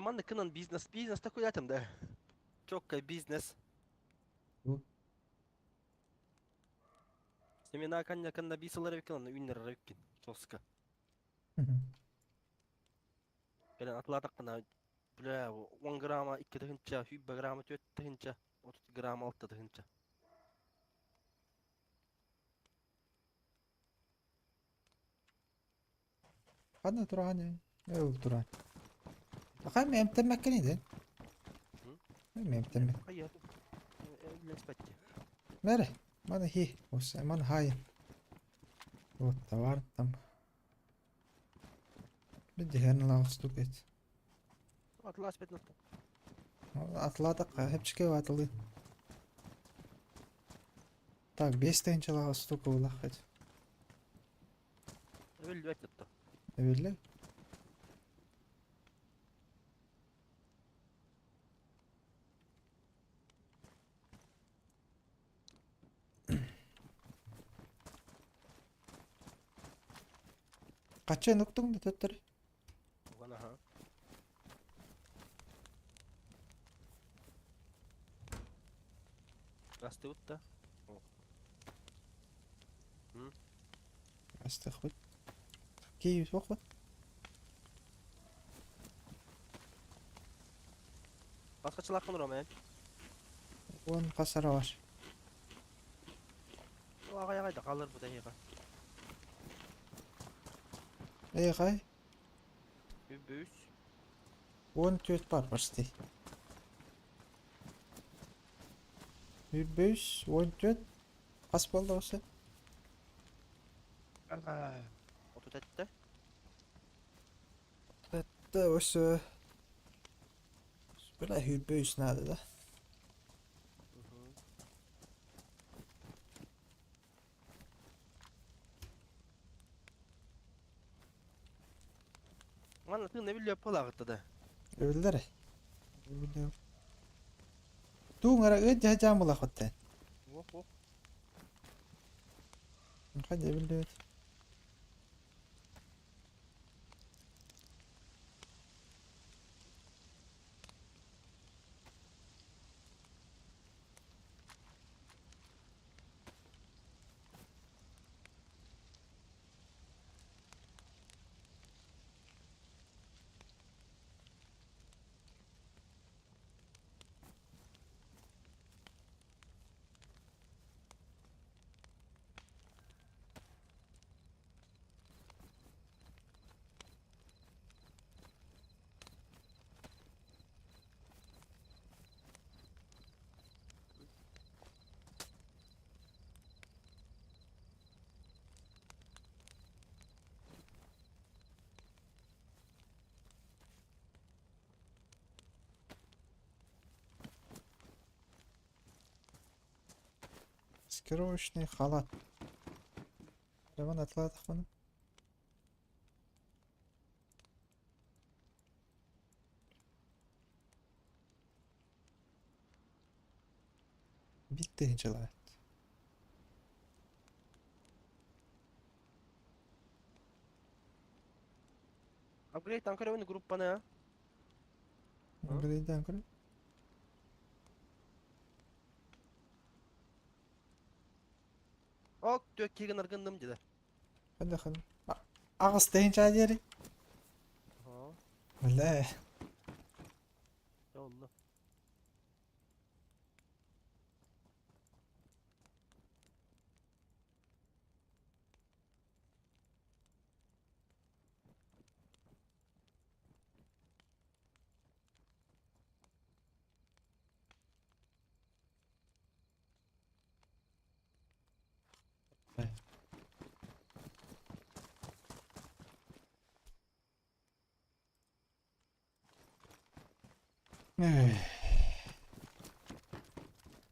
Манна кынан бизнес, бизнес такой атым да. Чокка бизнес. Бу. Семена канна канна бисалар бикин, үннер бикин. Тоска. Кэлэн атылаатаххына, бля, 10 грамма 2 тыһынча, 100 грамма 4 тыһынча, 30 грамма 6 тыһынча. Ханна туран? Эл туран. Аха мен эмтеммеккен иди. Мен эмтеммек. Хайа. Леспетти. Мере, мана хи, ос, мана хай. Вот товар там. بدي هنا لا استوكيت. Атлас бет. Атладық, хепчике атылды. Так, 5 тыһынчалаах штука улахать. Өлбөт тутtu. Эбилле. Качан уктуң да төттөр? Вана ха. Тут да. Астыхпыт. Киев суох. Баскачылааххын Рома эн. Уон хас эрэ бар. Аҕай аҕай да хаалар бу эһиэхэ. Эй, Үс. 14 бар почти. 5, 14. Хас буолла осы? 37. Да, осы. Бля, 5 надо, да? Манна тыын эбиллиэ пылааҕытта да. Эбиллэр. Эбиллэр. Туун ара ыт дьаһа булахыттан. Ох, ох. Хайда эбиллибит. Маскировочный халат. Роман атладах маны. Битте желает. Апгрейд анкарабын группаны. Апгрейд анкара. Ок, түөк киигин аргынным деді. Ханна ханна. Аҕыс тыһыынча диэри. Бля. Олла.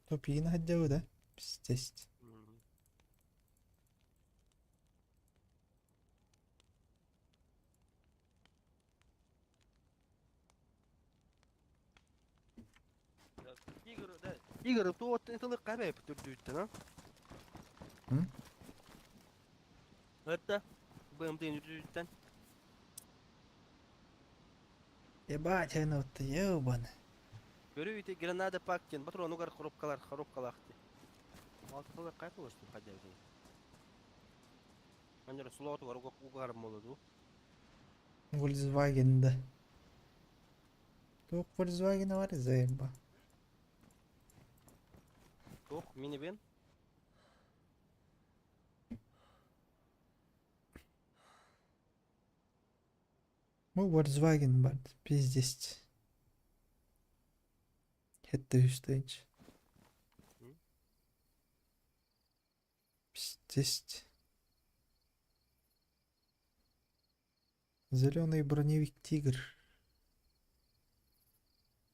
Тупина хотел, да? Пиздец. Игорь, туоттан тылы кабеп түрдүүттен, а? Это БМД үрдүүттен. Ебать, ну ты ебан. Көрүү гранада пактен, патрон угар коробкалар, коробкалахты. Алтылы кайп болсын хадя бизин. Анжара слот угар угар молоду. Volkswagen да. Туох Volkswagen бар заеба. Туох минивэн. Ну Volkswagen бар пиздец. Это үстенч. Пиздец. Зеленый броневик Тигр.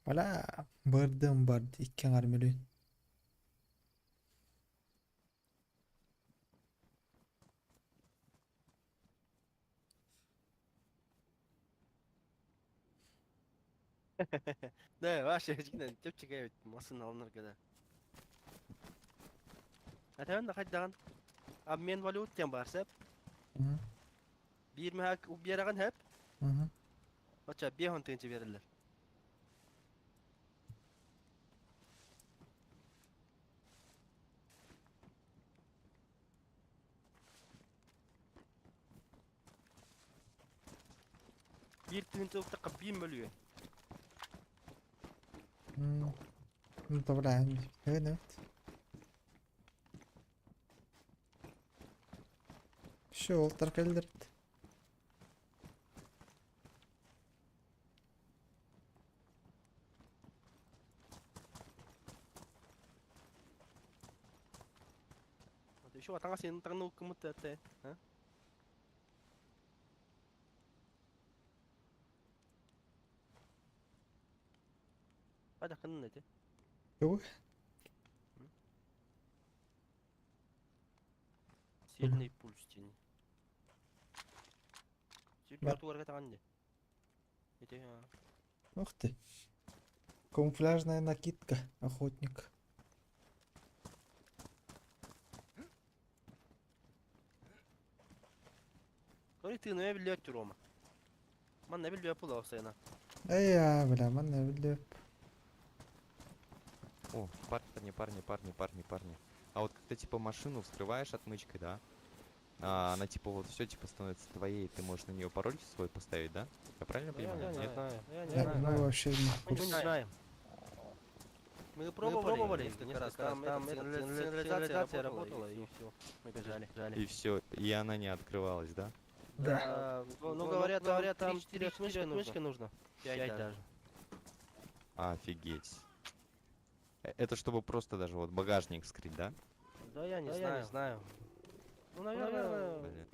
Бля, бардым барды икки аҥар мөлүйүөн. Да, вообще, чепчик масын алыныр кеде. Атабын да хайдаган обмен валют тем бар сеп. Бир мехак убьераган хеп. Оча бехон тынчы берилер. Биир тыһыынча уктахха биир мөлүйүөн. Ну, добра, evet. Все, олтар келдірді. Еще атаңа сенин таңны укымыт это, а? Қайда қынын эти? Yok. Сильный пульс тени. Ба- Сильный таган де. Эти, Ух ты. Камуфляжная накидка, охотник. Говорит, ты не билет Рома. Ман не билет пула осайна. Эй, я, бля, ман не билеп. О, парни, парни, парни, парни, парни. А вот когда типа машину вскрываешь отмычкой, да? А, она типа вот все типа становится твоей, ты можешь на нее пароль свой поставить, да? Я правильно понимаю? Я не Нет? знаю. Я не Я, знаю. ну вообще не в Мы не курсе. знаем. Мы пробовали, несколько раз, там, там эта сигнализация работала, и все. Мы бежали. И все, и она не открывалась, да? Да. Ну, говорят, говорят, там 4 отмычки нужно. 5 даже. Офигеть. Это чтобы просто даже вот багажник вскрыть, да? Да я не знаю. Не знаю. Ну, наверное, Блин.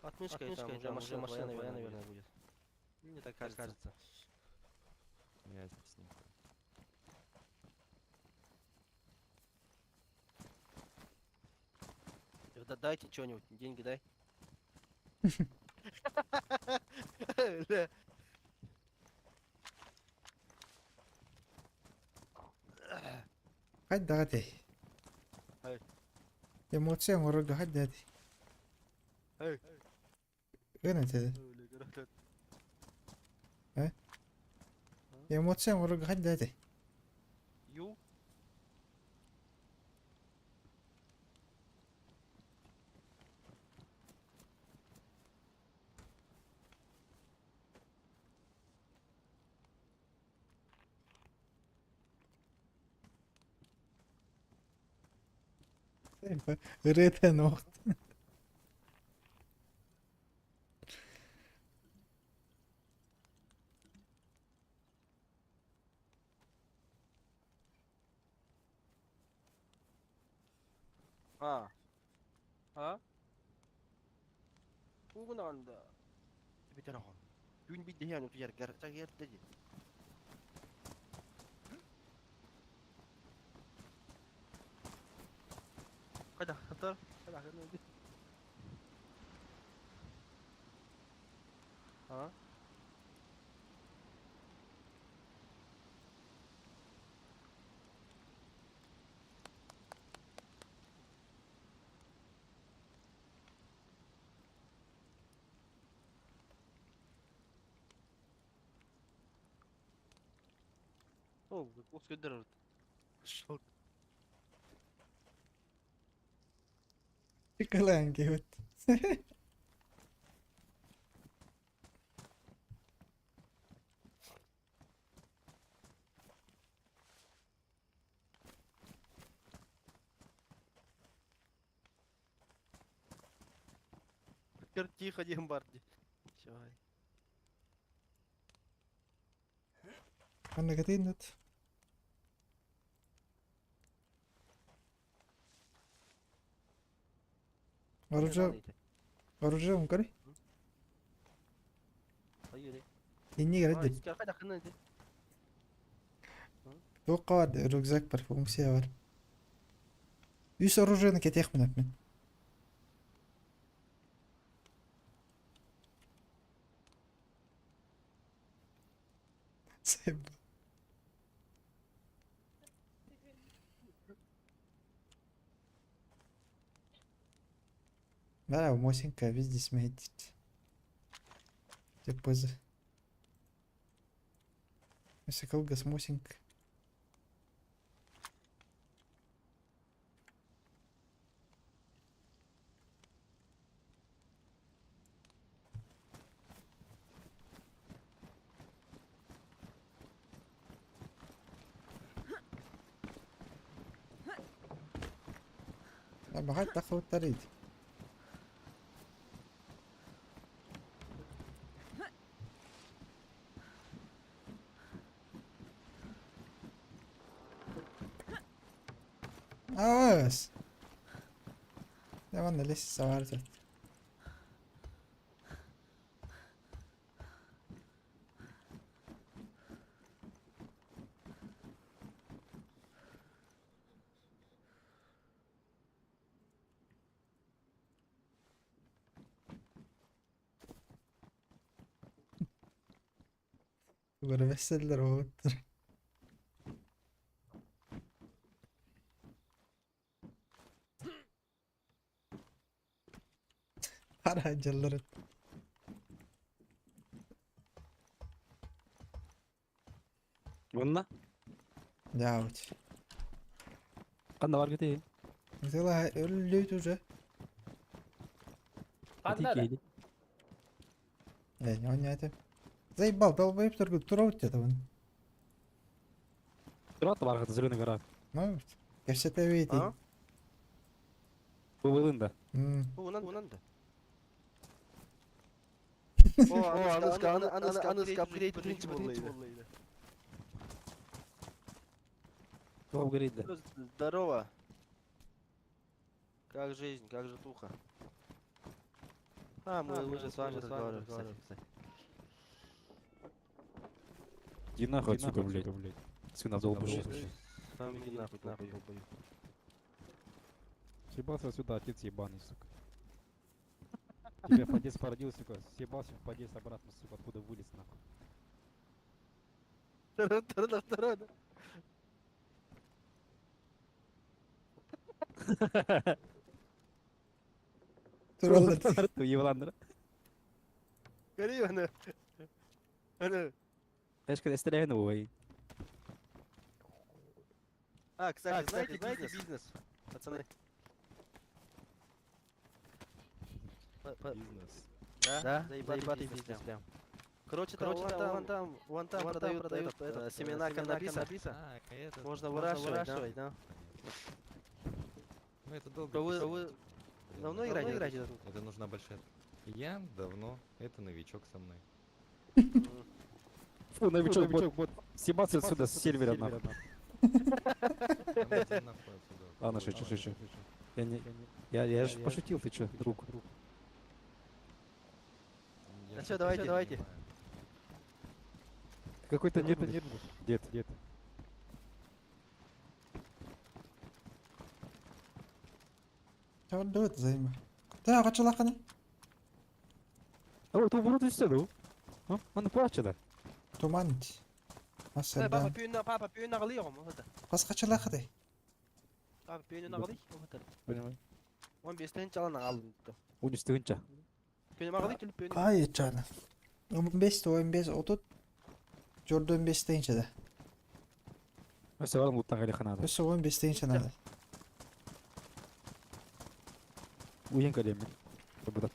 отмычка, там уже машина, машина, наверное, будет. Мне так кажется. Ясненько. Да дайте что-нибудь, деньги дай. Бля. Хадда гати. Эй. Эмоция морга хадда гати. Эй. Гына теде. Эмоция морга хадда гати. Ю. Ырыта нохт. А. А? Угнанда. Битарахон. Күн бидде яны туяр гар тагер деди. Кайда хатар? Кайда хатар? А? О, ус көдөрөр. Шок. Чикалан кебет. Тихо, Дембарди. Всё. Манна катиннат. Оружие, оружие умкары. Инни кередди. Туохха бар рюкзак бар, функция бар. Үс оружиены кэтиэхпин эппин. Сэп. Да, Мосинка везде смеется. Типа за. Если с Мосинка. Баҕар тахсыбыттар ит. Аас. Яван лестница бар тут. Көрбөсөллөр уолаттар. Хара дьаллар. Уонна? Дьаабыт. Ханна бар кете? Взяла өллөйт уже. Ханна да? Э, не это. Заебал, долбоеб только тураут где-то вон. Турат бар кете зеленый гора. Ну, кэпсэтэ А? Бу да. Унан унан да. О, аныска, аныска, аныска апгрейд биринчи боллайды. Туох апгрейд да. Здорово. Как жизнь, как житуха? А, мы уже с вами разговаривали, кстати. Иди нахуй отсюда, блядь. Свина долбуши. Сам иди нахуй, нахуй, долбоёб. Съебался отсюда, отец ебаный, сука. Тебя подъезд породил, сука. Съебался в подъезд обратно, сука, откуда вылез, нахуй. Второй, второй, Тураллар. Ебаландыр. Гори, аны. Аны. Эшкер эстереген ой. А, кстати, знаете, знаете бизнес? Пацаны. Бизнес. Да, да, заебатый бизнес прям. Короче, там, вон там, вон там, вон там продают, продают этот, семена каннабиса. А, этот, Можно выращивать, да. Ну это долго. Да вы, писать. вы Блин, давно это- играете? играете? Это нужна большая... Я давно, это новичок со мной. Фу, новичок, бот. Съебаться отсюда с сервера нахуй. Там иди нахуй отсюда. Ладно, шучу, шучу. Я не... Я же пошутил, ты чё, друг? Я Да шутки всё, давайте, не давайте. понимаю. Ты Какой-то нервный. Дед, дед. Чабыр займа. Та качалаканы. А вот убрут и все, да? А? Он плачет, да? Туман. Папа, Асырдан. пүйін, папа, пүйін ағылы оғым, оғыты. Кас качалакы Папа, пүйін ағылы, оғыты. Понимаю. 15-тен чалан алдым. Уничтожинча. Пүйін ағылы, түліп пүйін. Кай чаны. 15 15 30 Жордо 15 дейинче да. Все, ладно, лутан гали ханада. Өсө 15 дейинче надо. Уен калеме. Будат.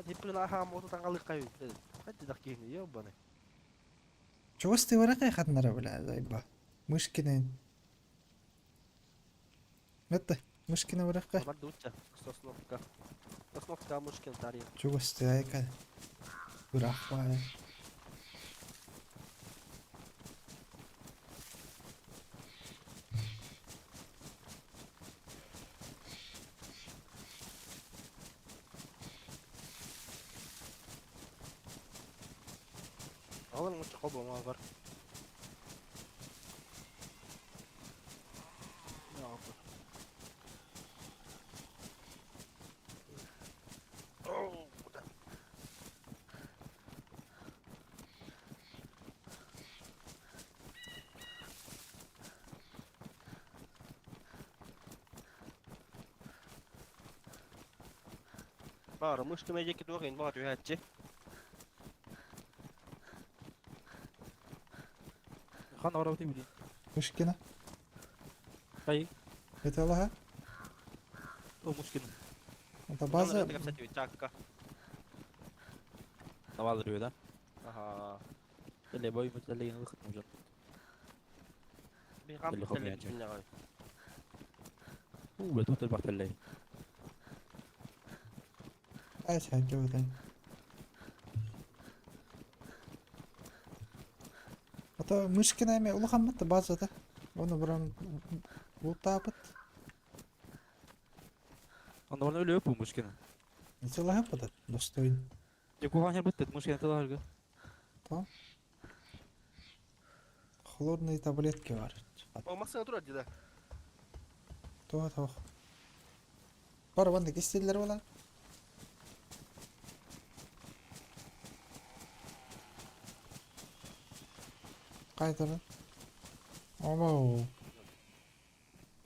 Хеппин ахам отутан ағылы қайы. Хәтті дақ кейіні, ебаны. Чогос ты варакай хатнара бля зайба. Мышкины. Это мышкины варакай. Бар дуча, сосновка. Сосновка мышкин тарья. Чогос ты айка. Бирах бай. Алар мучу кол болма бар. Бар, мышкына жеке туғын бар үйәтчі. Хан арабы били. Мышкина. Кай? Это Аллаха. О, мушкин. Это база. Чакка. Навал да? Ага. Или бой, или выход нужен. Бихам телевидениеҕа. Уу, бля, тут элбэх Ай, сәйдебетен. Ата Мышкина эме улахан базада. Оны буран лутаапыт. Онно өлө бу Мышкина. Ничего бадат, достоин. Дьэ куһаҕан быттыт Мышкина тыларга. То. Холодные таблетки бар. О, массыына турар дии да. То, то. Бар ванна кестелер була. Кайтарын. Омо.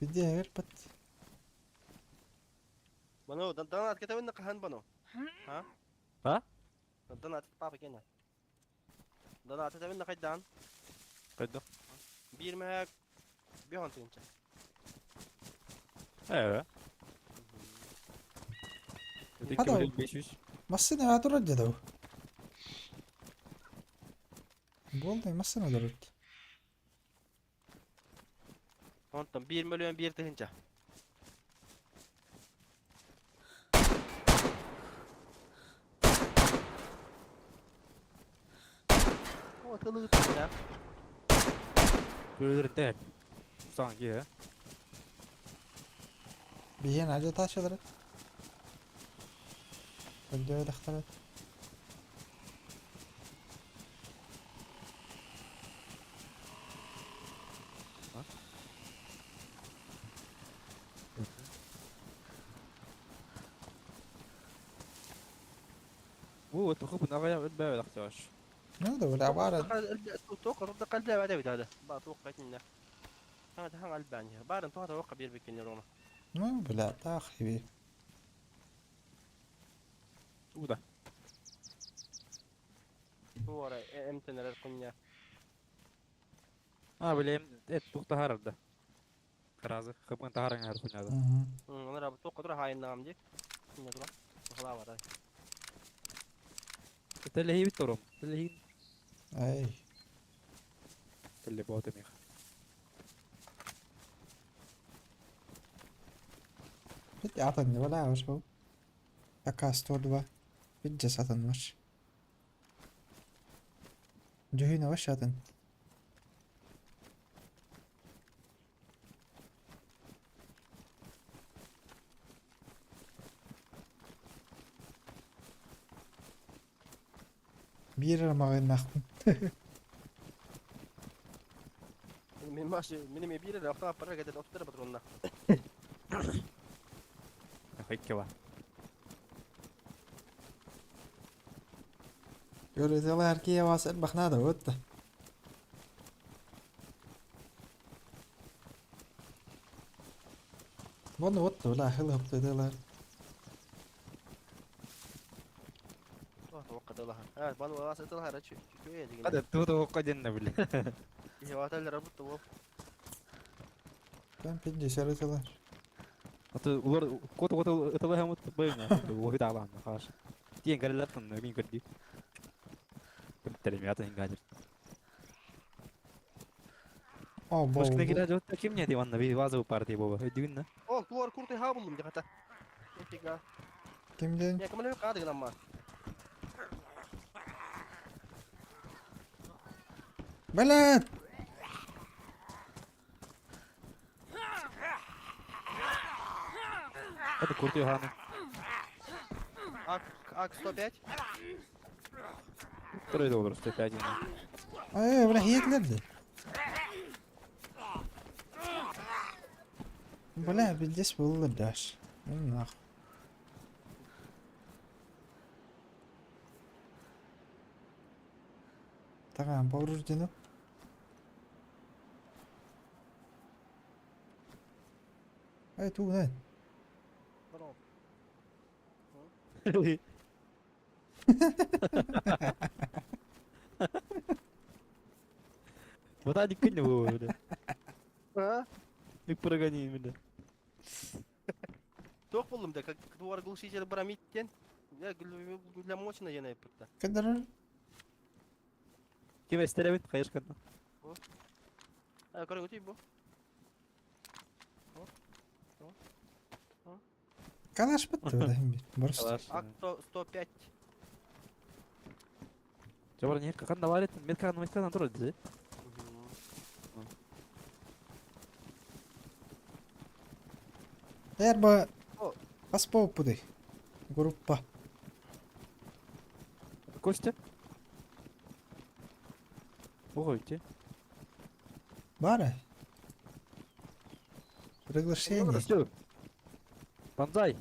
Бидде бер бат. Бано, донат кетебин хаһан бано. Ха? А? Донат папа кена. Донат етебин хайдан. Хайдах? Биир мэһэк бихон тыынча. Ээ. Хада. 500. Массыына турар деді. Болды, массыына турар. Онтон 1 миллион 1 тыһынча. О, тылы да. Өлөрдө. Саң ке. Биһиэн ажа таачалары. Өндөө дахтары. Бу туху нагая өлбө дахташ. Ну да, ولا عبارة توقع رد قلبي بعد هذا با توقعت منه هذا هان البانيا بارن تو توقع بير بكين روما Ну, бля, тахи. Уда. هو امتى القنيا А, бля, эт тухта харарда. Каразы, хыпын тахарың хар хуняда. انا راه توقع تروح هاي النام دي تروح خلاص هذا Телехи бит тором. Телехи Ай. теле боты мех. Бит атан ولا وش هو. АК-102. Бит жасатын ваш. Жүйіні ваш атын. Бир мағын нақпын. من ماشي من يبير لو اختار برا قد الاوتر بترونا Хайкева. Көрөтелер кие вас бахнада өтті. Бұны өтті, бля, хыл хөптөделер. توقع لها اه بان راس لها راه شو شو هذا تو توقع جنة бля. هي واتل ربط وف Ben пинде сәрөтелер. Аты улар кот кот ытылы һәм быйна. Вохит алан хаш. Тиен галлаттан мин көрдү. Ким атын гадыр. О, бол. Башкына кира жотта ким не диванна би вазы партия боба. Өйдүгүн на. О, туар курты ха булдум дихата. Нифига. Кимден? Я кемле кады гламма. Блядь! Это курты ханы. Ак ак 105. Второй доллар 105. Ай, бля, хетлерді. Бля, пиздец болды даш. Ну нахуй. Таган повреждено. Ай, ту, на. Вот они кинь его, бля. А? Их прогони, бля. Тох булдум да, как туар глушитель брамиттен. Я для мощно я на пытта. Кадр. Ким эстеребит, конечно. Көрүҥүтүй бу. Калаш бытты бля хим бир. Борс. Калаш. Ак 105. Жабар не какан да бар етін, метканы метканы тур еді. Эр ба Аспа оппудай. Группа. Костя? Ой, Бара. Приглашение. Все. Банзай.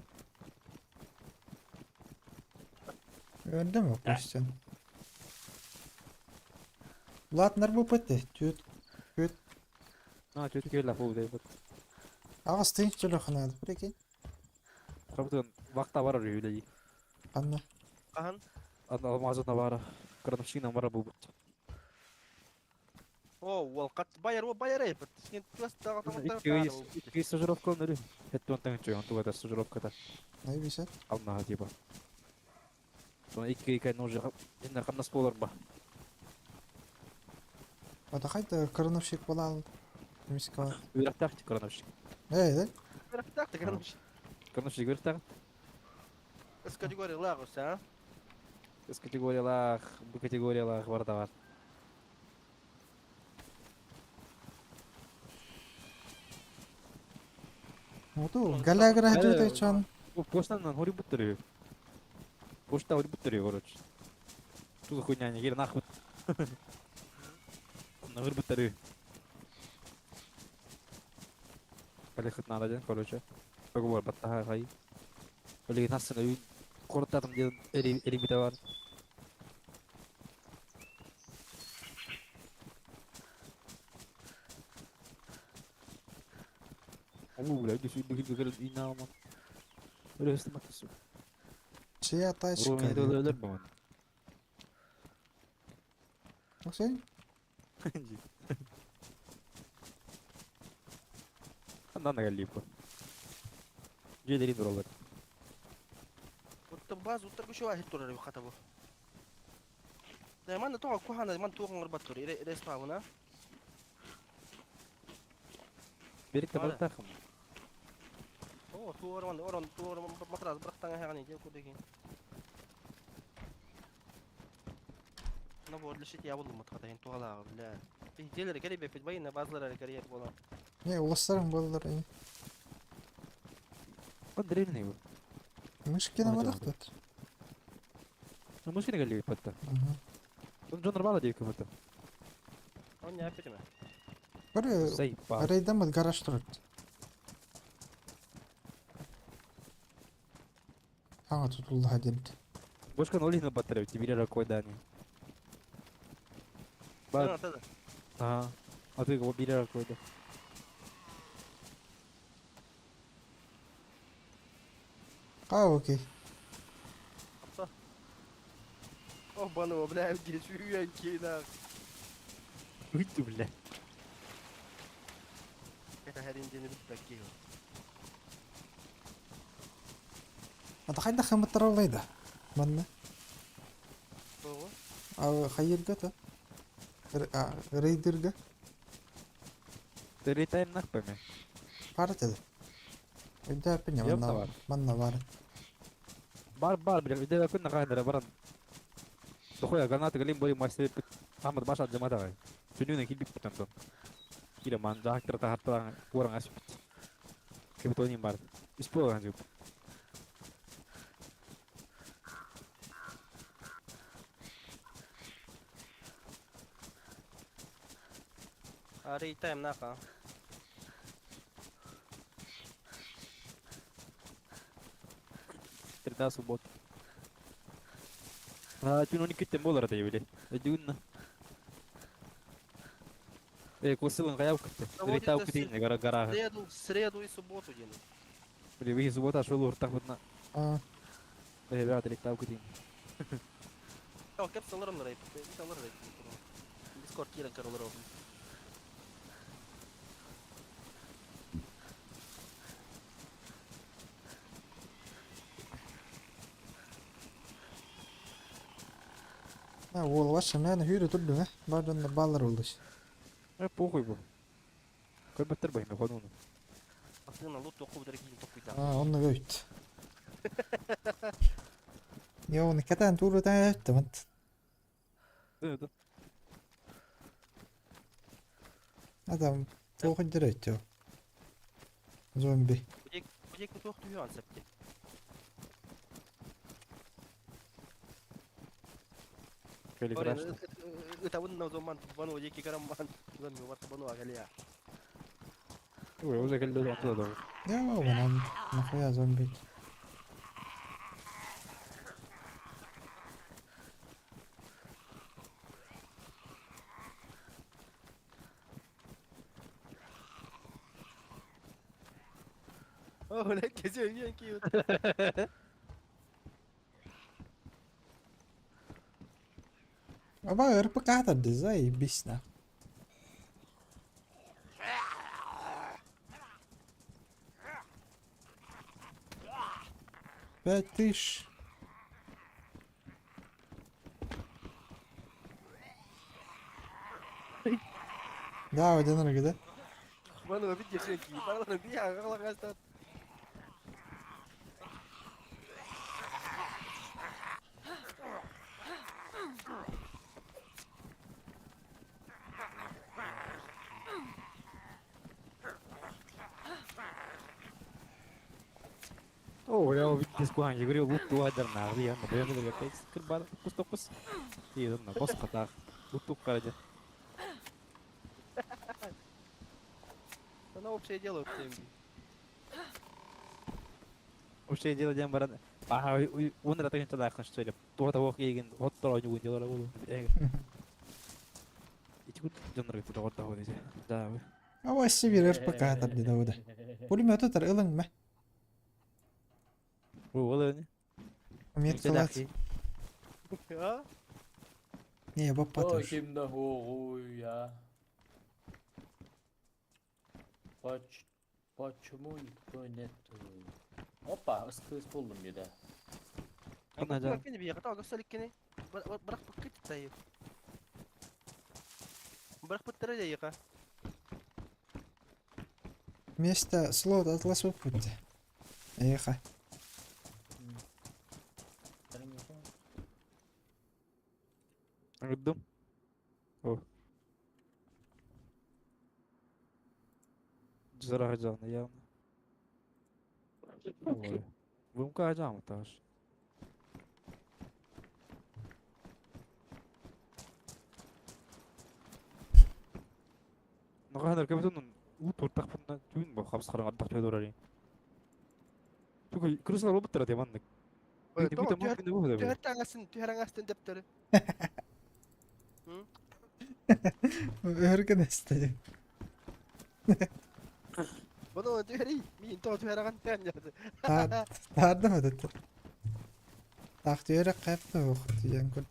Gördün mü Kostyan? Улаатынар буолбат ээ, түөрт түөрт А, чуть кел лапу дейбит. аҕыс тыһыынча төлөххүнэ прикинь. Работан вахта бар үлей. Ханна? Ахан. Алмазына бара. Крановщина бара бу. О, уол кат байар о байар эй. Син туас тага Икки стажировка нөрү. Хеттон таңчы, он тугата стажировката. Найбисет. Алмага типа. Сон икки икки нужы инна камнас болар ба. Ата хайда крановщик буолаал. Эмискэ Үөрөхтәк крановщик. Ээ, ээ. Крановщик үөрөхтәк. С категория лагус, а? С категориялах, бу категориялах бар да бар. Оту галягра хажута чон. Поштанан хори буттыры. Пошта хори буттыры, короче. Что за хуйня, не нахуй. Нахуй буттыры. Полехать надо, ден, короче. Договор баттаха хай. Олег нас на кортатым ден эри эри бар. Оо, бля, иди сюда, иди сюда, иди на Öyle hırsız Чья тачка? Öyle mi? Окей. Хандан да галипа. Жедерин роллар. Оттон баз уттар күшө ахит турар хата бу. Да ман тоға кухана ман тугын горбат тур. Рес пауна. Берик та бартахым. О, туор ман орон туор матрас бирактан хаганы же кудеген. На вот лишить я буду матхата ин тугала бля. Делер керек бе байына базлар керек бола. Не, уластарым болалар. Он древний был. Мышкина мадахтат. Ну, мышкина галипа патта. Он жон нормально дейк будто. Он не опять Бир Заебал. рейден гараж турат. Аңа тутулду хадилди. Бошка ноль на батарею, тебе ракой дани. Ба. Ага. А ты его бери ракой да. А, окей. Обанова, бля, дичуянки, да. Выйди, бля. Это херин день такие. Ата хайда хымыттаралайда. Манна. А хайырга та. Рейдерга. Ты рейдайм нахпами. Пара теде. Үйдө аппине манна. Манна бар. Бар бар, бля, үйдө күн нагайдара баран. Дохуя граната галим бори мастер Ахмад баша джамата. Түнүнө килбип бүтөм. Кире ман жактыр тахаттан коран асып. Кебетонин бар. Исполган жуп. Рейтайм наха. Среда, суббота. А, түн 12-тен болар да евеле. Дүн. Э, косылын каяп кытты. Рейтау кытын гара гара. Среду, среду и субботу день. Блин, вы суббота шел уртак вот на. А. Ребята, рейтау кытын. О, кеп салырым рейп. Салыр рейп. Дискорд кирен каролор. А, ол ваша мен хүрө турду, э. Бардоннор баллар болду. Э, похуй бу. Көрбөттөр бу эми хонууну. Атыына лут тоқу бұдыр кейін тоқуйда. А, онно өйт. Joo, ketään tullut täyttämättä. Да. Адам туохун дөрөйтөө. Зомби. Будек туох түйөн сәпте. Кели страшно. Ытабын зоман бану деки караман зомби ват бану агалия. Ой, уже келди оттуда да. Joo, манан нахуя зомби. О, бля, кезе янки. Аба РПК тарды заебись нах. 5000. Да, один да? Бану видишь янки. Баралар би агалар О, я увидел скуан, я говорю, лук туадер на, я на бэм или как скрбар, кустокус. И на босс хатах. Лук тук караде. Она общее дело в темби. Общее дело дем баран. Ага, он это не туда, что ли. То того кеген, вот то не будет дело буду. Ити кут жоннор кетти тогор того деже. Да. Аба сибир РПК тарды да уда. Пулемет тар ылың ма? Ой, ол не? Умет кылат. А? Не, Ой, баппатыш. кимде хуя. Поч... Почему никто нету? Опа, ıskı buldum bir de. Ана жан. Кини би ката gösterlik Bırak bıkkı tutayım. Bırak bıttırı da yıka. Место слот атлас выпутте. Эхо. Гдым. О. Жара жан явно. Ой. Бумка жам таш. Ногаханар көбөтөн уу туртах түүн бо хабс харан ардах төдөрөри. Туку крысалар болуп турат яманнык. Түһәрәңәстен дәптәре. Өргөн эсте. Бұны түһәри, мин то түһәрәгән тән яды. Тарды ма деді. Так түйөрө кайпты ох диян көр.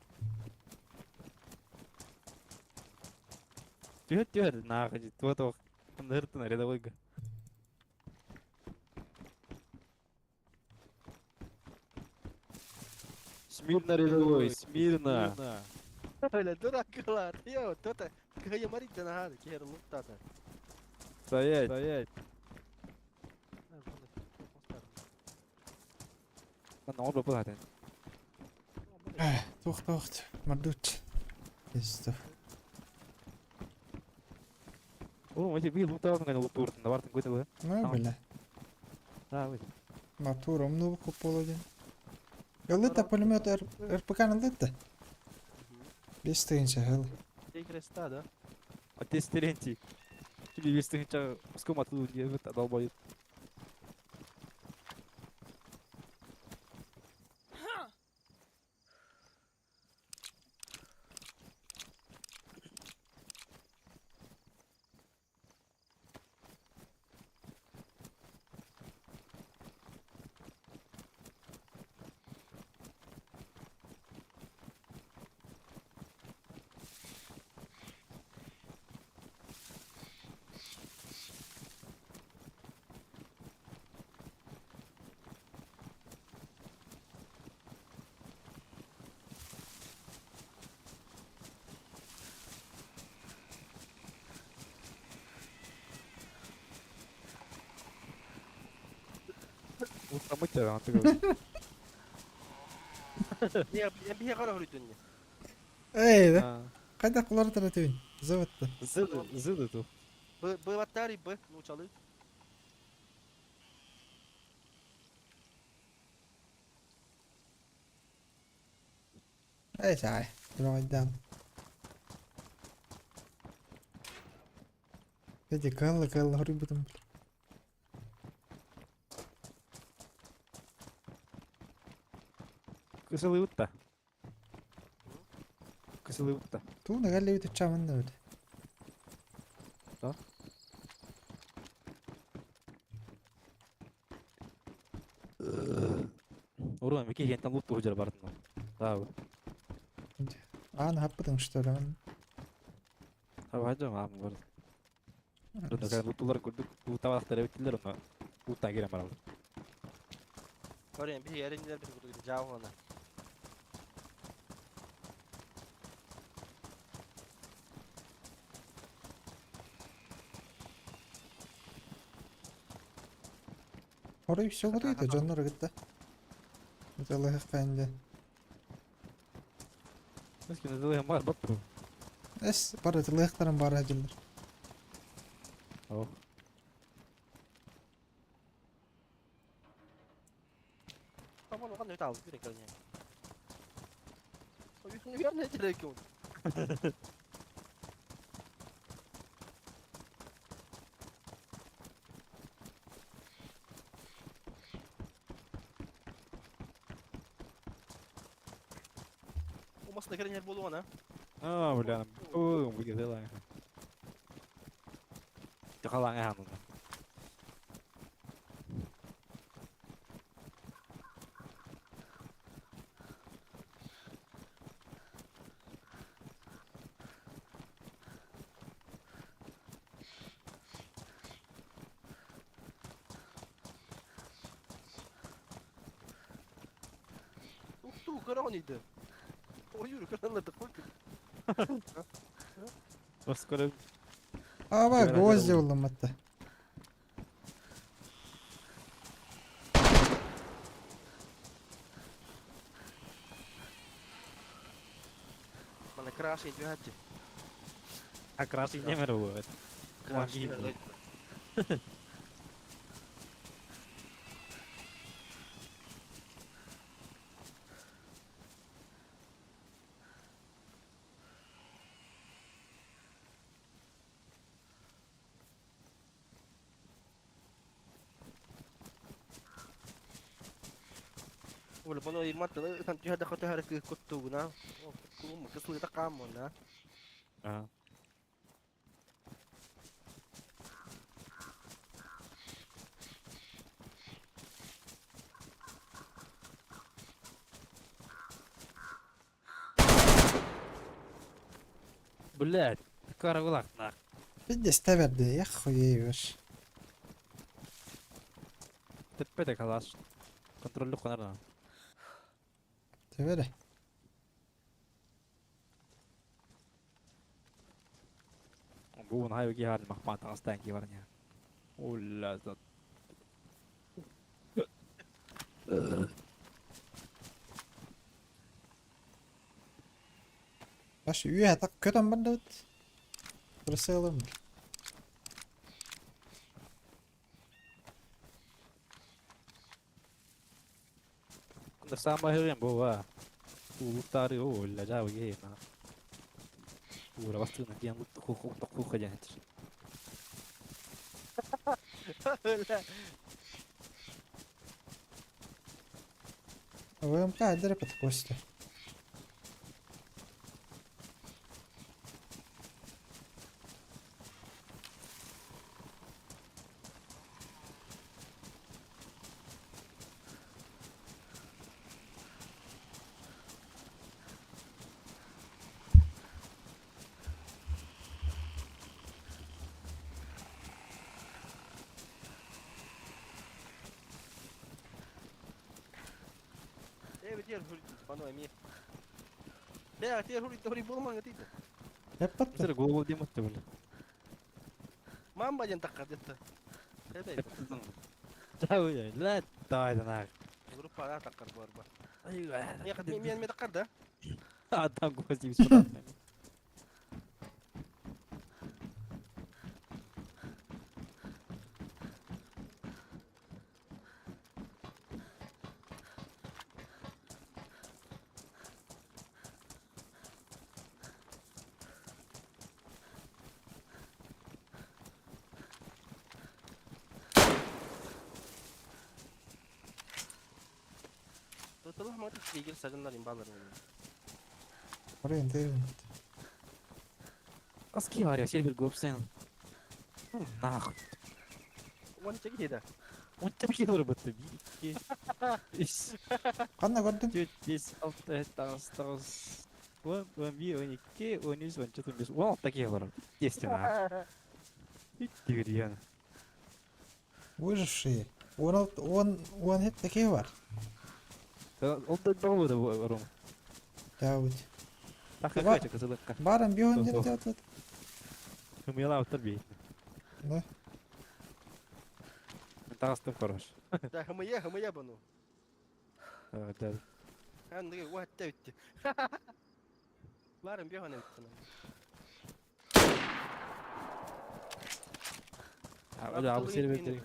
Түһэр түһэр нааха туа ныртын рядовойга. Смирно, рядовой, смирно. Öyle дурак Йо, то-то. Кая марит на хады, кер луктата. Стоять, стоять. Ана орба булат. Тух тух мардут. Исто. О, эти би лутасын гана лутуртын, бартын көтө. Ну бля. Да, ой. Матур умну куполодин. Ялыта пулемет РПК налыта. Бес тыгынча хыл. Креста, да? Отец Терентий. Тебе весь тыгынча пуском оттуда не это долбоеб. Утаммыт дьэ, антыга. Биһиэхэ өрүтүннэ. Эй, да. Хайдах уларытар этибин? Зыбытты. Зыды, зыды ту. Бываттари б, нуучалыы. Эй, сай. Дроҕойдаан. Эти кыалла-кыалла хоруйбутум. Кысылыбыт да. Кысылыбыт да. Тууна кэллибит уччаамын да бит. Да? Урун мики хентен лут туһу бардын. Да. Аан хаппытың что ли? Хабажам аам бар. Дунда лутулар көрдүк, лутабастар эбиттилер онно. Луттан кирен баралар. Көрен биһи эриннер бит курдук жаавана. Хоруй все хоруйда дьоннор кытта. Ыталыһых инде. Мискин ыталыһым бар баппы. Эс бар ыталыһыктарым бар дьыллар. Ох. Tamam okan öte aldı bir ekran yani. Ne gerek yok. Olmasına gereken yer bolu ona. А, бля, о, выгадала. Тахалаң аһанына. Ухту, коронийді. Ой, Юрий, коронларды қойды. Скоро Аба Гера гвозди гера булдum hatta. Мана краши идёте. А красный не мэр Краши. Оля, бұны иматты, сан түһәдә хөтә хәрәкәт көттүгүнә. Кулум кысылы тақамына. А. Блять, карагулак нах. Пиздец тэбэрди, ях хуеешь. Теппете калаш. Контроллю канарна. Тэбэри. Буун хайы кихар махмат астан ки барня. Ула зат. Баш үйе так көтөн бардыбыт. Тұрсайлым. Сама хөрен буа. Улутары ула жабы ге на. Ура бастыгына диэн ху ху ху ху диэн этир. ВМК әдіріп Костя. Э, битер хури, пану эми. Бә, тер хури, хури булман гатиде. Эппатты. Сер голову демотты бля. Мамба ден таққа детті. Эбей. Ла давай да Группа ана таккар буарба. Мен мен таккар да. Адам гвозди бесплатно. Тоталах ма тигил сажыннар имбалар. Орен дейм. Аски ария сельвер гопсен. Ну нахуй. Он чеки да. Он там килор бытты. 1, 2, 3, Кандай көрдүң? 4, 5, 6, 7, 8, 9, 10, 11, 12, 13, 14, 15, 16 килор. Естественно. Дигриан. Выжившие. Он он он hep такие бар. Ол да болду Ром. Давид. Так Ба- какая кызылыкка. Баран бион Сол, деп жатат. Кымыла отыр бей. Да. Тагыстым хорош. Да хмыя хмыя буну. Да. Андыгы ватта үтти. Барым бион өттү. Да, бу сервер.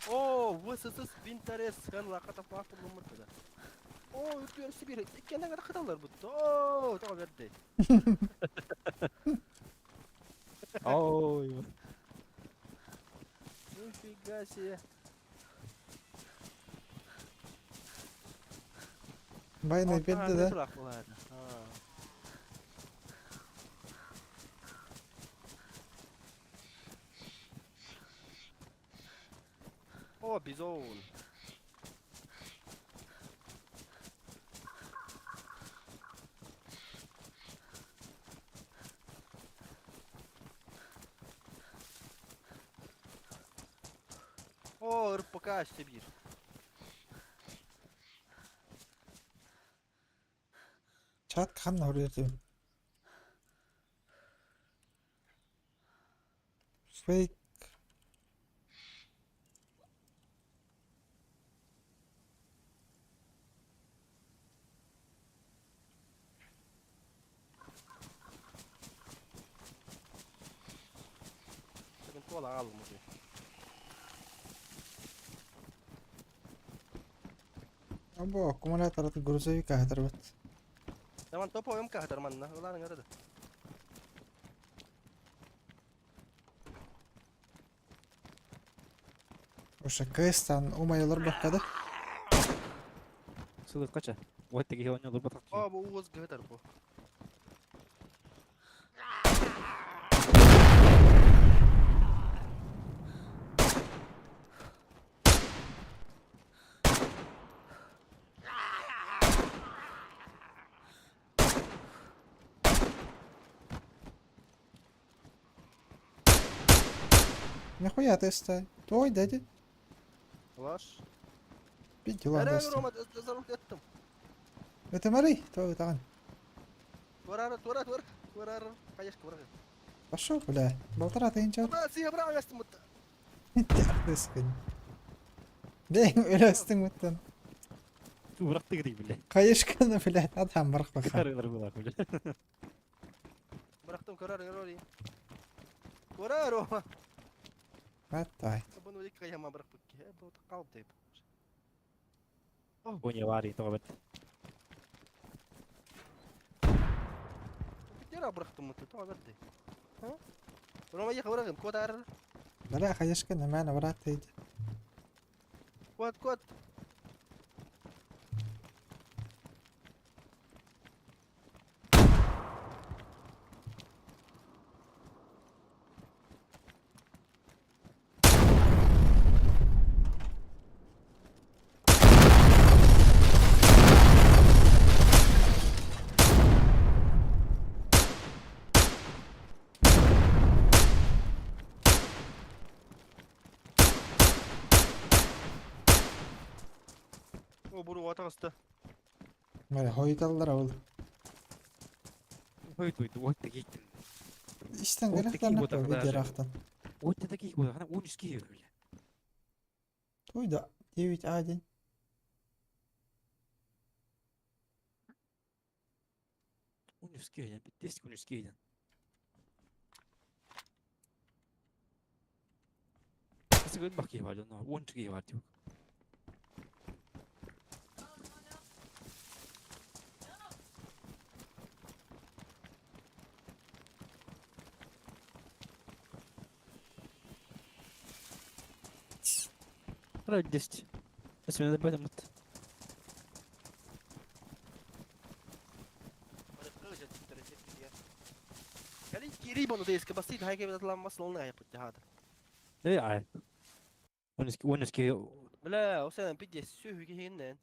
О, ВСС Винторез хан лаката пафы да. О, өтүөр Сибирь. Иккенен каталар бутты. О, тага берди. Ой. Нифига себе. Байны берди да. О, бизон. О, РПК Сибирь. Чат кан ордum. Фейк. Мен туала алдым уже. Або аккумулятор грузовик ахтарбат. Таман топо МК хатарманна. Уларын арады. Ошо кыстан умайлар баккада. Сылыккача. Вот теги оньолор батак. О, бу уыз гытар бу. Нихуя ты стай. Той дядя. Лаш. Пить дела Эре, даст. Рома, заруб еттим. Это Мари, той таган. Турар, турар, турар, турар. Конечно, турар. Пошел, бля. Полтора тысячи. Бра, сия, бра, ястым бутта. Тартыскын. Ден өлөстүң буттан. Быракты гидик биле. Кайышканы, блядь, адам барак бака. Карылар булар биле. Бырактым, көрөр, көрөр. Көрөр, Рома. Баттай. Буну ик каяма бырак букки. Бу калып деп. Оне вари тога бет. Битера бырактым бутта, тога берди. Ха? Рома, ехал, бырагым, котар. Бля, кайышканы мана брат дейди. Кот, кот. О, буру атагысты. Бля, хойталлар ол. Ой, туй, вот теги. Иштен Ол керек такие вот видео даже. рахтан. Уот таких вот, она унический, бля. Туй да 9А1. Унический, 10 унический. Бак бар, но унический бар тип. Рад 10. Если мне добавим это. Кэлин киирии бону дейске басты хайге ламмас лолна япытты хада. Э, ай. Унический, унический. Бля, о сен пиздец сүүһү киһиннен.